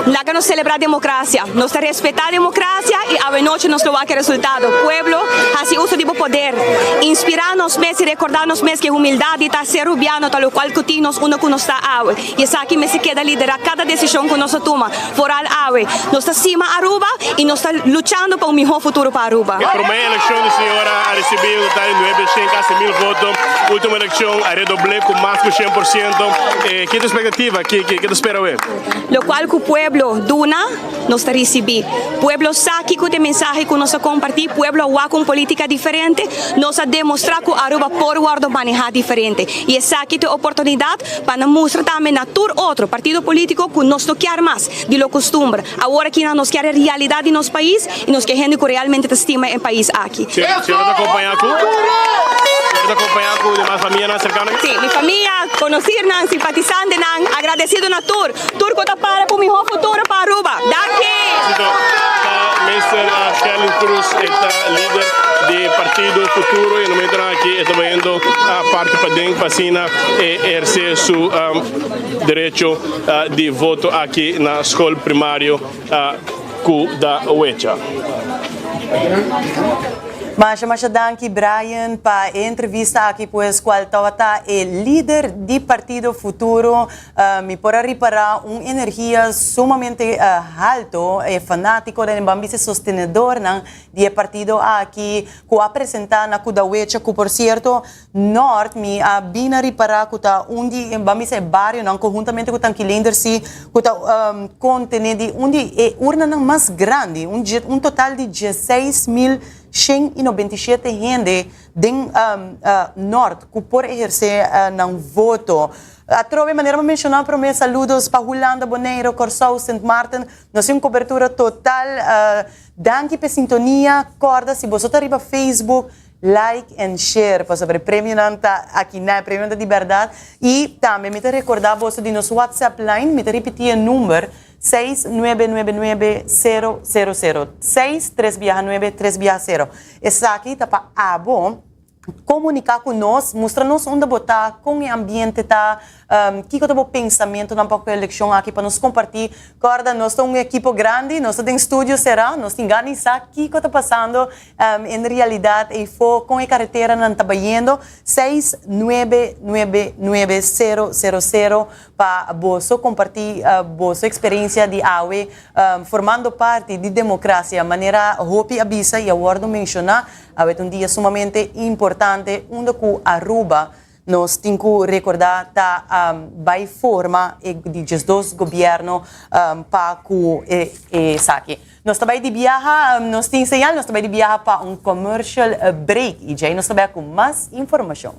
Laga nos celebra democracia. Nos ta respeta democracia y awe nochi nos lo wak e resultado. Pueblo, haci uso di bo poder. Inspira nos mes y recorda nos mes cu e humildad di ta ser Rubiano ta locual cu tin nos unda cu nos ta awe. Y esaki mester keda lidera cada decision cu nos ta tuma. Vooral awe. Nos ta stima Aruba y nos ta luchando pa un miho futuro pa Aruba. E prome eleccion di señora a ricibi un total di nuebe shen casi mil voto. Ultimo eleccion a redoble cu mas cu 100%. Ki ta expectativa? Ki ta spera awe? Locual cu pueblo duna, nos ta ricibi. Pueblo sa kico ta e mensahe cu nos a comparti. Pueblo a wak un politica diferente. Nos a demostra cu Aruba por wordo maneha diferente. Y esaki ta e oportunidad Pa nan mustra tambe na tur otro partido politico cu nos no kier mas di lo costumber. Awor aki nan nos kier e realidad di nos pais y nos kier hende cu realmente ta stima e pais aki. Señor ta acompaña cu Señor ta acompaña cu demas famianan cercano aki? Si, mi famia, conocirnan, simpatizantenan, agradecido na tur, tur cu ta para pa un miho futuro pa Aruba. Danki! Éxito ta Mister Sherlyn Cruz, e ta lider di partido Futuro y e momentonan aki e ta bayendo parti paden pa asina e eherce su derecho di voto aki na School Primario Kudawecha. Masha masha danki Brian pa e entrevista aki pues cual tawata e lider di Partido Futuro. Mi por a ripara un energia sumamente halto, e fanaticonan e ban bisa e sostenedornan di e partido aki cu a presenta na Kudawecha cu por cierto Noord mi a bin a ripara cu ta un di ban bisa e barionan conhuntamente cu Tanki si cu ta contene di un di e urnanan mas grandi un un total di 16197 hende den Noord cu por eherce nan voto. Atrobe manera mi a menciona prome saludos pa Hulanda, Boneiro, Corsou, Sint Maarten nos tin un cobertura total danki p'e sintonia corda si boso ta riba Facebook Like and share pasobra e premionan ta aki na, e premionan ta di berdad. Y tambe mi ta recorda boso di nos WhatsApp line, mi ta ripiti e number, seis nuebe nuebe nuebe sero sero sero, seis tres biaha nuebe tres biaha sero. Esaki ta pa abo comunica cu nos, mustra nos unda bo ta, con e ambiente ta, Kiko ta bo pensamentonan pa ku e elekshon aki pa nos kompartí? Kòrda, nos ta un ekipo grandi, nos ta den studio será, nos tin gana di sa kiko ta pasando en realidat eifó, kon e kareteranan ta bayendo. Seis nuebe nuebe nuebe sero sero sero pa boso kompartí boso eksperensia di awe formando parti di demokrasia. Manera hopi a bisa i a wòrdu menshoná, awe ta un dia sumamente importante unda ku Aruba Nos tin cu recorda ta bay forma e di 12 gobierno pa cu esaki. Nos ta bay di biaha, nos tin señal, nos ta bay di biaha pa un commercial break y djey nos ta bay cu mas informacion.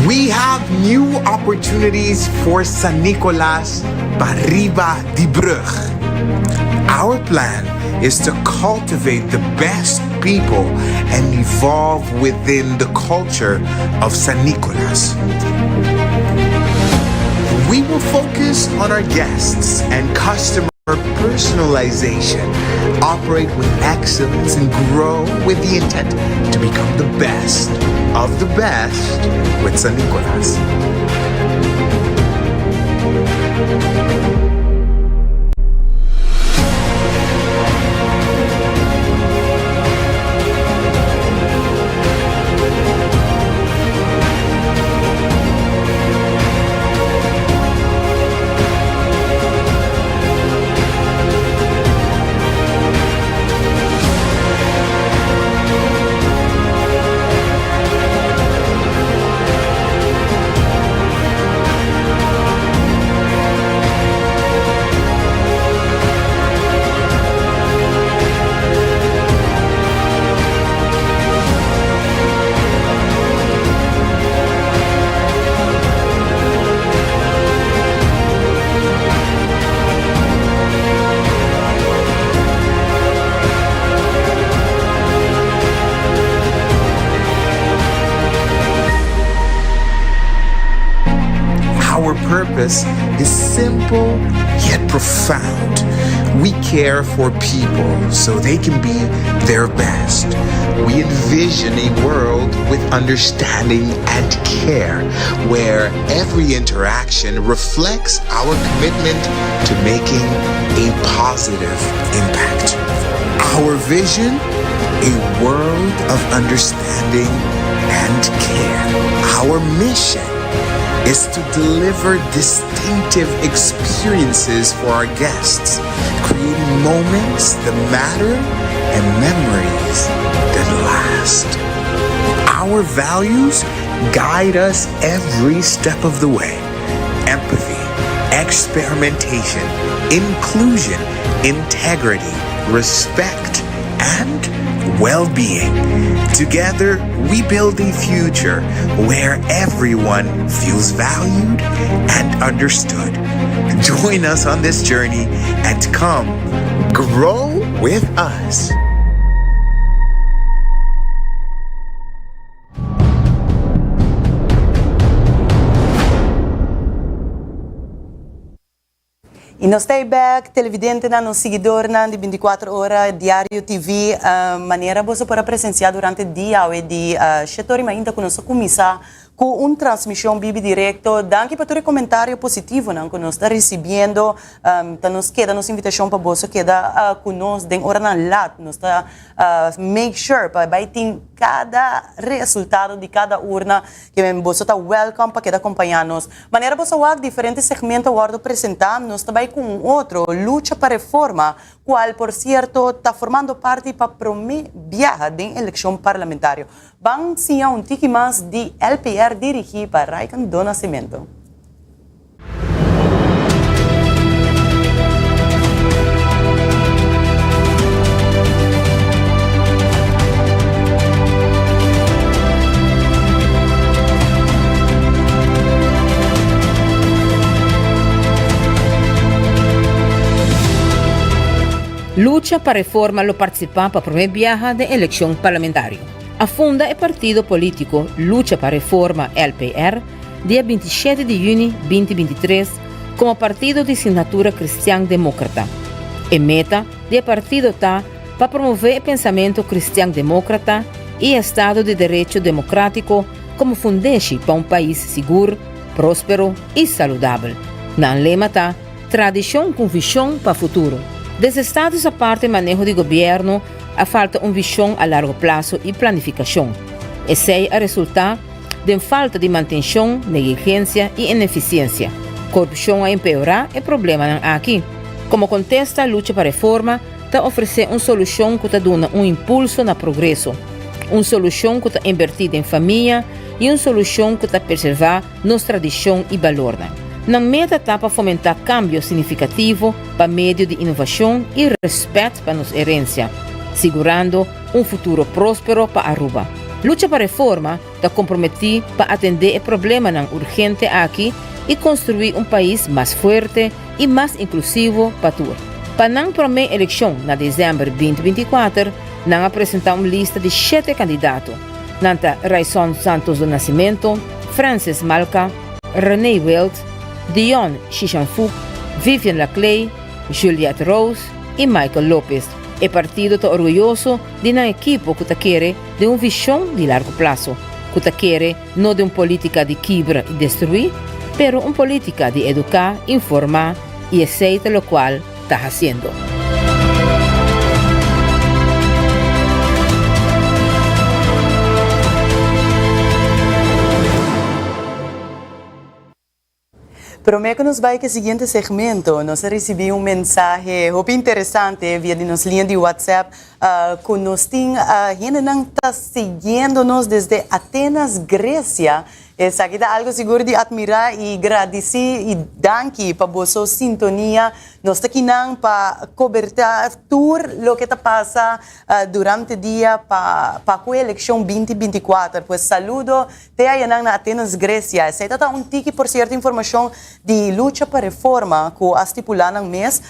We have new opportunities for San Nicolas pariba di brug. Our plan is to cultivate the best people and evolve within the culture of San Nicolas. We will focus on our guests and customer personalization, operate with excellence and grow with the intent to become the best of the best with San Nicolas. Our purpose is simple yet profound. We care for people so they can be their best. We envision a world with understanding and care where every interaction reflects our commitment to making a positive impact. Our vision a world of understanding and care. Our mission is to deliver distinctive experiences for our guests, creating moments that matter and memories that last. Our values guide us every step of the way empathy, experimentation, inclusion, integrity, respect, and. well being. Together, we build a future where everyone feels valued and understood. Join us on this journey and come grow with us. Y nos ta bek, televidentenan, nos siguidornan di 24 ora Diario TV, manera boso por a presencia durante dia awe di shetor y mainta cu nos a cuminsa cu un transmision bibi directo. Danki pa tur e comentario positivonan cu nos ta ricibiendo. Ta nos keda nos invitacion pa boso keda cu nos den oranan lat. Nos ta make sure pa bay tin cada resultado di cada urna. Ke men boso ta welcome pa keda acompaña nos. Manera boso wak diferente segmento a wordo presenta, nos ta bay cu un otro, Lucha pa Reforma, cual por cierto ta formando parti pa prome biaha den eleccion parlamentario. Ban siña un tiki mas di LPR dirigi pa Raiken Do Nascimento. Lucha pa Reforma lo partisipá pa promé biaha den elekshon parlamentario. A funda e partido polítiko Lucha pa Reforma, LPR, dia 27 di yüni 2023 komo partido di signatura kristian demókrata. E meta di e partido ta pa promové e pensamentu kristian demókrata i estado di derecho demokrátiko komo fundeshi pa un pais sigur, próspero i saludabel. Nan lema ta, Tradishon ku vishon pa futuro. Desde Status Aparte maneho di gobièrnu a falta un vishon a largo plaso i planifikashon. Esei a resultá den falta di mantenshon, negligensia i inefisiensia. Korupshon a empeorá e problemanan aki. Komo kontesta, Lucha pa Reforma ta ofresé un solushon ku ta duna un impulso na progreso, un solushon ku ta inbertí den famia i un solushon ku ta preservá nos tradishon i balornan. Nan meta ta pa fomentá kambio signifikativo pa medio di inovashon i rèspèt pa nos herensia, sigurando un futuro próspero pa Aruba. Lucha pa Reforma ta komprometí pa atendé e problemanan urgente aki i konstruí un pais mas fuerte i mas inklusivo pa tur. Pa nan promé elekshon na desèmber 2024, nan a presentá un lista di shete kandidato. Nan ta Raison Santos do Nascimento, Francis Malka, Renee Wild, Dion Shishanfuk, Vivian Laclay, Juliette Rose i Michael Lopez. E partido ta orguyoso di nan ekipo ku ta kere den un vishon di largo plaso, ku ta kere no den un politica di kibra y destrui, pero un politica di educa, informa y esey ta locual ta haciendo. Prome ku nos bai ku e siguiente segmento, nos a risibí un mensahe hopi interesante via di nos liña di WhatsApp ku nos tin hendenan ta siguiendo nos desde Atenas, Grecia. Esaki ta algu sigur di atmirá i gradisí i danki pa boso sintonia. Nos ta kinan pa kobertá tur loke ta pasa durante dia pa pa ku e elekshon 2024. Pues saludo Te ayanan na Atenas, Grecia. Esei ta ta un tiki por sierto informashon di lucha pa reforma ku a stipulá nan mes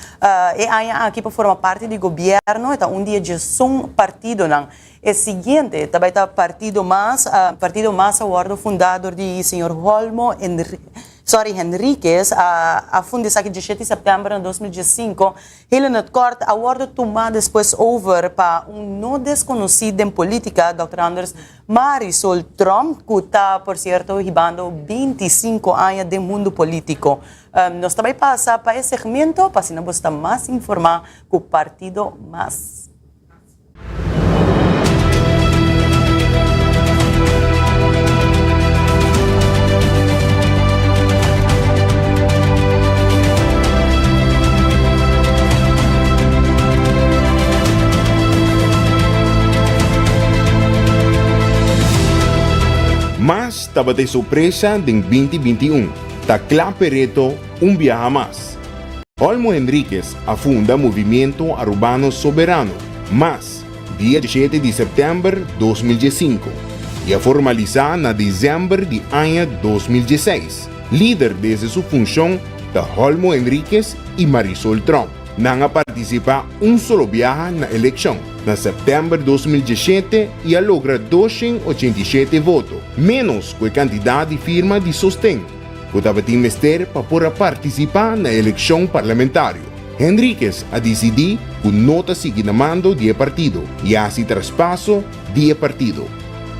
e aña aki pa forma parti di gobièrnu. E ta un di e djesun partidonan. E siguiente ta bai ta Partido Mas. Partido Mas a wòrdu fundá dor di señor Holmo sorry Henriquez a funda esaki djeshete di sèptèmber na 2015. Heel in het kort a wòrdu tumá despues over pa un no deskonosí den polítika, dòkter Anders Marisol Tromp, ku ta por sierto hibando 25 aña den mundu polítiko. Nos ta bai pasa pa e segmento pa asina bo sta mas informá ku Partido Mas. Mas tabata e sorpresa den 2021, ta kla p'e reto un biaha mas. Olmo Henriquez a funda Movimiento Arubano Soberano, mas. dia shete di sèptèmber 2015 i a formalisá na desèmber di aña 2016. Lider desde su funshon ta Holmo Henriquez i Marisol Tromp. Nan a partisipá un solo biaha na elekshon, na sèptèmber 2017 i a logra 287 voto, ménos ku e kantidat di firma di sosten ku tabatin mester pa por a partisipá na elekshon parlamentario. Henriquez a disidí ku no ta sigui na mando di e partido i a hasi traspaso di e partido.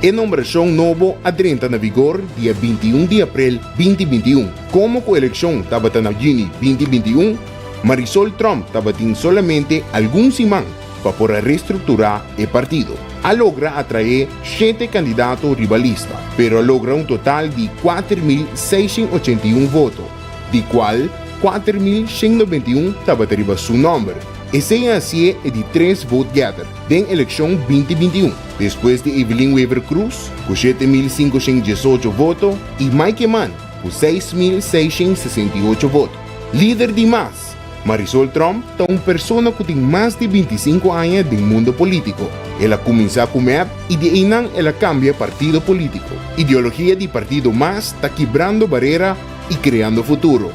E nombrashon nobo a drenta na vigor dia 21 di aprel 2021. Komo ku elekshon tabata na yüni 2021, Marisol Tromp tabatin solamente algun siman pa por a restrukturá e partido. A logra atraé shete kandidato riba lista, pero a logra un total di 4.681 voto, di kual 4.191 tabata riba su nòmber. Esei a hasié e di tres vote getter den elekshon 2021, despues di Evelyn Wever-Croes ku 7.518 voto i Mike Eman ku 6.668 voto. Lider di mas, Marisol Tromp ta un persona ku tin mas di 25 aña den mundo polítiko. El a kuminsá ku mep i di einan el a kambia partido polítiko. Ideologia di partido mas ta kibrando barera i kreando futuro.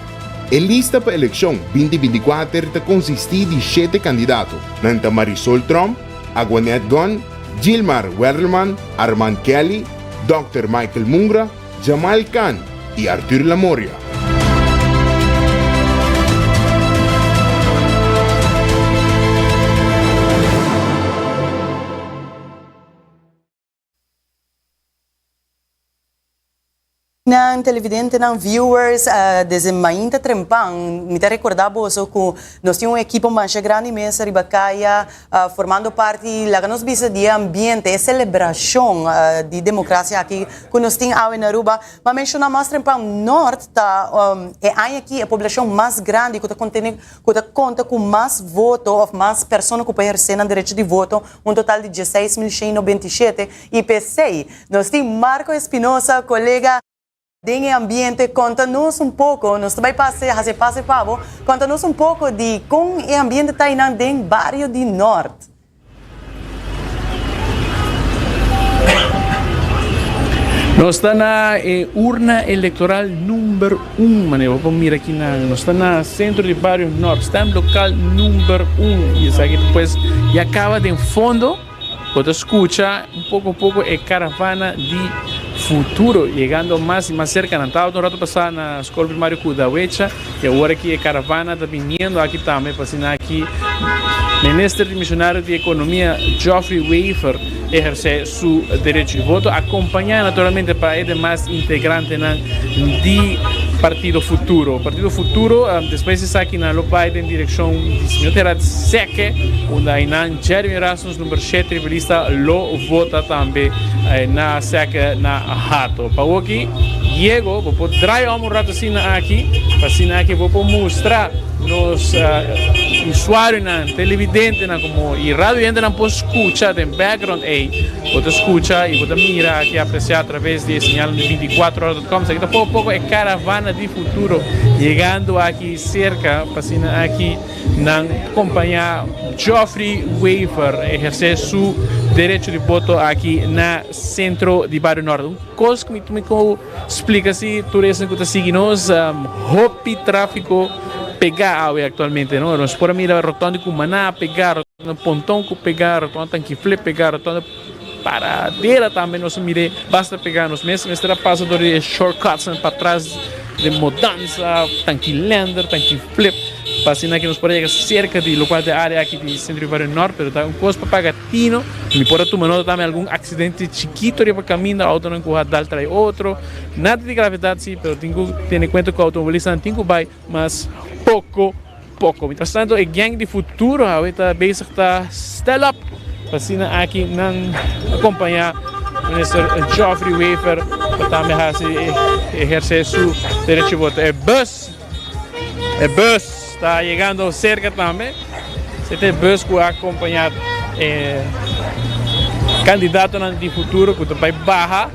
E lista pa elekshon 2024 ta konsistí di shete kandidato. Nan ta Marisol Tromp, Aguanet Gunn, Gilmar Werleman, Armand Kelly, Dòkter Michael Mungra, Jamal Khan i Arthur Lamoria. Nan televidentenan, viewers, desde mainta trempan, mi ta recorda boso cu nos tin un ekipo masha grandi mes riba caya, formando parti, laga nos bisa, di e ambiente, e celebracion di democracia aki cu nos tin awe na Aruba. Ma menciona mas trempan, Noord ta e aña aki e poblacion mas grandi cu ta contene, cu ta conta cu mas voto of mas persona cu por eherce nan derecho di voto, un total di 16.197, y p'esey nos tin Marco Espinosa, colega den e ambiente, conta nos un poco, nos ta bay pase, haci e pase pa bo, conta nos un poco di con e ambiente ta eynan den bario di Noord. Nos ta na e urna electoral number un, manera bo por mira aki nan. Nos ta na centro di bario Noord, stemlokaal number un. Y esaki ta pues ya caba den fondo. Bo ta scucha un poco poco e caravana di futuro yegando mas y mas cerca. Nan tabata un rato pasa na Scol Primario Kudawecha y awor aki e caravana ta biniendo aki tambe pa asina aki Minister Dimisionario di Economia Geoffrey Wever eherce su derecho di voto acompaña naturalmente pa e demas integrantenan di Partido Futuro. Partido Futuro despues di esaki nan lo bay den direccion di Señor Gerard Seke unda aynan Jeremy Erasmus number shete riba lista lo vota tambe na Seke na Hato. Pa awoki Diego bo por draai om un rato asina aki pa asina aki bo por mustra nos usuarionan, televidentenan como y radioyentenan por scucha den background ey bo ta scucha y bo ta mira aki aprecia a traves di e señal di 24 hora dot com. Esaki ta poco poco e caravana di futuro yegando aki cerca pa asina aki Nan kompañá Geoffrey Wever ehersé su derecho di voto aki na sentro di Bario Nort. Un kos ku mi mi ku splika si tur esnan ku ta sigui nos, hopi tráfiko pegá awe aktualmente no. Nos por a mira rotonde ku Maná pegá, rotonde Ponton ku pegá, rotonde Tankiflé pegá, rotonde Paradera tambe nos a mir'é basta pegá. Nos mes mester a pasa dor di e shortcutsnan patras den Modanza, Tanki Lender, Tanki Flip, pa asina ki nos por a yega serka di lokual ta e área aki di Sentro di Bario Nort. Pero ta un kos pa paga tino. Mi por a tuma nota tambe algun aksidente chikito riba kaminda, outonan ku a dal trai otro. Nada di gravedat si, pero tin ku tene kuenta ku outomobilistanan tin ku bai mas poko poko. Mientras tanto e gang di futuro awe ta bezig ta stel up pa asina aki nan acompaña Minister Geoffrey Wever pa tambe haci eherce su derecho di voto. E bus, e bus ta yegando cerca tambe. Esei ta e bus cu a acompaña e candidatonan di futuro cu ta bay baha.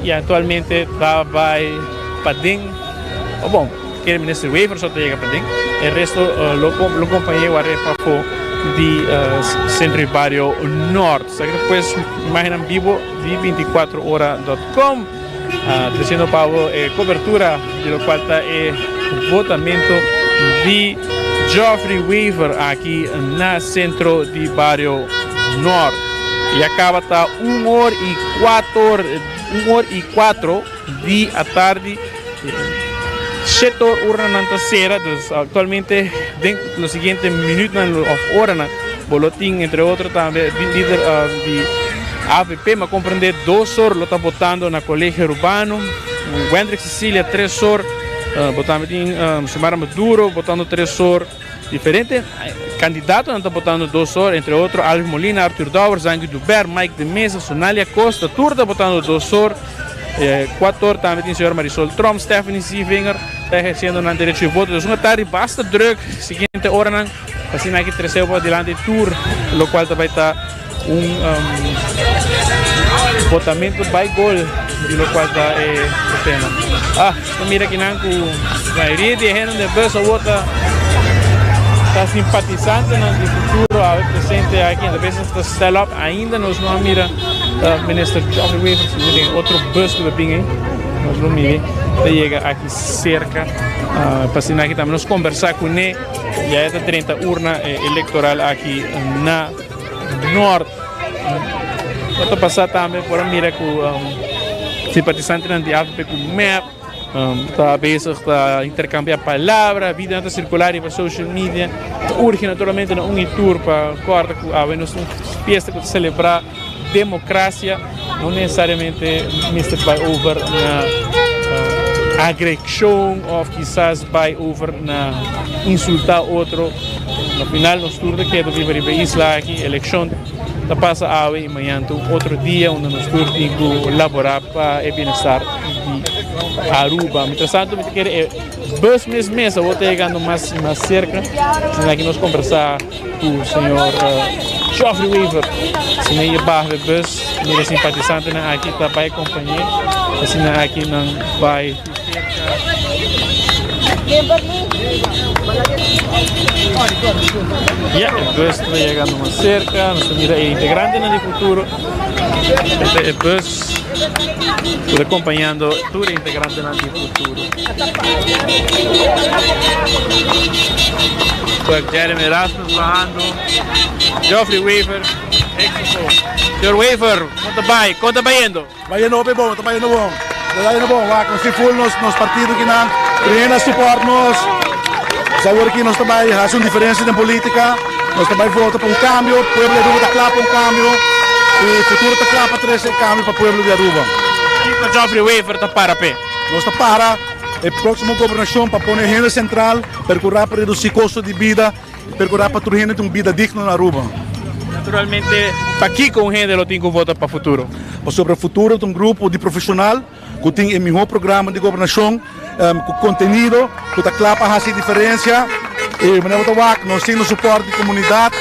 Y actualmente ta bay paden, o bon, kere Minister Wever so ta yega paden, e resto lo lo compañe ware pafo di Centro di Bario Noord. Esaki ta pues imagennan bibo di 24ora.com treciendo pa bo e cobertura di locual ta e votamento di Geoffrey Wever aki na Centro di Bario Noord. Ya caba ta un or y cuator, un or y cuatro di atardi. Shete or urnanan ta sera, dus actualmente den lo siguiente minuutnan of oranan bo lo tin entre otro tambe di lider di avp, ma comprende dos or lo ta votando na Colegio Urbano, Wendrick Cecilia tres or, bo tambe tin Xiomara Maduro votando tres or. Diferente kandidatonan ta botando dos or, entre otro Alvin Molina, Arthur Dowers, Zanky Dubert, Mike de Meza, Sonalia Costa, tur ta botando dos or. Kuator or tambe tin señor Marisol Tromp, Stephanie Zievinger ta eherciendo nan derecho di voto. Dus un atardi basta druk, siguiente oranan asina aki treseo pa dilanti tur locual ta bay ta un botamento bay gol di locual ta e tema. Ah, ta mira kinan cu mayoria di e hende den bus awor ta ta simpatizantenan di futuro awe presente aki. A veces ta stel up ainda nos no a mira Minister Geoffrey Wever sigur den otro bus cu ta bin ey. Nos lo mira ta yega aki cerca pa asina aki tambe nos conversa cune. Ya e ta drenta urna electoral aki na Noord. Lo ta pasa tambe por a mira cu simpatizantenan di avp cu mep ta bezig ta intercambia palabra, videonan ta circula riba social media. Ta urgi naturalmente na un y tur pa corda cu awe nos ta un fiesta cu ta celebra democracia, no necesariamente mester bay over na agresion of kisas bay over na insulta otro. Na final nos tur ta keda biba riba e isla aki, eleccion ta pasa awe y mañan ta un otro dia unda nos tur tin cu labora pa e bienestar di Aruba. Mientras tanto mi ta kere e bus mes mes awor ta yegando mas y mas cerca, asina aki nos conversa. Ku señor Geoffrey Wever. Asina e baha e bus, mira simpatisantenan aki ta bai acompañ'é. Asina aki nan bai cerca. Ya, e bus ta yegando mas cerca. Nos ta mira e integrantenan di Futuro. Esta e bus ku ta acompañando tur e integrantenan di Futuro. Pues Jeremy Erasmus bajando. Geoffrey Wever, éxito. Señor Wever, con ta bay? Con ta bayendo? Bayendo hopi bon, ta bayendo bon. Ta bayendo bon. Wak, nos tin full nos, nos partido kinan. Trena support nos. Awor aki nos ta bay haci un diferencia den politica. Nos ta bay vota pa un cambio. Pueblo di Aruba ta cla pa un cambio. Y futuro ta cla pa trece e cambio pa pueblo di Aruba. Kico Geoffrey Wever ta para p'e? Nos ta para e próksimo gobernashon pa pone hende sentral, perkurá pa redusí kosto di bida i perkurá pa tur hende tin un bida digno na Aruba. Naturalmente, pakiko un hende lo tin ku vota pa Futuro? Pasobra Futuro ta un grupo di profeshonal ku tin e mihó programa di gobernashon, ku kontenido, ku ta kla pa hasi diferensia. E manera bo ta wak, nos tin nos supòrt di komunidat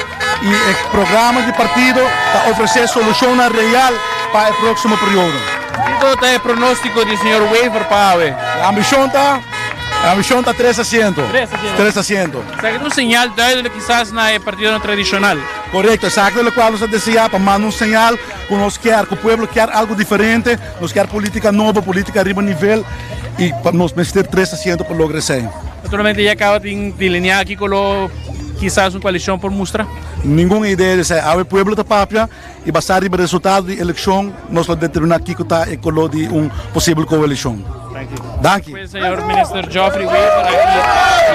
i e programa di partido ta ofresé solushonnan real pa e próksimo periodo. Kiko ta e pronóstiko di señor Wever pa awe? E ambishon ta, e ambishon ta tres asiento. Tres asiento. Tres asiento. Esaki ta un señal duidelijk kisas na e partidonan tradishonal. Korekto, esaki ta lokual nos ta deseá pa manda un señal ku nos kier, ku pueblo kier algu diferente, nos kier polítika nobo, polítika riba nivel i pa nos mester tres asiento pa logra esei. Naturalmente ya caba tin delineá kiko lo kisas un koalishon por mustra? Ningun idea di esei. Awe pueblo ta papia. I basá riba resultado di elekshon nos lo determiná kiko ta e koló di un posibel koalishon. Danki. Pues señor Minister Geoffrey Wever aki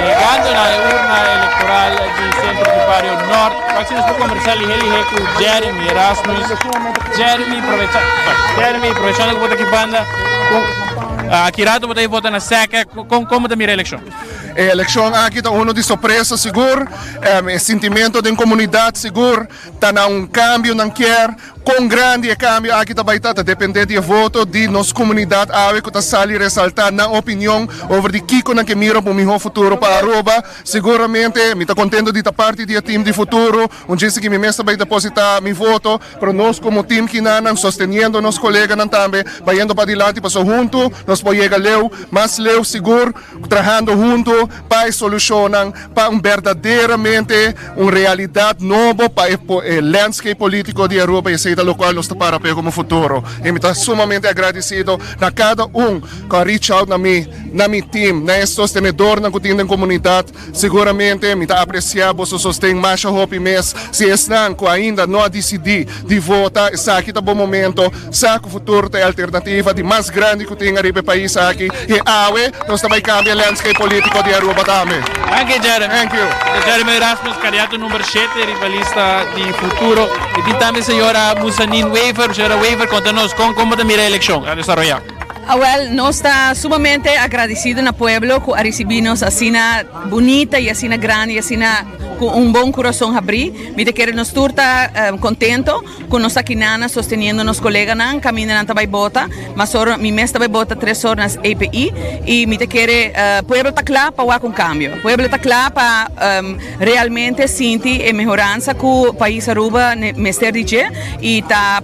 yegando na e urna electoral di Centro di Bario Noord. Wak si nos por conversa lihe lihe cu Jeremy Erasmus. Jeremy, aprovecha, Jeremy, aprovechando cu bo ta aki banda, aki rato bo ta vota na SECA, con, como ta mira e eleccion? E eleccion aki ta uno di sorpresa sigur, e sintimento den comunidad sigur. Ta na un cambio nan kier, Kon grandi e kambio aki ta bai ta, ta dependé di e voto di nos komunidat awe ku ta sali resaltá nan opinion over di kiko nan ke mira pa un mihó futuro pa Aruba. Siguramente mi ta kontento di ta parti di e team di Futuro, un djis aki mi mes ta bai depositá mi voto, pero nos komo team kinanan sosteniendo nos koleganan tambe bayendo padilanti pasobra huntu nos por yega leu, mas leu sigur. Trahando hunto pa e solucionnan pa un berdaderamente un realidad nobo pa e landscape politico di Aruba y esey ta locual nos ta para p'e como futuro. Y mi ta sumamente agradecido na cada un cu a reach out na mi, na mi team, na e sostenedornan cu tin den comunidad. Siguramente mi ta aprecia boso sosten masha hopi mes. Si esnan cu ainda no a dicidi di vota, esaki ta bo momento. Sa cu futuro ta e alternativa di mas grandi cu tin ariba e pais aki y awe nos ta bay cambia e landscape politico di Aruba tambe. Thank you, Jeremy. Thank you. Jeremy Erasmus, candidato number shete riba lista di futuro. Y tin tambe señora Musanin Wever. Señora Wever, conta nos con con bo ta mira e eleccion a desaroya. Awel, nos ta sumamente agradecido na pueblo cu a ricibi nos asina bunita y asina grandi y asina cu un bon curason habri. Mi ta kere nos tur ta contento. Cu nos aki nana sosteniendo nos coleganan caminda nan ta bay bota, mas ora mi mes ta bay bota tres or na EPI y mi ta kere pueblo ta cla pa wak un cambio, pueblo ta cla pa realmente sinti e mehoransa cu pais Aruba mester di dje y ta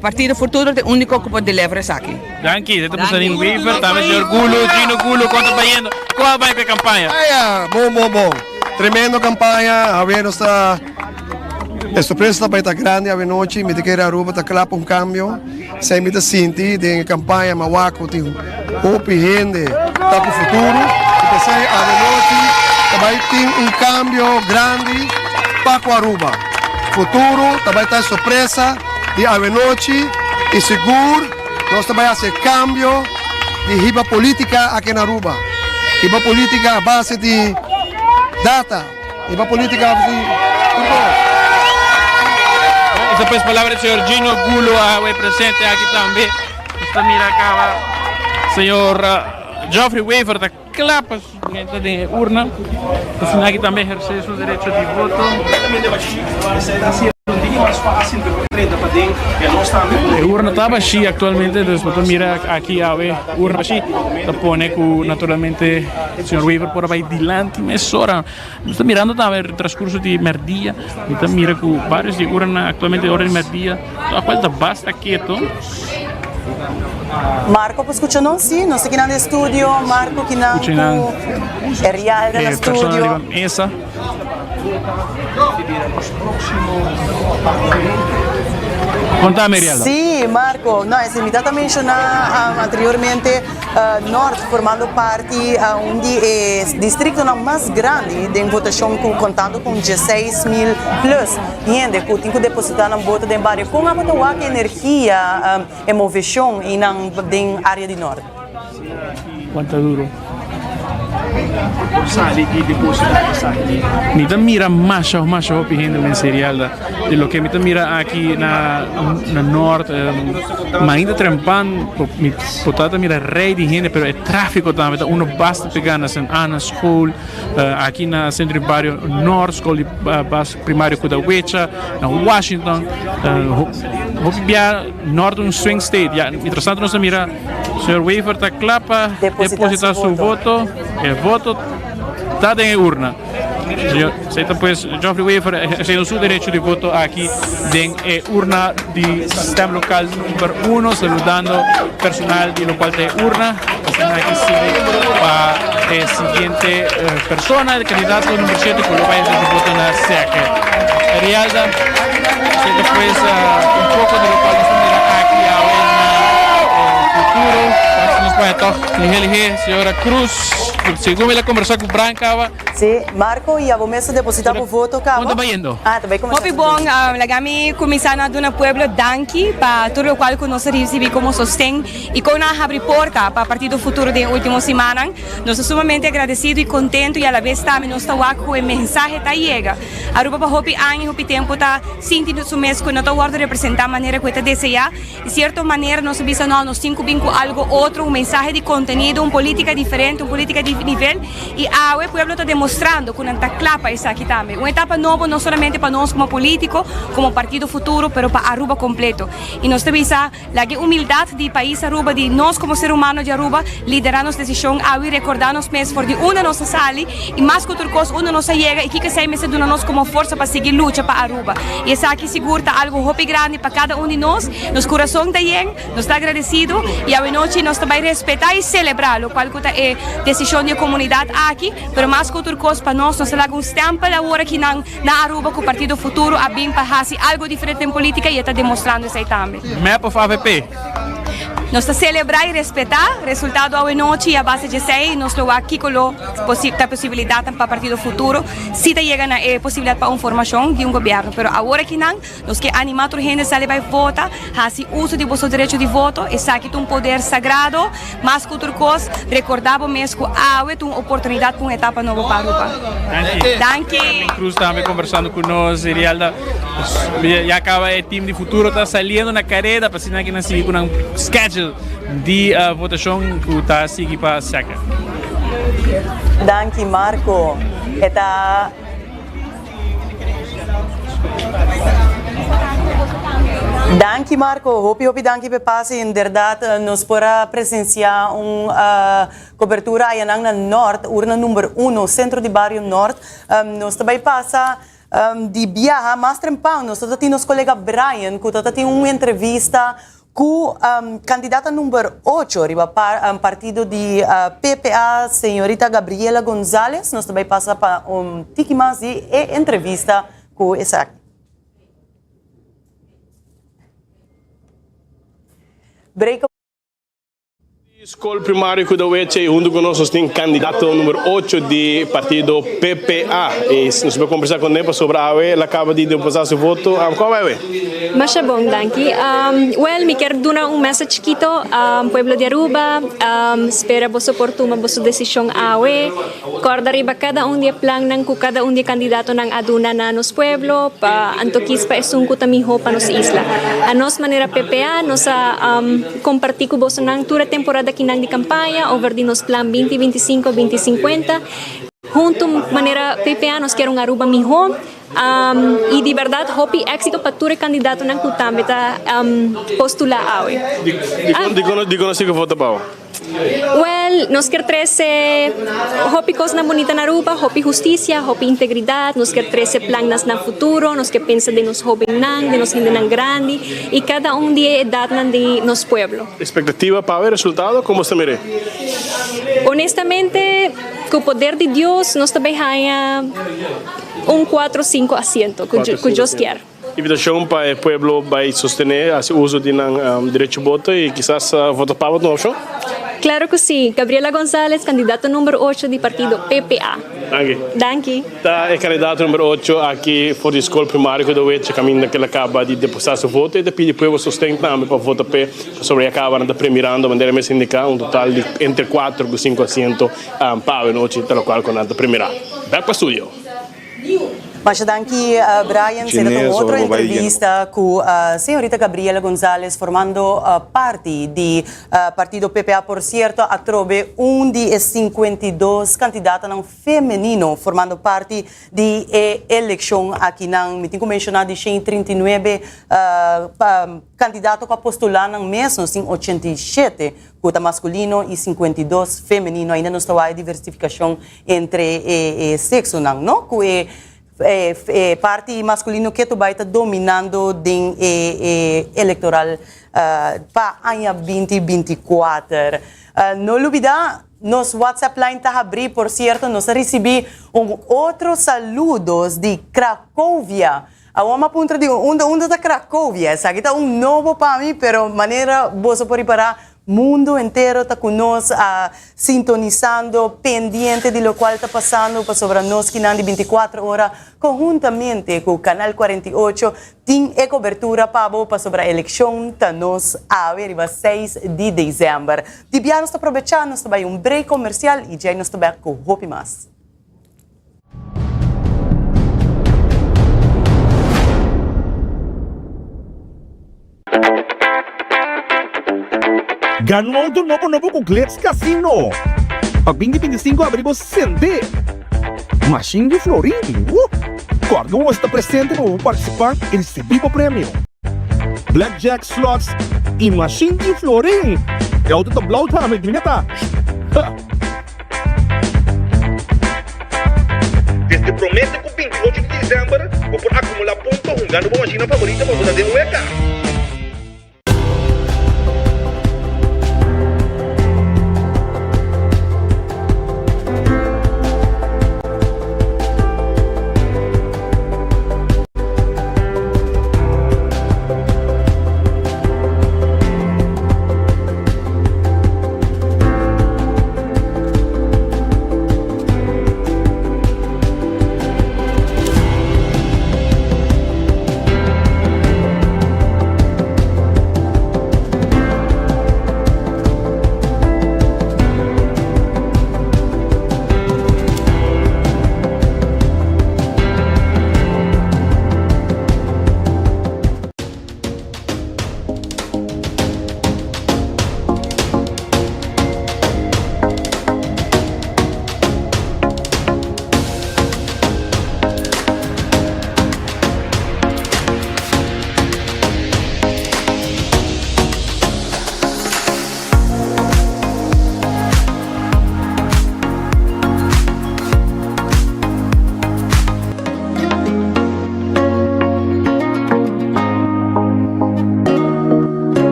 Partido Futuro ta e unico cu por delevera esaki. Danki, ta Musanin Wever, tambe señor Gulo, Gino Gulo, con ta bayendo? Con a bay cu e campaña? Bon, bon, bon. Tremendo campaña, awe nos ta. E sorpresa ta bai ta grandi awenochi, mi ta kere Aruba ta kla pa un kambio. Esei mi ta sinti den e kampaña mi a wak ku tin hopi hende ta ku futuro. I p'esei awenochi ta bai tin un kambio grandi pa ku Aruba. Futuro ta bai ta e sorpresa di awenochi i sigur nos ta bai hasi e kambio di hiba politika aki na Aruba. Hiba politika a base di data. Y pa politica si tur cos. Esa pues palabra di señor Gino Gulo awe presente aki tambe. Nos ta mira caba señor Geoffrey Wever ta cla pa drenta den e urna. Asina aki tambe eherce su derecho di voto. E urna ta bashi actualmente, dus bo ta mira aki awe urna bashi ta pone cu naturalmente Señor Wever por a bay dilanti mesora. Nos ta mirando tambe transcurso di merdia, mi ta mira cu varios di urna actualmente ora di merdia ta cual ta basta keto. Marco por scucha nos? Si, nos ta kinan den studio, Marco kinan cu Erialda na E persona studio. riba mesa. Contame Erialda. Si, Marco. No, esei mi tata menciona anteriormente. Nort formando parti un di e districtonan mas grandi den votacion cu contando cu 16 mil plus hende cu tin cu deposita nan voto den bario. Con abo ta wak e energia, e movecion y nan den area di Nort? Cuanta duro. Mi ta mira masha masha hopi hende mester Rialda. Di loke mi ta mira aki na na Noord mainta trempan mi por ta mira rei di hende pero e trafico tambe ta uno basta pega na Sint Anna school aki na centro di bario Noord school di basico primario Kudawecha na Washington hopi bia Noord un swing state ya mientras tanto nos ta mira señor Wever ta kla pa deposita su voto e voto ta den e urna. Esey ta pues Geoffrey Wever ejerciendo su derecho di voto aki den e urna di stemlokaal number uno, saludando personal di locual ta e urna. Asina aki sigui pa e siguiente persona, e candidato number shete cu lo bay ejerce su voto na Seke. Rialda, esey ta pues un poco di locual nos ta mira aki awe na futuro. Nos bay toch lihe lihe, señora Cruz, segun mi la conversa cu Brian caba. Sí, Marco, y abo mes a deposita bo voto caba? Con ta bayendo? Ah, ta bay comenzá. Hopi bon, laga mi cuminsa na duna pueblo danki pa tur locual cu nos a ricibi como sosten y con nan a habri porta pa Partido Futuro den e ultimo simannan. Nos ta sumamente agradecido y contento y alabes tambe nos ta wak cu e mensahe ta yega. Aruba pa hopi aña y hopi tempo ta sinti su mes cu no ta wordo representa manera cu e ta desea. Di cierto manera nos a bisa no, nos tin cu bin cu algo otro, un mensahe di contenido, un politica diferente, un politica di nivel. Y awe pueblo ta demostra. demostrando ku nan ta kla pa esaki tambe. Un etapa nobo no solamente pa nos komo politiko, komo Partido Futuro, pero pa Aruba kompleto. I nos ta bisa laga e humildat di pais Aruba, di nos komo ser humano di Aruba, lidera nos desishon awe i rekorda nos mes for di unda nos a sali i mas ku tur kos unda nos a yega i kiko esei mester duna nos komo forsa pa sigui lucha pa Aruba. I esaki sigur ta algu hopi grandi pa kada un di nos. Nos kurason ta yen. Nos ta agradecido y awenochi nos ta bay respeta y celebra locual cu ta e decision di e comunidad aki, pero mas cu tur cos pa nos, nos ta laga un stempel awor aki nan na Aruba cu Partido Futuro a bin pa haci algo diferente den politica y e ta demostrando esey tambe. Mep of avp? Nos ta celebra y respeta resultado awenochi y a base djesey nos lo wak kico lo ta posibilidadnan pa Partido Futuro si ta yega na e posibilidad pa un formacion di un gobierno, pero awor aki nan. Nos ke animá tur hende sali bai vota, hasi uso di boso derecho di voto, esaki ta un poder sagrado, mas ku tur kos, rekordá bo mes ku awe ta un oportunidat pa un etapa nobo pa Aruba. Danki. Carmen Cruz tambe conversando cu nos, Irialda, ya caba e team di Futuro ta saliendo na careda pa asina ki nan sigui cu nan schedule di votacion cu ta sigui pa seca. Danki Marco. E ta. Danki Marco, hopi hopi danki p'e pase. Inderdat nos por a presencia un cobertura ayanan na Noord, urna number uno, centro di bario Noord. Nos ta bay pasa di biaha mas trempan, nos ta tin nos colega Brian cu ta tin un entrevista Ku kandidata number ocho riba partido di PPA, señorita Gabriela Gonzalez, nos ta bai pasa pa un tiki mas di e entrevista ku esaki. Break. Skol Primario Kudaweche y hunto cu nos nos tin candidato numero ocho di partido PPA y nos por conversa con e pasobra awe el a caba di deposita su voto. Como awe? Masha bon, danki. Well, mi kier duna un message chikito, pueblo di Aruba, spera boso por tuma boso decision awe. Corda riba cada un di e plannan cu cada un di e candidatonan a duna na nos pueblo pa anto kies pa esun cu ta miho pa nos isla. Anos manera PPA nos a comparti cu bosonan tur e temporada kinan di campaña over di nos plan binti 25, binti 50. Hunto manera PPA nos kier un Aruba miho y di berdad hopi exito pa tur e candidatonan cu tambe ta postula awe. Dicon nos tin cu vota pa bo? Well, nos kier trece hopi cosnan bunita na Aruba, hopi husticia, hopi integridad, nos kier trece plannan na futuro, nos kier pensa den nos hobennan, den nos hendenan grandi y cada un di e edadnan di nos pueblo. Expectativa pa e resultado, como bo ta mira? Honestamente, cu poder di Dios nos ta bay haya un cuatro o cinco asiento, cu Dios kier. Invitacion pa e pueblo bay sostene, haci uso di nan derecho voto y kisas vota pa bo ta un opcion? Claro cu si. Gabriela Gonzalez, candidato number ocho di partido PPA. Danki. Danki. Ta e candidato number ocho aki for di Scol Primario cu Dowecha caminda cu el a caba di deposita su voto y ta pidi pueblo sosten tambe pa vota p'e pasobra ya caba nan ta premirando manera mes indica un total di entre cuatro cu cinco asiento pa awenochi ta locual cu nan ta premira. Back pa studio. Masha danki Brian, seta ta un otro entrevista cu señorita Gabriela Gonzalez formando parti di partido PPA, por cierto atrobe un di e 52 candidatanan femenino formando parti di e eleccion akinan. Mi tin cu menciona di 139 candidato cu a postula nan mes, nos tin 87 cu ta masculino y 52 femenino. Ainda nos ta wak e diversificacion entre e sexonan, no? Cu e e parti masculino keto bay ta dominando den e e electoral pa aña binti 24. No lubida nos WhatsApp line ta habri, por cierto nos a ricibi un otro saludos di Cracovia. Awor mi a puntra di unda unda ta Cracovia? Esaki ta un nobo pa mi, pero manera boso por ripara Mundo entero ta cu nos a sintonisando pendiente di locual ta pasando pasobra nos kinan di 24 ora conhuntamente cu Canal 48 tin e cobertura pa bo pasobra eleccion ta nos awe riba 6 di december. Di bia nos ta probecha nos ta bay un break comercial y djey nos ta bek cu hopi mas. Gana un auto nobo nobo cu Glitz Casino! Pa 2025 abri bo sende! Mashin di florin! Woo! Kòrda ku bo ta presente pa bo partisipá i risibí bo premio. Blackjack, slots i mashin di florin! E outo ta blou tambe, mira ta! Ha! Desde promé te ku 28 di desèmber bo por akumulá punto hungando bo mashinnan favorito pa bo ta den weka.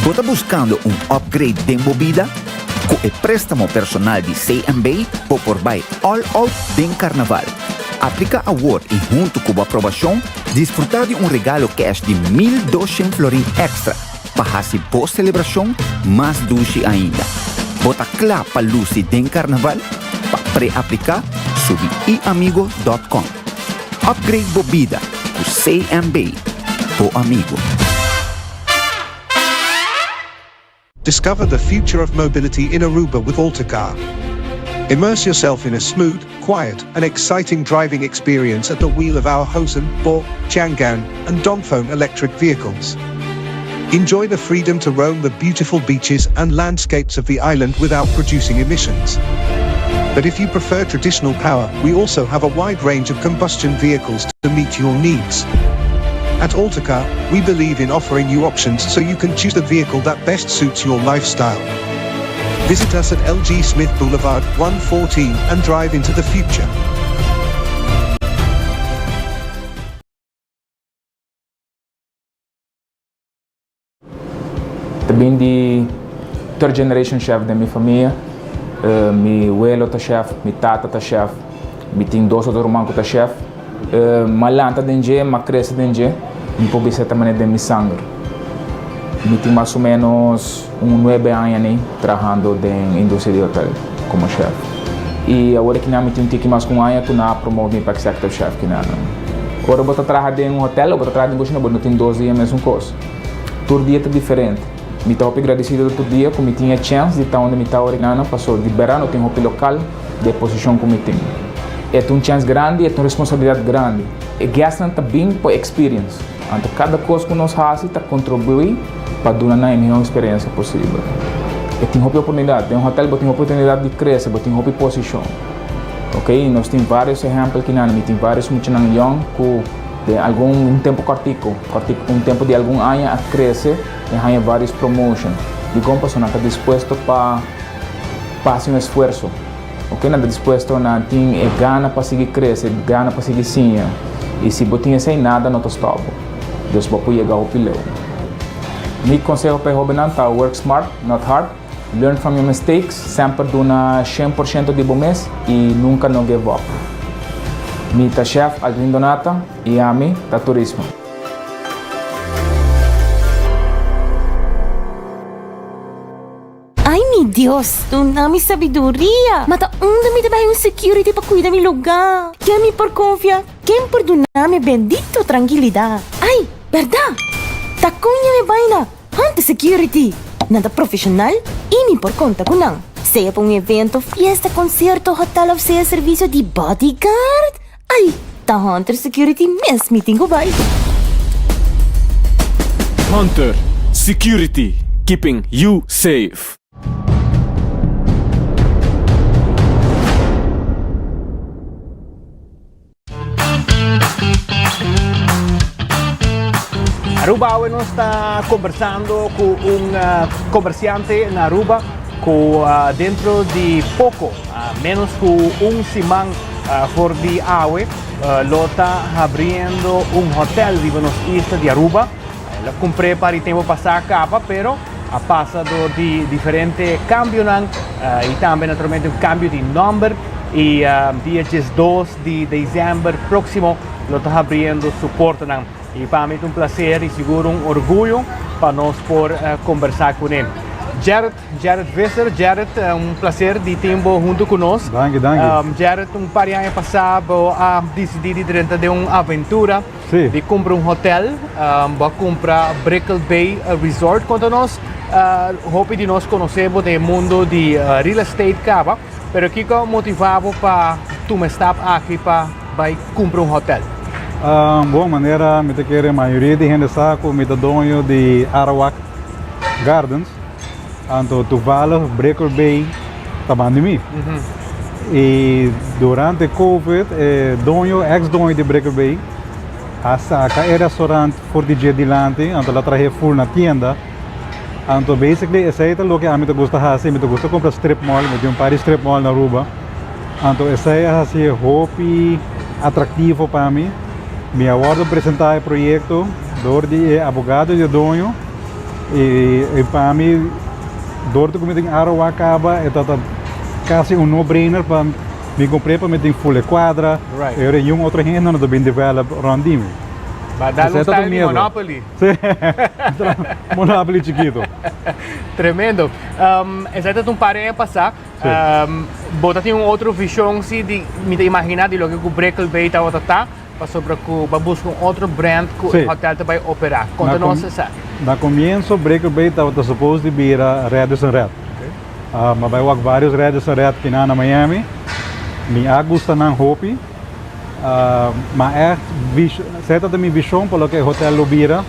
Bo ta buskando un upgrade den bo bida? Ku e préstamo personal di CMB bo por bai all out den Karnaval. Apliká awor i huntu ku bo aprobashon, disfrutá di un regalo kèsh di 1200 florin èkstra pa hasi bo selebrashon mas dushi ainda. Bo ta kla pa lusi den Karnaval? Pa pre-apliká, subi iamigo dòt kòm. Upgrade bo bida ku CMB, bo amigo. Discover the future of mobility in Aruba with Altacar. Immerse yourself in a smooth, quiet, and exciting driving experience at the wheel of our Hosen, Bo, Chang'an, and Dongfeng electric vehicles. Enjoy the freedom to roam the beautiful beaches and landscapes of the island without producing emissions. But if you prefer traditional power, we also have a wide range of combustion vehicles to meet your needs. At Altacar, we believe in offering you options so you can choose the vehicle that best suits your lifestyle. Visit us at LG Smith Boulevard 114 and drive into the future. Ta bin di third generation chef den mi famia. Mi welo ta chef, mi tata ta chef, mi tin dos otro ruman ku ta chef. M'a lanta den dje, m'a krese den dje, mi por bisa ta manera den mi sanger. Mi tin mas o menos un nuebe aña ni trahando den industria di hotel komo chef. I awor aki nan mi tin un tiki mas ku un aña ku nan a promote mi pa executive chef kinan. Ora bo ta traha den un hotel o bo ta traha den kushina bo no tin dos dia mesun kos. Tur dia ta diferente. Mi ta hopi gradisido tur dia ku mi tin e chèns di ta unda mi ta awor aki paso di bèrdat no tin hopi lokal di e posishon ku mi tin. E ta un chèns grandi, e ta un responsabilidat grandi. E guestnan ta bin pa experience. Anto kada kos ku nos hasi ta kontribuí pa duna nan e mihó eksperensia posibel. E tin hopi oportunidat. Den un hotèl bo tin hopi oportunidat di krese, bo tin hopi posishon. Ok, nos tin vários ehèmpel kinan. Mi tin vários muchanan yòn ku den algun un tempu kòrtiku, kòrtiku, un tempu di algun aña a krese i haña vários promotion. Dikon? Pasobra nan ta dispuesto pa pa hasi un esfuerso. Ok, nan ta dispuesto, nan tin e gana pa sigui krese, gana pa sigui siña. I si bo tin esei, nada no ta stòp bo. Dus bo por yega hopi leu. Mi konseho pa e hóbennan ta work smart, not hard. Learn from your mistakes, semper duna 100% di bo mes i nunka no give up. Mi ta Chef Aldrin Donata i ami ta Turismo. Ay mi Dios, duna mi sabiduria! Ma ta unda mi ta bai un security pa cuida mi lugar? Ken mi por confia? Ken por duna mi bendito tranquilidad? Ay, berdad! Ta con ya mi bai na Hunter Security! Nan ta profesional y mi por conta cu nan. Sea pa un evento, fiesta, concierto, hotel of sea servicio di bodyguard. Ay, ta Hunter Security mes mi tin cu bai. Hunter Security, keeping you safe. Aruba awe nos ta conversando cu un comerciante na Aruba cu dentro di poco, menos cu un siman for di awe, lo ta habriendo un hotel riba nos isla di Aruba. El a cumpr'e pa di tempo pasa caba, pero a pasa door di diferente cambionan y tambe naturalmente un cambio di nomber y dia 12 di december proximo lo ta habriendo su portanan. Y pa mi ta un placer y sigur un orguyo pa nos por conversa cune. Gerrit, Gerrit Visser, Gerrit, un placer di tin bo hunto cu nos. Danki, danki. Gerrit, un par di aña pasa bo a dicidi di drenta den un aventura di cumpra un hotel. Bo a cumpra Brickell Bay Resort. Conta nos, hopi di nos conoce bo den e mundo di real estate caba, pero kico a motiva bo pa tuma e stap aki pa bai cumpra un hotel? Bon, manera mi ta kere mayoria di hende sa cu mi ta doño di Arawak Gardens, anto toevallig Brickell Bay ta banda di mi. Y durante Covid e doño, ex doño di Brickell Bay a saca e restaurant for di dje dilanti, anto el a trahe full na tienda. Anto basically esey ta loke ami ta gusta haci, mi ta gusta cumpra strip mall, mi tin un par di strip mall na Aruba. Anto esei a hasié hopi atractivo pa mi. Mi a wordo presenta e proyecto door di e abogado di e doño y pa mi door cu mi tin Arowa caba e tabata casi un no brainer pa mi compr'é pa mi tin full e cuadra y ora niun otro hende no ta bin develop rond di mi. Ba dal un style di Monopoly. Sí, Monopoly chikito. Tremendo. Esei ta un par di aña pasá. Bo ta tin un otro vision si di mi ta imagina di loke ku Brickell Bay tabata ta pasobra ku bo a buska un otro brand ku e hotel ta bai opera. Konta nos esaki. Na komienso Brickell Bay tabata supos di bira Radisson Red. Mi a bai wak varios Radisson Red kinan na Miami. Mi a gusta nan hopi. Ma ègt esei tabata mi vision pa loke e hotel lo bira.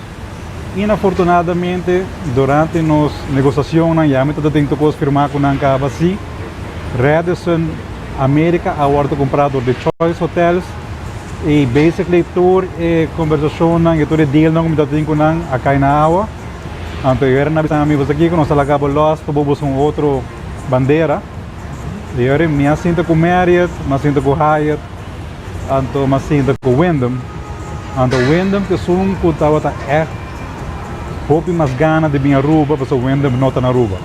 Inafortunadamente, durante nos negociacionnan ya mi ta tin tur cos firma cu nan caba si Radisson America a wordo cumpra door di Choice Hotels y basically tur e conversacionnan y tur e dealnan cu mi ta tin cu nan a cay na awa. Anto e ora nan a bisa mi, Bo kico nos ta laga bo los pa bo busca un otro bandera. Y ora mi a sinta cu Marriott, mi a sinta cu Hyatt. Anto m'a sinta ku Wyndham. Anto Wyndham ta esun ku tabata ègt hopi mas gana di bin Aruba pasobra Wyndham no ta na Aruba.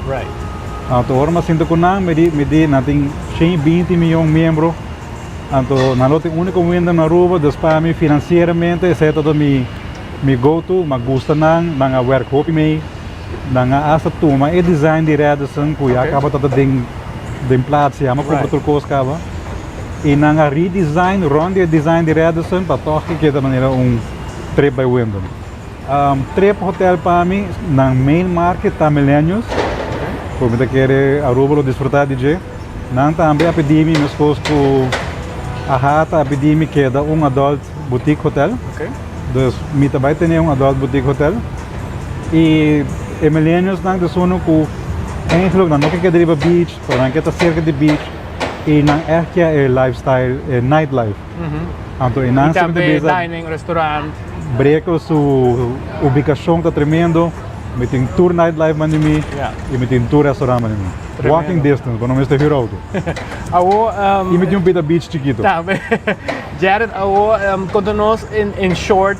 Anto ora m'a sinta ku nan mi di mi di nan tin 120 miyon miembro anto nan lo ta e úniko Wyndham na Aruba dus pa mi finansieramente esei tabata mi mi go to. M'a gusta nan, nan a wèrk hopi mei, nan a asta tuma e design di Radisson ku ya kaba tabata den den plaats ya m'a kumpra tur kos kaba. Y nan a redesign rond di e design di Radisson pa toch ke keda manera un trip by Wyndham. Trip hotel pa mi, nan main market ta millennials, cu mi ta kere Aruba lo disfruta di dje. Nan tambe a pidi mi mescos cu AHATA a pidi mi keda un adult boutique hotel. Dus mi ta bay tene un adult boutique hotel. Y e millennials nan ta esun cu eigenlijk nan no ke keda riba beach, pero nan ke ta cerca di beach. Y nan echt kia e lifestyle, e nightlife. Anto e nan Y siempre tambe bisa dining, restaurant. Brekel su ubicacion ta tremendo. Mi tin tur nightlife man di mi y mi tin tur restaurant man di mi. Tremendo. Walking distance, bo no mester huur auto. Awo, Y mi tin un pita beach chikito. Tambe. Jared, awo, conta nos in, in short,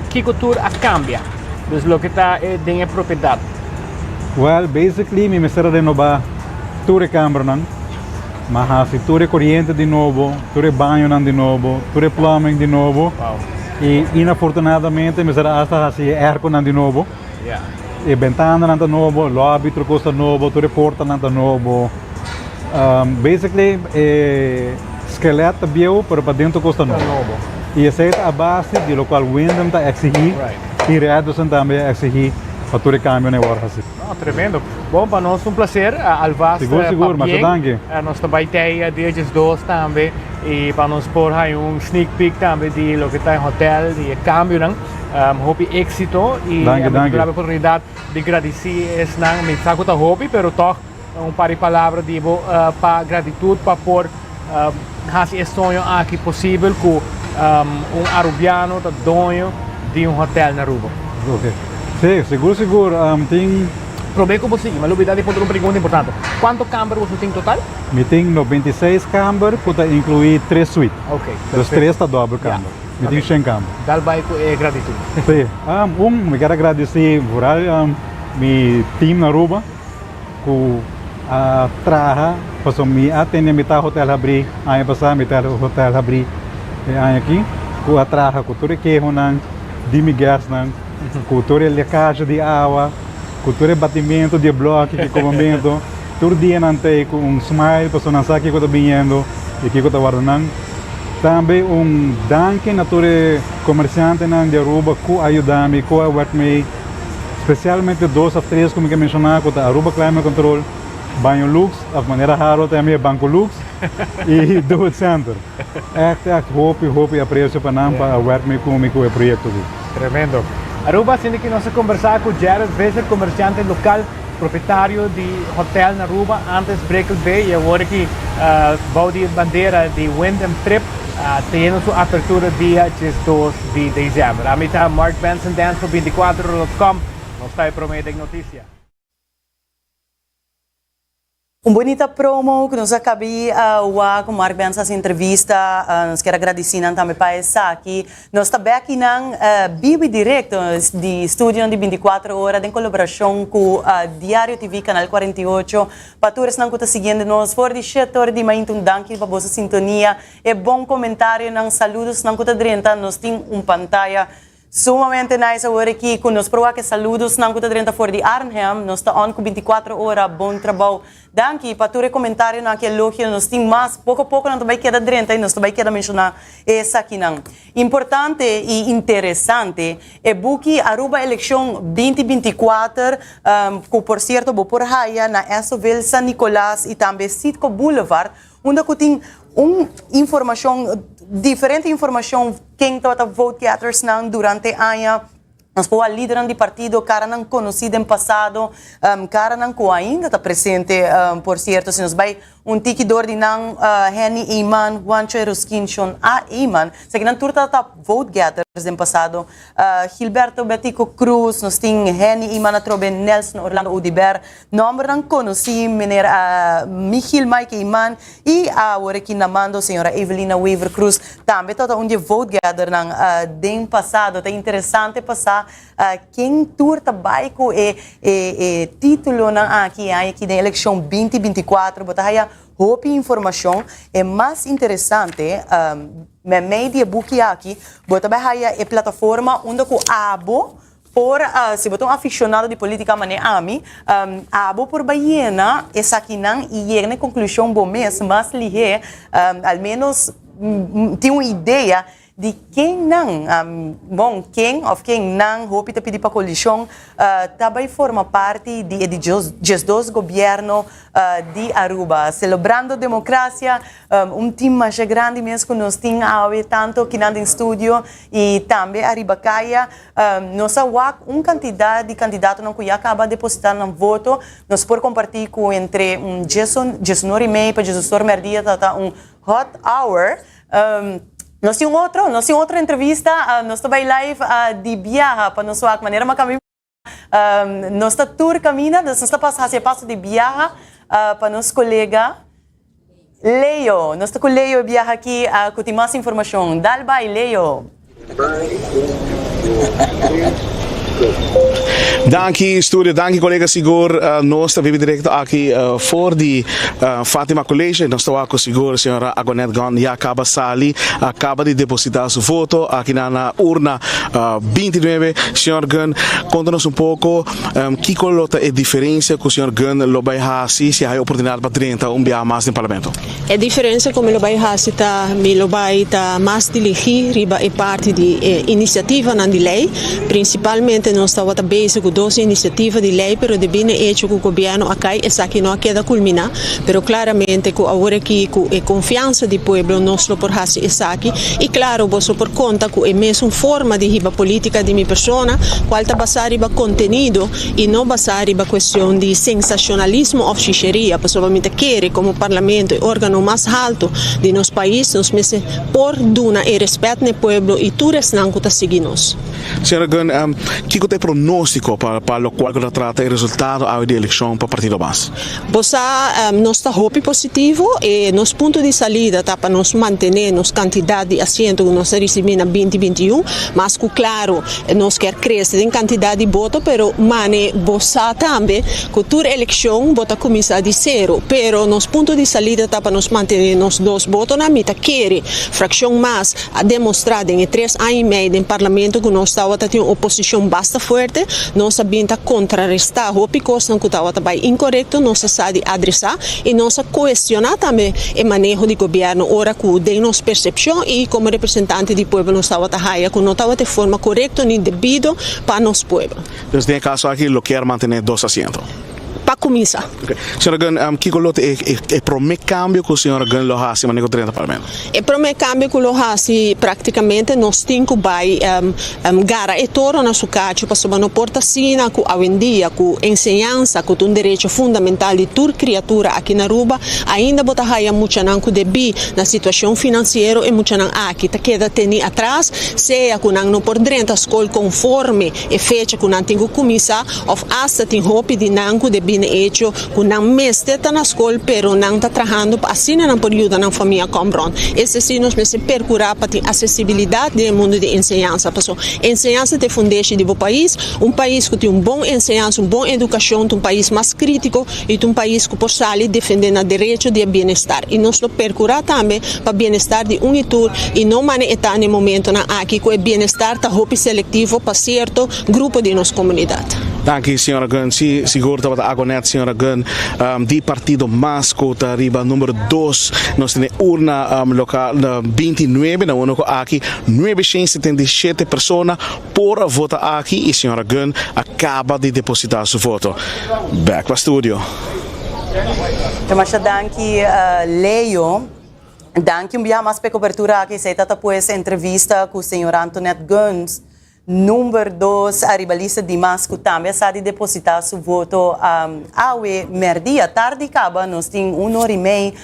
kico tur a cambia? Dus loke ta den e propiedad. Well, basically mi mester a renoba tur e kambernan, m'a hasi tur e koriente di nobo, tur e bañonan di nobo, tur e plumbing di nobo. I inafortunadamente mester a asta hasi e airconan di nobo. E bentananan ta nobo, lobby tur kos ta nobo, tur e portanan ta nobo. Basically e skelet ta bieu pero paden tur kos ta nobo. I esei ta a base di lokual Wyndham ta eksihí i Radisson tambe a eksihí pa tur e kambionan e wòrdu hasi. No, tremendo. Bon, pa nos un placer. Alvast Sigur, sigur. Masha pabien. danki. Nos ta bai tei dia 12 tambe y pa nos por hay un sneak peek tambe di loke ta e hotel, di e cambionan. Hopi exito y Danki, mi danki. ta e oportunidad di gradici esnan. Mi sa cu ta hopi, pero toch un par di palabra di bo pa gratitud pa por haci e soño aki posibel cu un Arubiano ta doño di un hotel na Aruba. Ok. Si, sigur sigur tin. Prome ku bo sigui, mi a lubida di puntra un pregunta importante. Kuantu kamber boso tin total? Mi tin 96 kamber ku ta inkluí tres suite. Ok, Dus perfecto. tres ta dòbel kamber. Mi tin Ok. shen kamber. Dal bai ku e gratitut. Si. Un, mi kier a gradisí vooral mi team na Aruba ku a traha pasobra mi a tene mitad hotel habrí aña pasá, mitad hotel habrí e aña aki, ku a traha ku tur e kehonan di mi guestnan, ku tur e lekasje di awa, ku tur e batimentu di e blòki ki komamentu, tur dia nan ta ei ku un smile pasobra nan sa kiko ta biniendo i kiko ta warda nan. Tambe un danki na tur e komersiantenan di Aruba ku a yuda mi, ku a wèrk mei, spesialmente dos òf tres ku mi ke menshoná ku ta Aruba Climate Control, Baño Lux òf manera Harold ta yama e Banco Lux i Do It Center. Ègt ègt hopi hopi apresio pa nan pa a wèrk mei ku mi ku e proyekto aki. Tremendo. Aruba, asina ki nos a kombersá ku Gerrit Visser, komersiante lokal, propietario di hotel na Aruba, antes Brickell Bay i awor aki bou di bandera di Wyndham Trip, teniendo su apertura dia 12 di december. Ami ta Mark Benson Dance pa 24ora.com. Nos ta e prome den noticia. Un bunita promo ku nos a kabi wak ku Mark Benson hasi entrevista. Nos kier a gradisí nan tambe pa esaki. Nos ta bek kinan bibi direkto di studionan di 24 ora den kolaborashon ku Diario TV Kanal 48. Pa tur esnan ku ta siguiendo nos for di shete ora di mainta un danki pa boso sintonia, e bon komentarionan, saludosnan ku ta drenta. Nos tin un pantaya Sumamente nice awor aki cu nos por wak e saludosnan cu ta drenta for di Arnhem. Nos ta on cu 24 ora. Bon trabou. Danki pa tur e comentarionan aki elogio. Nos tin mas. Poco poco nan ta bay keda drenta y nos ta bay keda menciona esakinan. Importante y interesante e buki Aruba Eleccion 2024 cu por cierto bo por haya na Essoville, San Nicolas y tambe Citgo Boulevard unda cu tin un informacion diferente informacion Ken tabata vote gettersnan durante aña? Nos por wak lidernan di partido, karanan konosí den pasado, karanan ku ainda ta presente, por sierto. Si nos bai un tiki dor di nan, Henny Eman, Juancho Eroskin, Shon A. Eman, esakinan tur tabata vote getters den pasado. Gilberto Betico Croes, nos tin Henny Eman atrobe, Nelson Orlando Oduber, Nombernan konosí, Meneer Michiel Mike Eman i awor aki na mando señora Evelina Wever Croes tambe tabata un di e vote getternan den pasado. Ta interesante pa sa ken tur ta bai ku e e titulonan aki e aña aki den elekshon 2024. Bo ta haya hopi informashon. E mas interesante, meimei di e buki aki bo ta bai haya e plataforma unda ku abo Por, si bo ta un aficionado di politica mane ami, abo por bai yena esakinan y yega na e conclusion bo mes mas lihe, al menos tin un idea di ken nan, bon, ken of ken nan hopi ta pidi pa coalicion ta bai forma parti di e di diesdos gobierno di Aruba. Celebrando democracia, un team masha grandi mes cu nos tin awe, tanto kinan den studio y tambe ariba caya. Nos a wak un kantidat di kandidatonan ku ya kaba depositá nan voto. Nos por kompartí ku entre un diesunor i mei pa diesdosor mèrdia ta ta un hot hour. Nos tin un otro, nos tin otro entrevista. Nos ta bai live di biaha pa nos wak manera ma kami. Nos ta tur kaminda, dus nos ta pasa hasi e paso di biaha pa nos kolega Leo. Nos ta ku Leo e biaha aki ku tin mas informashon. Dal bai Leo. Danki studio, danki kolega sigur nos ta bibi direkto aki for di Fatima College nos ta wak ku sigur señora Agonet Gon ya kaba sali a kaba di deposita su voto aki na na urna 29. Señor Gun konta nos un poko Kiko lo ta e diferencia cu señor Gunn lo bay haci si hay oportunidad pa drenta un biaha mas den Parlamento? E diferencia cu mi lo bay haci ta mi lo bay ta mas diligi riba e parti di e iniciativanan di ley. Principalmente nos tabata bezig cu dos iniciativa di ley pero debi na e hecho cu gobierno a cay esaki no a keda culmina. Pero claramente cu awor aki cu e confiansa di pueblo nos lo por haci esaki y claro boso por conta cu e mesun forma di hiba politica di mi persona cual ta basa riba contenido y no basa riba cuestion di sensacionalismo of shisheria pasobra mi ta kere como parlamento e organo mas halto di nos pais nos mester por duna e respet na e pueblo y tur esnan cu ta sigui nos. Señora Gunn, kico. Kiko ta e pronóstiko pa pa lokual ku ta trata e resultado awe di elekshon pa Partido Mas? Bo sa, nos ta hopi positivo e nos punto di salida ta pa nos mantené nos kantidat di asiento ku nos a risibí na binti 21. Mas ku klaro nos kier krese den kantidat di boto, pero mane bo sa tambe ku tur elekshon bo ta kuminsá di sero. Pero nos punto di salida ta pa nos mantené nos dos botonan. Mi ta kere frakshon mas a demostrá den e tres aña i mei den parlamento ku nos tabata tin un oposishon basta fuerte. Nos a bin ta kontrarestá hopi kosnan ku tabata bai inkorekto, nos a sa di adresá i nos a kuestioná tambe e maneho di gobièrnu ora ku den nos persepshon i komo representante di pueblo nos tabata haya ku no tabata e forma korekto ni debido pa nos pueblo. Dus den e kaso aki lo kier mantené dos asiento? Pa kuminsá. Ok. Señora Gunn, kiko lo ta e promé kambio ku señora Gunn lo hasi manera ku drenta parlamento? E promé kambio ku lo hasi práktikamente nos tin ku bai gara e toro na su kachu pasobra no por ta asina ku awendia ku enseñansa ku ta un derecho fundamental di tur kriatura aki na Aruba ainda bo ta haya muchanan ku debí na situashon finansiero e muchanan aki ta keda teni atras sea ku nan no por drenta skol konforme e fecha ku nan tin ku kuminsá Of asta tin hopi di nan ku debí na echo ku nan mester ta na skol pero nan ta trahando pa asina nan por yuda nan famia kom rond. Es desir nos mester perkurá pa tin asesibilidat den e mundu di enseñansa paso enseñansa ta e fundeshi di bo pais. Un pais ku tin un bon enseñansa, un bon edukashon ta un pais mas kritiko i ta un pais ku por sali defendé nan derecho di e bienestar. I nos lo perkurá tambe pa bienestar di un i tur i no mane e ta na e momentonan aki ku e bienestar ta hopi selektivo pa sierto grupo di nos komunidat. Danki señora Gunn. Si, sigur tabata ago net señora Gunn di partido mas ku ta riba number dos. Nos tene urna lokal 29 na uno ku aki 977 persona por a vota aki i señora Gunn a kaba di deposita su voto. Bek pa studio. Masha danki Leo. Danki un biaha mas pa e kobertura aki. Esei ta ta pues entrevista ku señor Antoinette Guns. Number dos ariba lista Dimas cu tambe a sa di deposita su voto awe merdia. Tardi caba nos tin un ora y mei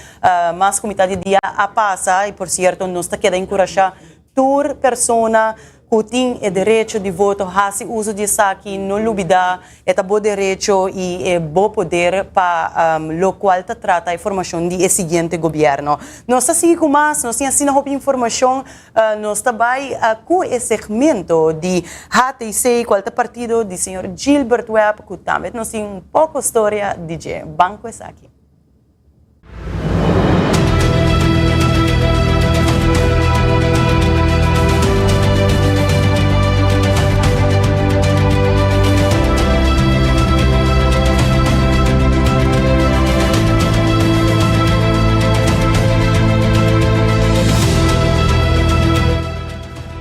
mas cu mitad di dia a pasa y por cierto nos ta keda encurasha tur persona cu tin e derecho di voto haci uso di esaki, no lubida e ta bo derecho y e bo poder pa locual ta trata e formacion di e siguiente gobierno. Nos ta sigui cu mas, nos tin asina hopi informacion. Nos ta bai ku e segmento di HTC, kual ta partido di señor Gilbert Webb, ku tambe nos tin un poko storia di dje. Ban ku esaki.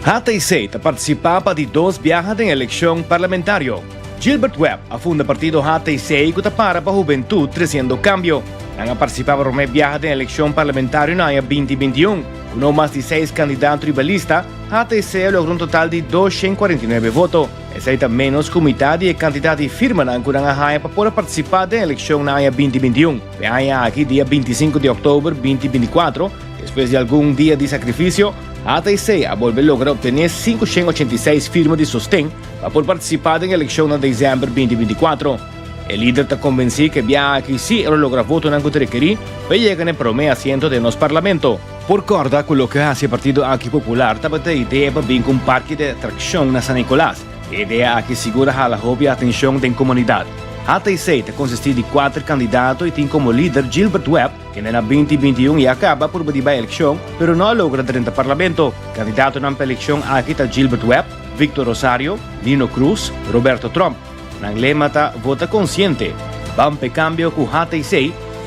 HTC ta partisipá pa di dos biaha den elekshon parlamentario. Gilbert Webb a funda partido HTC ku ta para pa Hubentut Tresiendo Kambio. Nan a partisipá pa promé biaha den elekshon parlamentario na aña 2021. Ku no mas di seis kandidato riba lista, HTC a logra un total di 249 voto. Esei ta ménos ku mitá di e kantidat di firmanan ku nan a haña pa por a partisipá den elekshon na aña 2021. E aña aki, dia 25 di òktober 2024, despues di algun dia di sakrifisio, HTC a bolbe logra optené 586 firma di sosten pa por partisipá den elekshon na desèmber 2024. E lider ta konvensí ku e biaha aki sí e lo logra votonan ku ta rekerí pa e yega na e promé asiento den nos parlamento. Por kòrda ku loke a hasi e partido aki popular tabata e idea pa bin ku un parke di atrakshon na San Nicolas. E idea aki sigur a hala hopi atenshon den komunidat. HTC ta konsistí di kuater kandidato i tin komo lider Gilbert Webb, kende na 2021 ya kaba purba di bai elekshon, pero no a logra drenta parlamento. Kandidatonan pa elekshon aki ta Gilbert Webb, Victor Rosario, Nino Cruz, Roberto Tromp. Nan lema ta Vota konsiente, ban p'e kambio ku HTC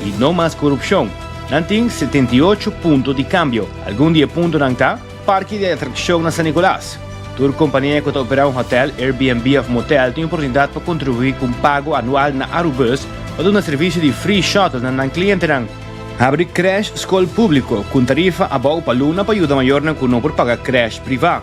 i no mas korupshon. Nan tin 78 punto di kambio. Algun di e puntonan ta, Parke di atrakshon na San Nicolas. Tur kompania ku ta operá un hotèl, Airbnb òf motèl tin oportunidat pa kontribuí ku un pago anual na Arubus pa duna servisio di free shuttle na nan klientenan. Habri krèsh skol públiko ku un tarifa abou pa luna pa yuda mayornan ku no por paga krèsh privá.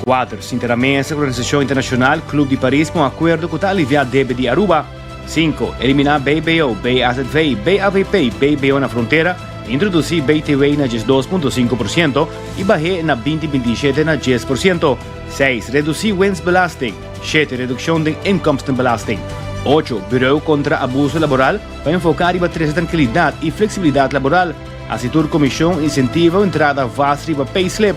4, Sinta na mesa ku organisashon internashonal Club di Paris pa un akuerdo ku ta aliviá debe di Aruba. 5, Eliminá BBO, BAZV, BAVP, BBO na frontera. Introdusí BTW na 12.5% i bah'é na 2027 na 10%. 6. Redusí winstbelasting. 7. Redukshon den inkomstenbelasting. 8. Bureu kontra abuso laboral pa enfoká riba trese trankilidat i fleksibilidat laboral. Hasi tur komishon insentivo entrada vast riba payslip.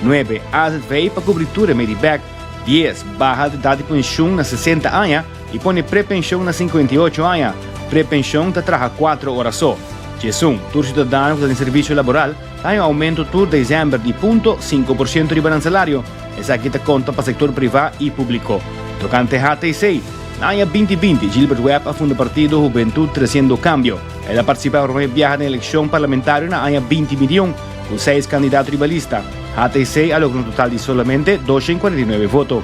9. AZV pa kubri tur remedi bèk. 10. Baha edat di penshun na 60 aña i pone prepenshon na 58 aña. Prepenshon ta traha 4 ora so. 11. Tur siudadano ku ta den servisio laboral ta haña un oumento tur desèmber di punto 5% riba nan salario. Esaki ta konta pa sektor privá i públiko. Tokante HTC, Na aña 2020 Gilbert Webb a funda partido Hubentud Tresiendo Kambio. El a partisipá promé biaha den elekshon parlamentario na aña 2021 ku seis kandidato riba lista. HTC a logra un total di solamente 249 voto.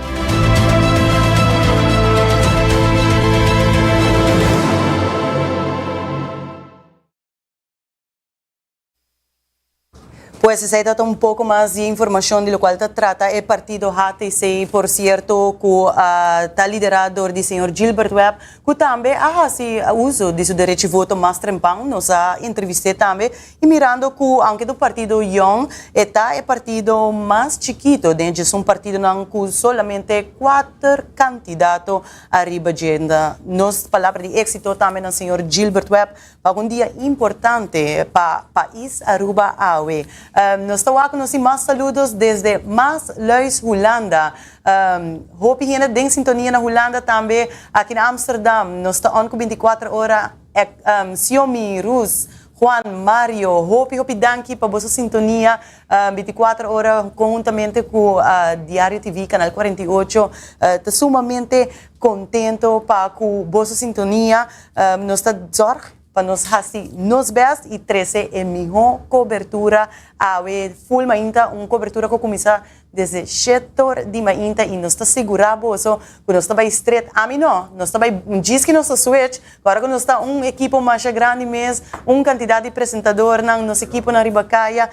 Pues esei ta un poco mas di informacion di locual ta trata e partido HTC, por cierto cu ta lidera door di señor Gilbert Webb, cu tambe a haci uso di su derecho di voto mas trempan. Nos a entrevist'e tambe y mirando cu aunke ta un partido yong, e ta e partido mas chikito den djesun partidonan cu solamente cuater candidato ariba dje. Nos palabra di exito tambe na señor Gilbert Webb Pa un dia importante pa pais Aruba awe. Nos ta wak nos tin mas saludos desde Maasluis Hulanda. Hopi hende den sintonia na Hulanda tambe aki na Amsterdam. Nos ta on ku 24 ora Xiomi, Rus, Juan, Mario, hopi hopi danki pa boso sintonia 24 ora konhuntamente ku Diario TV Canal 48. Ta sumamente contento pa cu boso sintonia. Nos ta zorg pa nos haci nos best y trece e miho cobertura awe full mainta, un cobertura cu cuminsa desde shetor di mainta y nos ta sigura boso cu nos ta bay stret, ami no, nos ta bay djis ki nos ta switch, ora cu nos ta un ekipo masha grandi mes, un cantidad di presentadornan, nos ekiponan riba caya,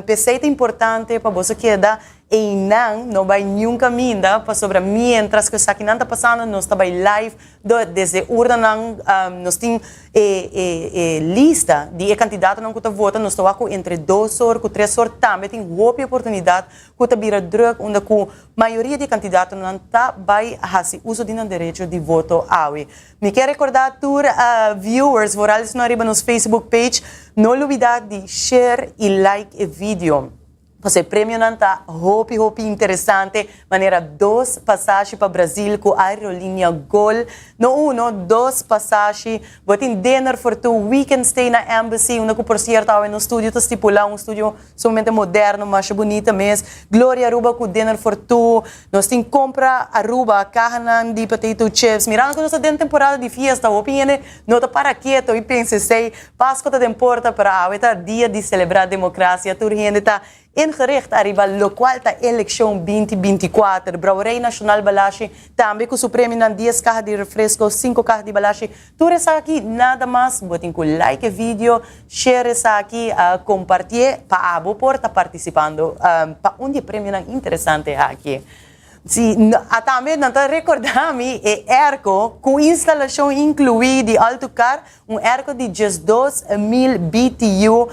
p'esey ta importante pa boso keda Einan no bai niun kaminda pasobra mientras ku esakinan ta pasando nos ta bai live do desde urnanan nos tin e e e lista di e kandidatonan ku ta vota nos ta wak ku entre dos or ku tres or tambe tin hopi oportunidat ku ta bira druk unda ku mayoria di e kandidatonan ta bai hasi uso di nan derecho di voto awe. Mi ke rekorda tur viewers vooral esnan riba nos Facebook page no lubida di share i like e video. Pasobra e premionan ta hopi hopi interesante, manera dos pasashi pa Brazil ku aerolinea Gol. No uno, dos pasashi. Bo tin dinner for two, weekend stay na Embassy, unda ku por sierto awe nos studio ta stipulá, un studio sumamente moderno, masha bunita mes. Gloria Aruba ku dinner for two. Nos tin Compra Aruba, kahanan di potato chips. Mirando ku nos ta den temporada di fiesta, hopi hende no ta para keto i pensa esei. Pasco ta den porta, pero awe ta dia di celebra democracia. Tur hende ta ingericht ariba locual ta eleccion 2024. Brouwerij Nacional Balashi tambe cu su premionan dies caha di refresco, cinco caha di Balashi. Tur esaki nada mas bo tin cu like e video, share esaki, compartie pa abo por ta participando pa un di e premionan interesante aki. Si, a tambe nan ta recorda mi e airco cu instalacion inclui di Altucar, un airco di 12,000 BTU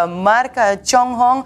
marca Changhong,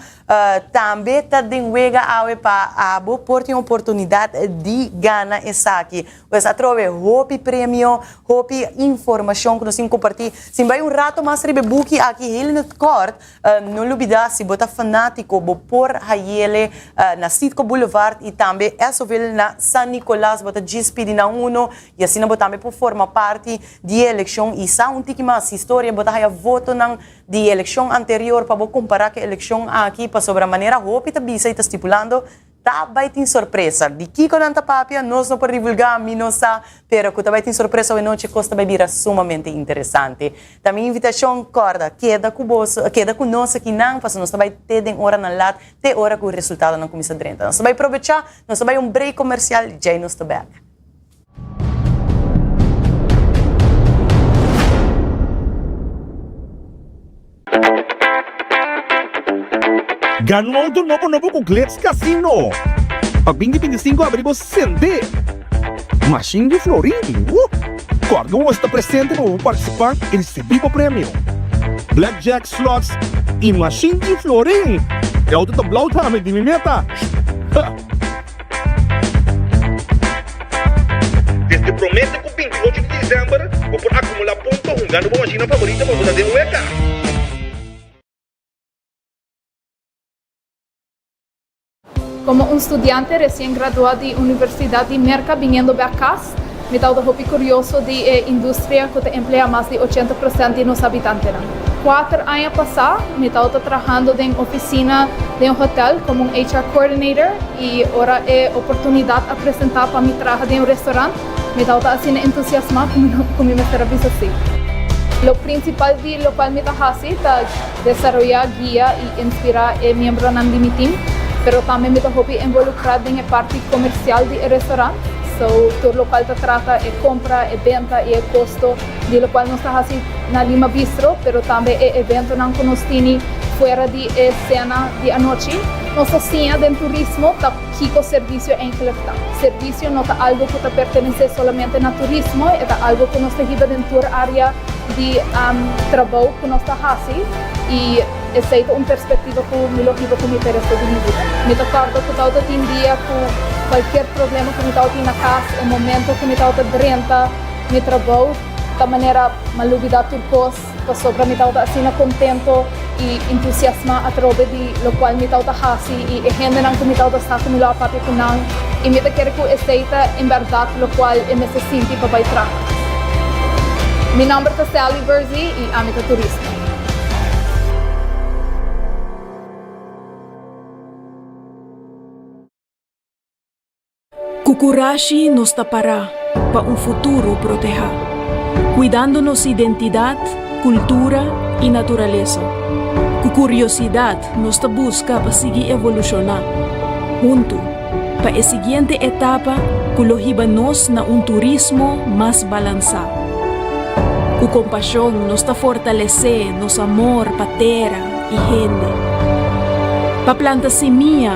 tambe ta den wega awe pa abo por tin oportunidad di gana esaki. Pues atrobe hopi premio, hopi informacion cu nos tin comparti. Sin bay un rato mas riba e buki aki heel in het kort, No lubida si bo ta fanatico bo por hayele na Citgo Boulevard y tambe Essoville na San Nicolas bo ta djis pidi nan uno y asina bo tambe por forma parti di e eleccion y sa un tiki mas historia bo ta haya votonan di eleccion anterior pa bo compara cu e eleccion aki pasobra manera hopi ta bisa y ta stipulando Ta bai tin sorpresa. Di kiko nan ta papia, nos no por divulgá, mi no sa, pero ku ta bai tin sorpresa awe nochi, kos ta bai bira sumamente interesante. Ta mi invitashon, kòrda, keda ku boso, keda ku nos akinan, pasobra nos ta bai te den oranan lat, te ora ku resultadonan kuminsá drenta. Nos ta bai probechá, nos ta bai un break komersial, djei nos ta bèk. Gana un auto nobo nobo cu Glitz Casino! Pa 2025 abri bo sende! Mashin di florin! Woo! Corda bo ta presente pa bo participa y ricibi bo premio! Blackjack, slots. I mashin di florin! E auto ta blauw tambe di mi meta! Desde promé te ku 28 di desèmber bo por akumulá punto hungando bo mashina favorito pa bo ta den weka. Komo un studiante resien graduá di Universidat di Merka biniendo bèk kas, mi tabata hopi kurioso di e industria ku ta empleá mas di ochenta prosènt di nos habitantenan. Kuater aña pasá mi tabata trahando den ofisina den un hotèl komo un HR coordinator i ora e oportunidat a presentá pa mi traha den un restorant, Mi tabata asina entusiasmá ku mi mester a bisa sí. Lo prinsipal di lokual mi ta hasi ta desaroyá, guia i inspirá e miembronan di mi tim, pero tambe mi ta hopi involukrá den e parti komersial di e restorant. So, tur lokual ta trata e kompra, e benta i e kosto di lokual nos ta hasi na Lima Bistro, pero tambe e eventonan ku nos tini fuera di e sena di anochi. Nos ta siña den turismo ta. Kiko servisio enkele ta? Servisio no ta algo ku ta pertenesé solamente na turismo, e ta algo ku nos ta hiba den tur área di trabou ku nos ta hasi i esei ta un perspektiva ku mi lo hiba ku mi pa e resto di mi bida. Mi ta kòrda ku tabata tin dia ku kualkier problema ku mi tabatin na kas, e momento ku mi tabata drenta mi trabou ta manera m'a lubidá tur kos. Pasobra mi tabata asina contento y entusiasma atrobe di locual mi tabata haci y e hendenan cu mi tabata sa cu mi lo a papia cu nan y mi ta kere cu esey ta en berdad locual e mester sinti pa bay traha. Mi nomber ta Sally Bersey y ami ta turista. Ku kurashi nos ta pará pa un futuro protehá, kuidando nos identidat, kultura i naturalesa. Ku kuriosidat nos ta buska pa sigui evolushoná, huntu, pa e siguiente etapa ku lo hiba nos na un turismo mas balansá. Ku kompashon nos ta fortalesé nos amor pa tera i hende. Pa planta simia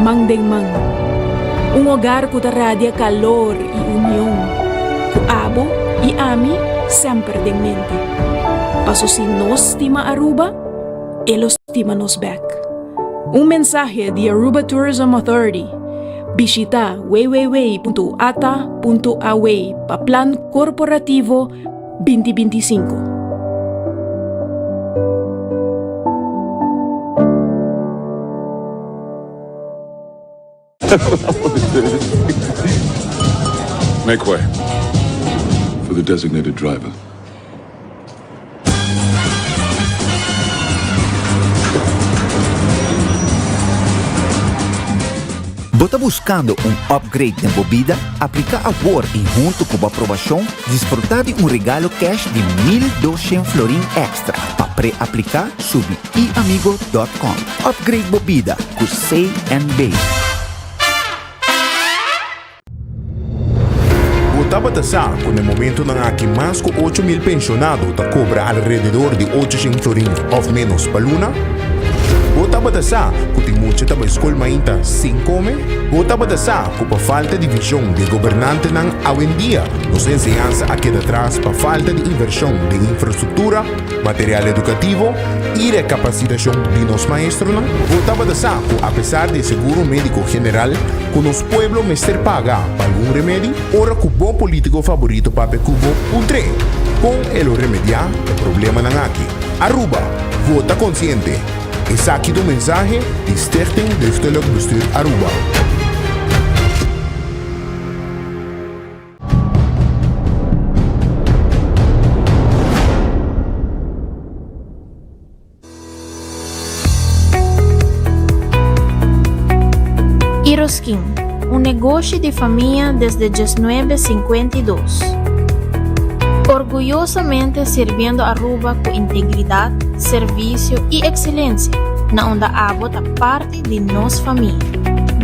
man den man. Un hogar ku ta radia kalor i union, ku abo i ami semper den mente. Paso si nos stima Aruba, e lo stima nos bek. Un mensahe di Aruba Tourism Authority. Bishita www.ata.aw pa plan korporativo 2025. Make way for the designated driver. Bo ta buscando un upgrade den bo bida? Aplica awor y hunto cu bo aprobacion, disfruta di un regalo cash di 1200 florin extra. Pa pre-aplica, subi iamigo dot com. Upgrade bo bida cu CNB. Bo tabata sa ku na e momentunan aki mas ku 8000 penshonado ta kobra alrededor di 800 florin òf ménos pa luna? Bo tabata sa ku tin mucha ta bai skol mainta sin kome? Bo tabata sa ku pa falta di vishon di e gobernantenan awendia nos enseñansa a keda tras pa falta di invershon den infrastruktura? Material edukativo i rekapasitashon di nos maestronan? Bo tabata sa ku apesar di e seguro médiko general ku nos pueblo mester paga pa algun remedi? Ora ku bo polítiko faborito papia ku bo, puntr'é kon e lo remediá e problemanan aki. Aruba, vota konsiente! Esaki ta un mensahe di Stichting Deugdelijk Bestuur Aruba. Iroskin, un negoshi di famia desde diesnuebe sinkuenta i dos. Orguyosamente sirbiendo Aruba ku integridat, servisio i ekselensia, na unda abo ta parti di nos famia.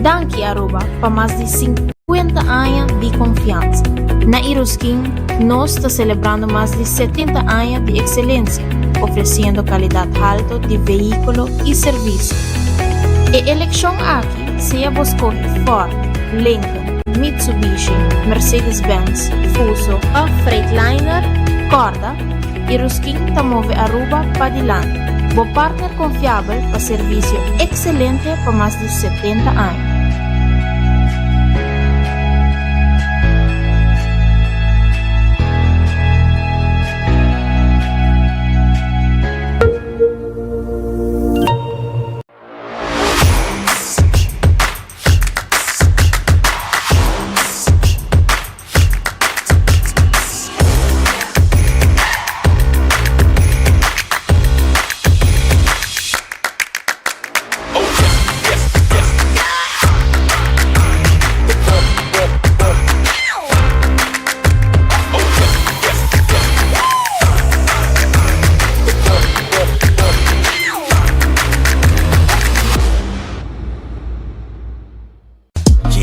Danki Aruba pa mas di 50 aña di confiansa. Na Iruskin nos ta celebrando mas di 70 aña di excelencia, ofreciendo calidad halto di vehiculo y servicio. E eleccion aki, sea bo scoge Ford, Lincoln, Mitsubishi, Mercedes-Benz, Fuso of Freightliner, corda, Iruskin ta move Aruba padilanti. Bo partner konfiabel pa servisio ekselente pa mas di 70 aña.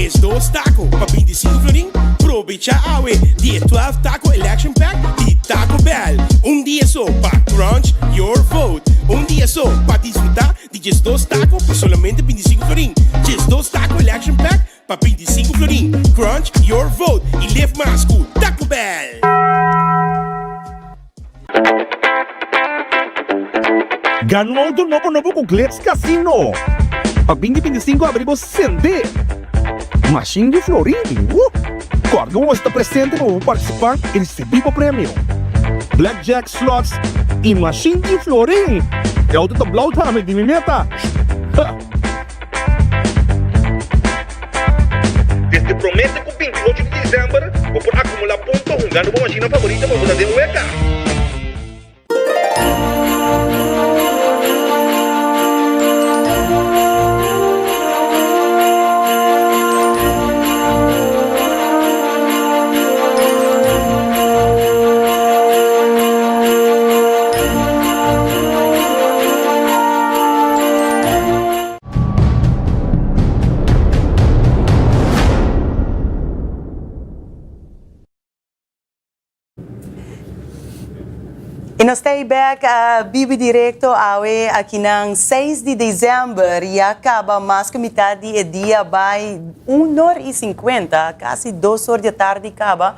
12 taco pa 25 florin? Probecha awe di e 12 Taco Election Pack di Taco Bell. Un dia so pa crunch your vote. Un dia so pa disfruta di 12 taco pa solamente 25 florin. 12 Taco Election Pack pa 25 florin. Crunch your vote y live mas cu Taco Bell! Gana un auto nobo nobo cu Glitz Casino! Pa 2025 abri bo sende! Mashin di florin! Woo! Corda cu bo mester ta presente pa bo participa y ricibi bo premio! Blackjack, slots y mashin di florin! E auto ta blauw tambe di mi meta! Ha! Desde promé te ku 28 di desèmber bo por akumulá punto hungando bo mashina favorito pa bo ta den weka. Y nos ta bek bibi directo awe akinan 6 di december ya caba mas cu mitad di e dia bay 1 or y 50, casi 2 or di atardi caba.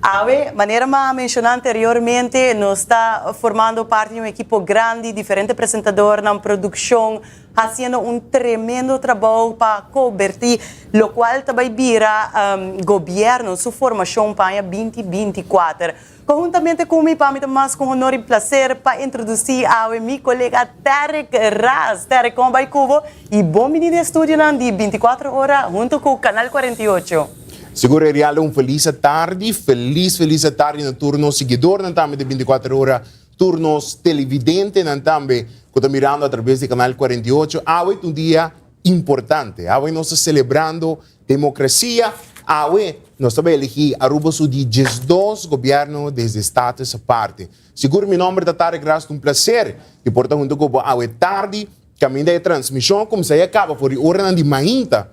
Awe, manera mi a menciona anteriormente, nos ta formando parti di un ekipo grandi, diferente presentadornan, produccion, haciendo un tremendo trabou pa coberti locual ta bay bira gobierno su formacion pa aña 2024. Conhuntamente cu mi, pa mi ta mas cu honor y placer pa introduci awe mi colega Tarek Ras. Tarek, con bay cu bo? Y bon bini den estudionan di 24 ora hunto cu Canal 48. Sigur Erialdo un felis atardi, felis felis atardi na tur nos siguidornan tambe di 24 ora, tur nos televidentenan tambe cu ta mirando atraves di Canal 48. Awe ta un dia importante, awe nos ta celebrando democracia, awe nos ta bay elegi Aruba su di 12 gobierno desde Status Aparte. Sigur mi nomber ta Tarek Ras, ta un placer di por ta hunto cu bo awe tardi. Caminda e transmision a cuminsa y a caba for di oranan di mainta,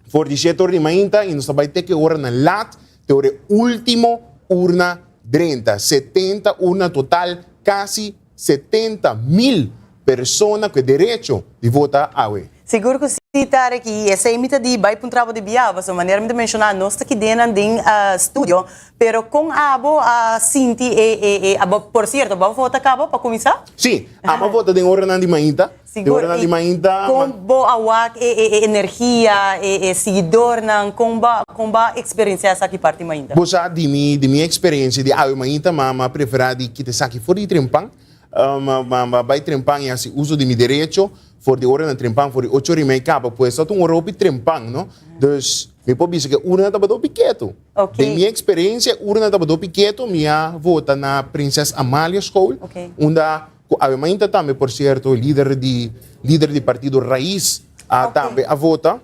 for di shete ora di mainta y nos ta bay te cu e oranan lat, te ora e ultimo urna drenta. 70 urna total, casi 70,000 persona cu e derecho di vota awe. Sigur cu si, Tarek, y esey mi ta di bay puntra bo di bia, pasobra manera mi ta menciona nos ta kidenan den studio, Pero con abo a sinti e e e abo por cierto bo a vota cabo pa cuminsa? Sí, amo a vota den oranan di mainta. Den Sigur, oranan y di mainta. con bo a wak e e e energia, e e siguidornan, con bo con bo a experiencia esaki parti mainta? Bo sa di mi di mi experiencia di awe mainta ma m'a prefera di kita esaki for di trempan. Ma ma bai trempan y haci uso di mi derecho for di oranan trempan for di ocho ora y mei caba pues ta un ora hopi trempan no. Dus mi por bisa cu e urna tabata hopi ketu. Den mi experiencia urna tabata hopi ketu, mi a vota na Prinses Amalia School, unda cu awe mainta tambe por cierto lider di lider di partido Raiz a tambe a vota.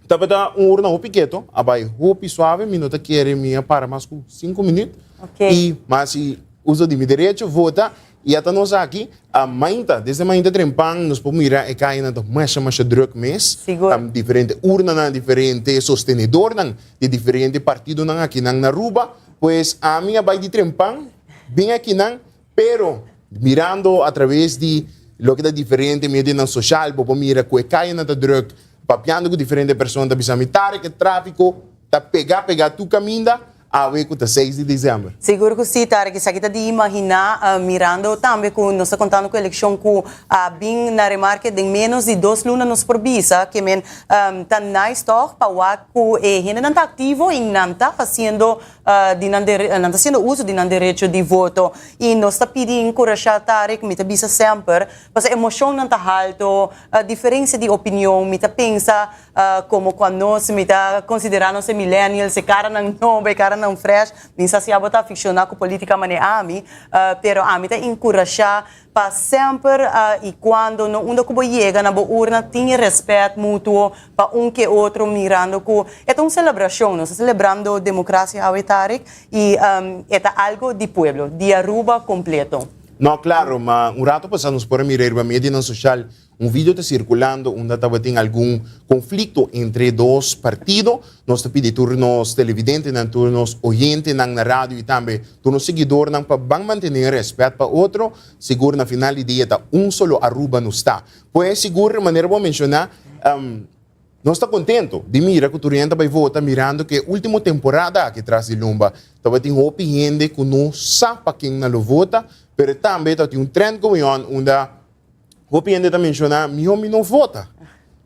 Tabata un urna hopi ketu, a bay hopi suave, mi no ta kere mi a para mas cu cinco minuut y mi a haci uso di mi derecho vota y ata nos aki a mainta, desde mainta trempan nos por mira e cayanan ta masha masha druk mes, diferente urnanan, diferente sostenedornan di diferente partidonan akinan na Aruba, pues ami a bai di trempan bin akinan, pero mirando a traves di loke ta diferente medionan social bo por mira cu e cayanan ta druk, papiando cu diferente persona ta bisa mi Tarek e trafico ta pega pega tur caminda. Awe ku ta seis di desèmber. Sigur ku si, Tarek. Esaki ta di imaginá, mirando tambe ku nos ta kontando ku elekshon ku a bin na remarke den ménos di dos luna nos por bisa ke men ta nice tòg pa wak ku e hendenan ta aktivo i nan ta hasiendo di nan nan ta hasiendo uso di nan derecho di voto. I nos ta pidi enkurashá Tarek, mi ta bisa semper, pasobra emoshonnan ta halto, diferensia di opinion, mi ta pensa Como cu anos mi ta considera nos e millennials, e caranan nobo, e caranan fresh, mi sa si abo ta aficiona cu politica mane ami, pero ami ta encurasha pa semper y cuando no unda cu bo yega na bo urna tin e respet mutuo pa un ke otro mirando cu e ta un celebracion, nos ta celebrando democracia awe Tarek y e ta algo di pueblo, di Aruba completo. No, claro, ma un rato pasa nos por a mira riba medianan social Un video ta circulando unda tabatin algun conflicto entre dos partido. Nos ta pidi tur nos televidentenan, tur nos oyentenan na radio y tambe tur nos seguidornan pa ban mantene respet pa otro. Sigur na final di dia ta un solo Aruba nos ta. Pues sigur manera bo a menciona, nos ta contento di mira cu tur hende ta bay vota mirando cu e ultimo temporada aki tras di lomba tabatin hopi hende cu no sa pa ken nan lo vota, pero tambe tabatin un trend going on unda Hopi hende ta menciona, miho mi no vota.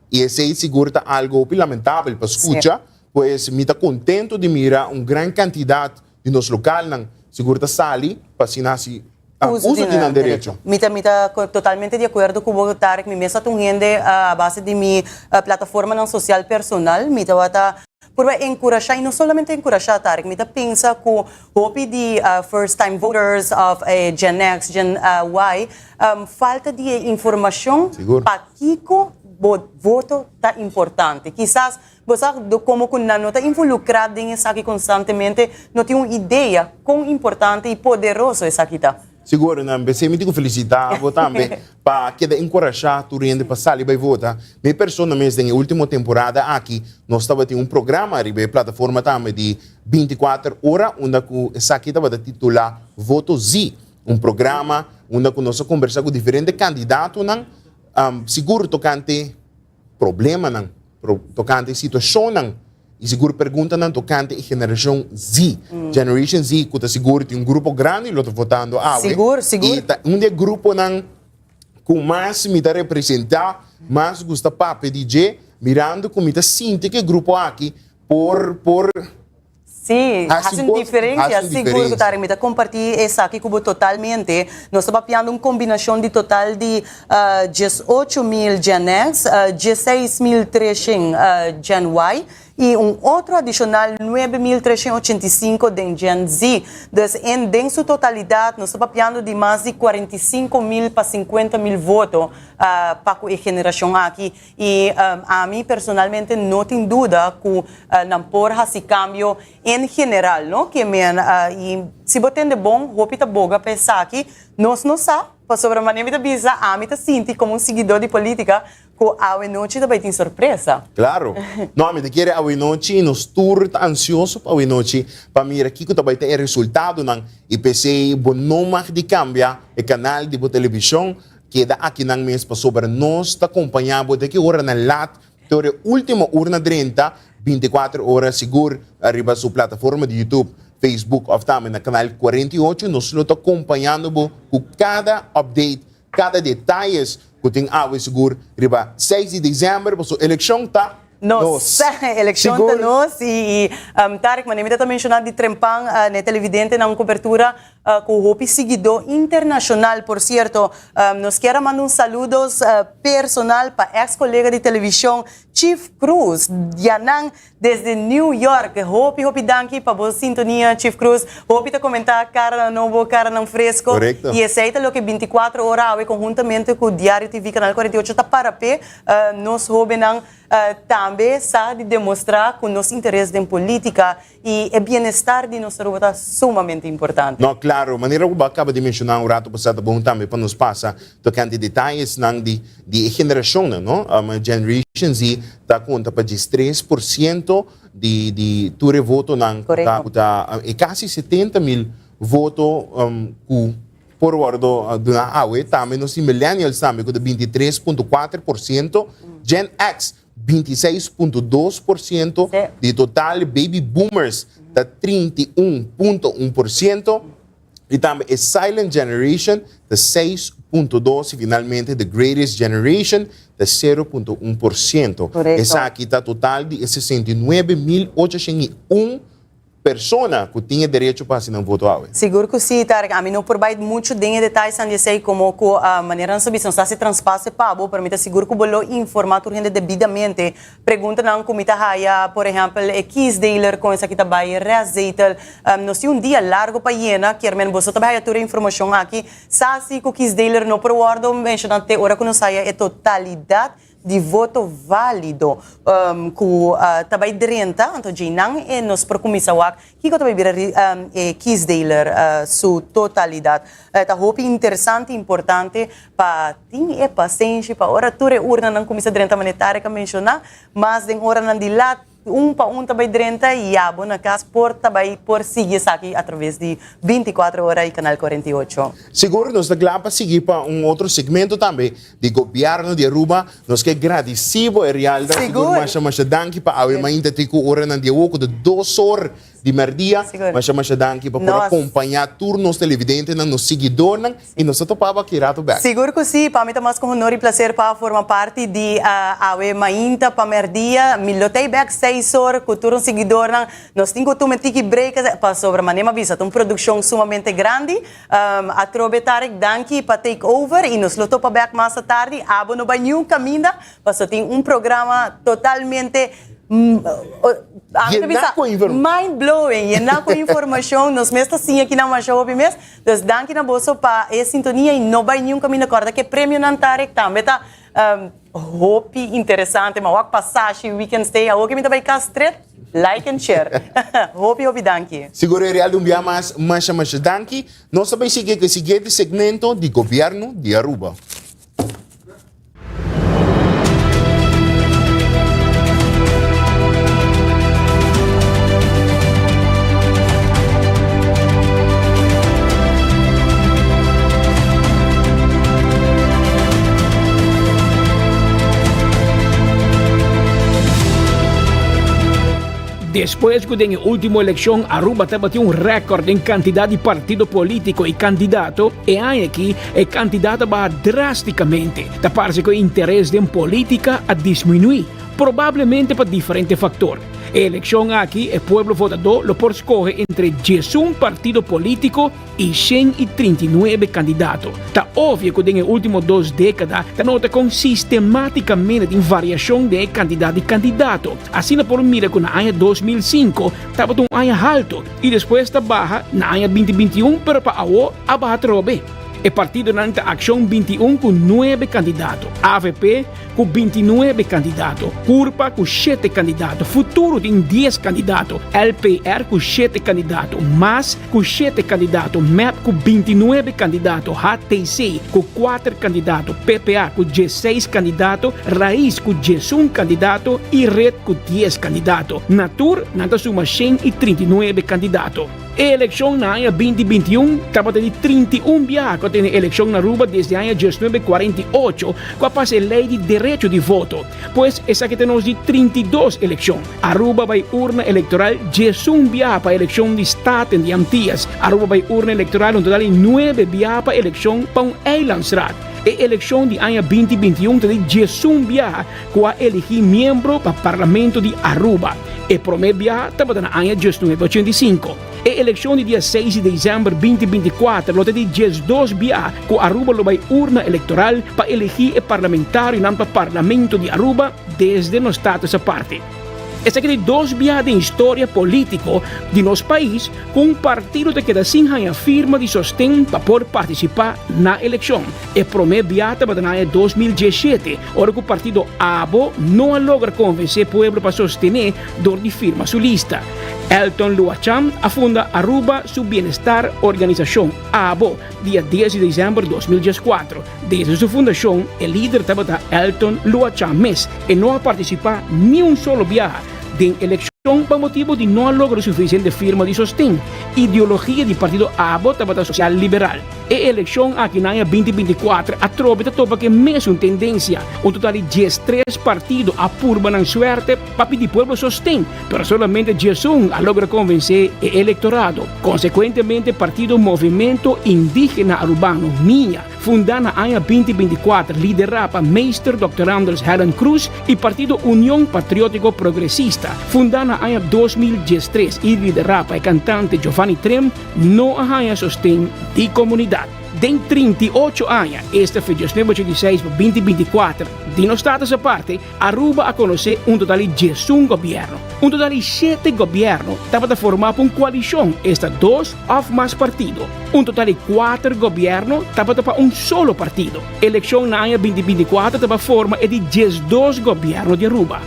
Y esey sigur ta algo hopi lamentabel pa scucha, pues mi ta contento di mira un gran cantidad di nos localnan sigur ta sali pa asina haci uso di nan derecho. Mi ta mi ta totalmente di acuerdo cu bo Tarek, mi mes ta un hende a base di mi plataformanan social personal, mi tabata Purba enkurashá, i no solamente enkurashá, Tarek, mi ta pensa ku hopi di first time voters òf e Gen X, Gen Y, falta di e informashon pakiko bo voto ta importante. Kisas bo sa komo ku nan no ta involukrá den esaki konstantemente, no tin un idea kon importante i poderoso esaki ta. Sigur, nan besé mi tin ku felisitá bo tambe pa keda enkurashá tur hende pa sali bai vota. Mi persona mes den e último temporada aki nos tabatin un programa riba e plataforma tambe di binti kuater ora unda ku esaki tabata titulá Voto Sí, un programa unda ku nos a kombersá ku diferente kandidatonan sigur tokante problemanan tokante situashonnan i sigur preguntanan tokante e generashon Z, Generation Z, ku ta sigur tin un grupo grandi lo ta votando awe. Sigur, sigur. I ta un di e gruponan ku mas mi ta representá, mas gusta papia di dje, mirando ku mi ta sinti ku e grupo aki por por. Sí, hasi un diferencia, sigur cu ta. Mi ta comparti esaki cu bo totalmente. Nos ta papiando un combinacion di total di 18.000 Gen X, 16.300 Gen Y y un otro adicional 9.385 den Gen Z. Dus en den su totalidad nos ta papiando di mas di 45.000 pa 50.000 voto pa cu e generacion aki. Y ami personalmente no tin duda cu nan por haci cambio en general, no? Ke men, y si bo tende bon, hopi ta boga pa esaki. Nos no sa, pasobra manera mi ta bisa, ami ta sinti como un siguidor di politica cu awe nochi ta bay tin sorpresa. Claro. No, ami ta kere awe nochi y nos tur ta ansioso pa awe nochi pa mira kico ta bay ta e resultadonan y p'esey bo no mag di cambia e canal di bo television Keda akinan mes pasobra nos ta kompañá bo te ki ora nan lat te ora e último urna drenta, bintikuater ora sigur riba su plataforma di YouTube, Facebook òf tambe na kanal 48 nos lo ta kompañando bo ku kada update, kada detayes ku tin awe sigur riba seis di desèmber pasobra elekshon ta Nos. Elekshon ta nos i Tarek manera mi ta ta menshoná di trempan na e televidentenan un kobertura Cu hopi siguidó internacional. Por cierto, nos kier a manda un saludos personal pa ex colega di television Chief Cruz, dianan desde New York. Hopi hopi danki pa bo sintonia Chief Cruz. Hopi ta comenta caranan nobo, caranan fresco. Correcto. Y esey ta loke 24 ora awe conhuntamente cu Diario TV Canal 48 ta para p'e nos hobennan tambe sa di demostra cu nos interes den politica I e bienestar di nos Aruba ta sumamente importante. No, claro. Manera cu bo a caba di menciona un rato pasá ta bon tambe pa nos pasa tocante detayesnan di di e generacionnan, no? Generation Z ta conta pa djes tres por ciento di di tur e votonan cu ta cu ta e casi 70 mil voto cu por wordo duna awe. Tambe nos tin millennials tambe cu ta 23.4%, Gen X 26.2% di total baby boomers. ta 31.1%, i tambe e Silent Generation ta 6.2 i finalmente The Greatest Generation ta 0.1%. Esaki ta total di e 69.801 persona ku tin e derecho pa hasi nan voto awe. Sigur ku si, Tarek. Ami no por bai muchu den e detayenan di esei komo ku manera nos a bisa nos ta hasi transpase pa bo, pero mi ta sigur ku bo lo informá tur hende debidamente. Preguntanan ku mi ta haya, por ehèmpel e kiesdeler kon esaki ta bai, e restzetel. Nos tin un dia largu pa yena, kier men boso ta bai haya tur e informashon aki. Sa si ku kiesdeler no por wòrdu menshoná te ora ku nos haya e totalidat di voto válido ku ta bai drenta, anto djeinan e nos por kuminsá wak kiko ta bai bira e kiesdeler su totalidat. Ta hopi interesante i importante pa tin e pasenshi pa ora tur e urnanan kuminsá drenta manera Tarek a menshoná, mas den oranan di lat Un pa un ta bai drenta y ya bo na cas por ta bai por sigui esaki a traves di 24 ora y Canal 48. Sigur nos ta kla pa sigui pa un otro segmento tambe di Gobierno di Aruba. Nos ke gradici bo Erialda, sigur masha masha danki pa awe mainta ti ku oranan di awo ku ta dos or di merdia. Masha masha danki pa por a kompañá tur nos televidentenan, nos siguidornan i nos ta topa bo aki rato bèk. Sigur ku sí, pa mi ta mas ku honor i plaser pa forma parti di awe mainta pa merdia. Mi lo ta ei bèk seis or ku tur nos siguidornan. Nos tin ku tuma e tiki break pasobra manera mi a bisa ta un produkshon sumamente grandi. Atrobe Tarek danki pa take over i nos lo topa bèk mas atardi. Abo no bai niun kaminda pasobra tin un programa totalmente Yená ku informashon. Mind blowing, yená ku informashon. Nos mes ta siña kinan masha hopi mes. Dus danki na boso pa e sintonia i no bai niun kaminda. Kòrda ku e premionan Tarek tambe ta hopi interesante. Ma wak pasashi, weekend stay. Awor ke mi ta bai kas stret, like and share. Hopi hopi danki. Sigur e real di un bia mas, masha masha danki. Nos ta bai sigui ku e siguiente segmento di Gobièrnu di Aruba. Despues ku den e último elekshon Aruba tabatin un rèkòrt den kantidat di partido polítiko i kandidato, e aña aki E kantidat a baha drástikamente. Ta parse ku e interes den polítika a disminuí, probablemente pa diferente faktor. E elekshon aki e pueblo votadó lo por skohe entre diesun partido polítiko i 139 kandidato. Ta opvio ku den e último dos dékada ta nota kon sistemátikamente tin variashon den e kantidat di kandidato. Asina por mira ku na aña 2005 tabata un aña haltu i despues ta baha na aña 2021 pero pa awo a baha atrobe. E partidonan ta Accion 21 ku nuebe kandidato, avp ku 29 kandidato, Curpa ku shete kandidato, Futuro tin dies kandidato, LPR ku shete kandidato, mas ku shete kandidato, mep ku 29 kandidato, HTC ku kuater kandidato, PPA ku diesseis kandidato, Raiz ku diesun kandidato i Red ku dies kandidato. Na tur nan ta suma 139 kandidato. E elekshon na aña 2021 tabata di 31 biaha ku a tene elekshon na Aruba desde aña 1948 ku a pasa e lei di derecho di voto. Pues esaki ta nos di 32 elekshon. Aruba bai urna elektoral 11 biaha pa elekshon di Staten di Antias. Aruba bai urna elektoral un total di 9 biaha pa elekshon pa un eilandsraad. E elekshon di aña 2021 ta di 11 biaha ku a eligi miembro pa Parlamento di Aruba. E promé biaha tabata na aña 1985. E elekshon di dia seis di desèmber 2024 lo ta di 12 biaha ku Aruba lo bai urna elektoral pa elegi e parlamentarionan pa Parlamento di Aruba desde nos status aparte. Esaki ta di dos biaha den historia polítiko di nos pais ku un partido ta keda sin haña firma di sosten pa por partisipá na elekshon. E promé biaha tabata na aña 2017, ora ku partido abo no a logra konvensé pueblo pa sostené dor di firma su lista. Elton Luachan a funda Aruba Su Bienestar Organisashon, abo, dia dies di desèmber 2014. Desde su fundashon e lider tabata Elton Luachan mes. E no a partisipá ni un solo biaha den elekshon. Pa motibu di no a logra sufisiente firma di sosten, ideologia di partido abo tabata sosial liberal. E elekshon aki na aña 2024 atrobe ta topa ku e mesun tendensia. Un total di 13 partido a purba nan suerte pa pidi pueblo sosten, pero solamente 11 a logra konvensé e elektorado. Konsekuentemente partido Movimento Indígena Arubano, mia, Fundá na aña 2024, liderá pa Meester Dòkter Anders Helen Cruz i Partido Union Patriótiko Progresista, fundá na aña 2013 i liderá pa e kantante Giovanni Trim, no a haña sosten di komunidat. Den 38 aña, esta fe 1986 pa 2024, di nos status aparte, Aruba a konosé un total di 11 gobièrnu. Un total di shete gobièrnu tabata formá pa un koalishon, esta dos òf mas partido. Un total di kuater gobièrnu tabata pa un solo partido. Elekshon na aña 2024 tabata forma e di 12 gobièrnu di Aruba.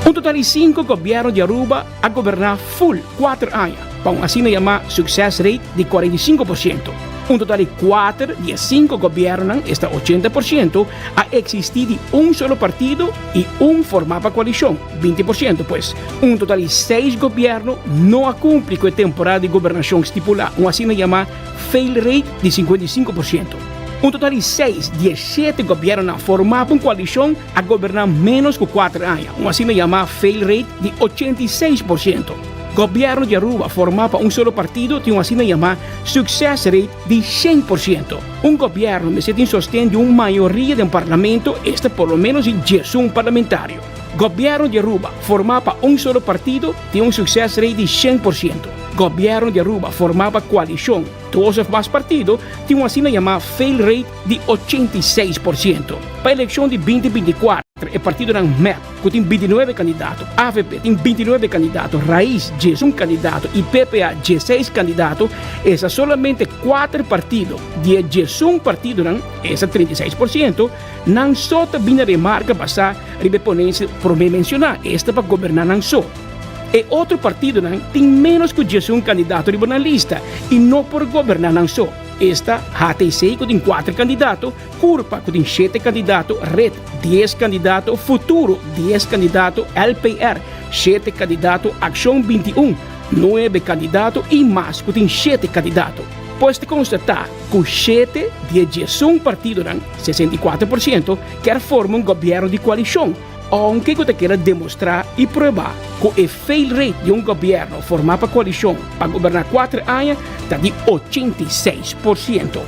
Un total di sinku gobièrnu di Aruba a goberná ful kuater aña, pa un asina yamá success rate di 45%. Un total di kuater di e sinku gobièrnunan, esta 80%, a eksistí di un solo partido i un formá pa koalishon, 20%, pues. Un total di seis gobièrnu no a kumpli ku e temporada di gobernashon stipulá, un asina yamá fail rate di 55%. Un total di seis di e shete gobièrnunan formá pa un koalishon a goberná ménos ku kuater aña, un asina yamá fail rate di 86%. Gobièrnu di Aruba formá pa un solo partido tin un asina yamá success rate di 100%. Un gobièrnu mester tin sosten di un mayoria den parlamento, esta por lo ménos di 11 parlamentario. Gobièrnu di Aruba formá pa un solo partido tin un success rate di 100%. Gobièrnu di Aruba formá pa koalishon, dos òf mas partido, tin un asina yamá fail rate di 86%. Pa elekshon di 2024 e partidonan mep, ku tin 29 kandidato, avp tin 29 kandidato, Raiz 11 kandidato i PPA 16 kandidato, esta solamente kuater partido di e 11 partidonan, esta 36%, nan so ta bini remarka basá riba e ponensia promé menshoná, esta pa goberná nan so. E otro partidonan tin ménos ku 11 kandidato riba nan lista i no por goberná nan so, esta HTC ku tin kuater kandidato, Curpa ku tin shete kandidato, Red dies kandidato, Futuro dies kandidato, LPR shete kandidato, Akshon 21 nuebe kandidato i mas ku tin shete kandidato. Pues ta konstatá ku shete di e 11 partidonan, 64%, kier forma un gobièrnu di koalishon, ounke ku ta keda demostrá i pruebá ku e fail rate di un gobièrnu formá pa koalishon pa goberná kuater aña ta di 86%.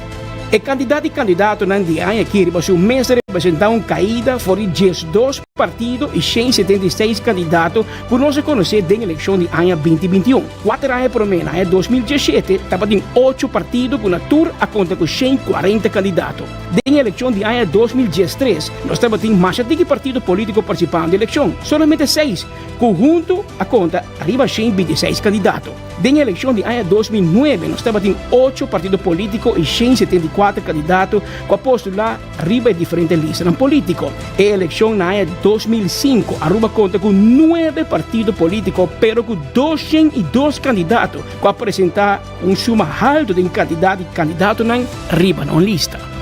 E kantidat di kandidatonan di e aña aki riba su mes ta representá un kaida for di 12 partido i 176 kandidato ku nos a konosé den elekshon di aña 2021. Kuater aña promé, na aña 2017, tabatin ocho partido ku na tur a konta ku 140 kandidato. Den e elekshon di aña 2013, nos tabatin masha tiki partido polítiko partisipando den elekshon, solamente seis, ku huntu a konta riba 126 kandidato. Den e elekshon di aña 2009, nos tabatin ocho partido polítiko i 174 kandidato ku a postulá riba e diferente listanan polítiko. E elekshon na aña 2005, Aruba konta ku nuebe partido polítiko, pero ku 202 kandidato ku a presentá un suma haltu den kantidat di kandidatonan riba nan lista.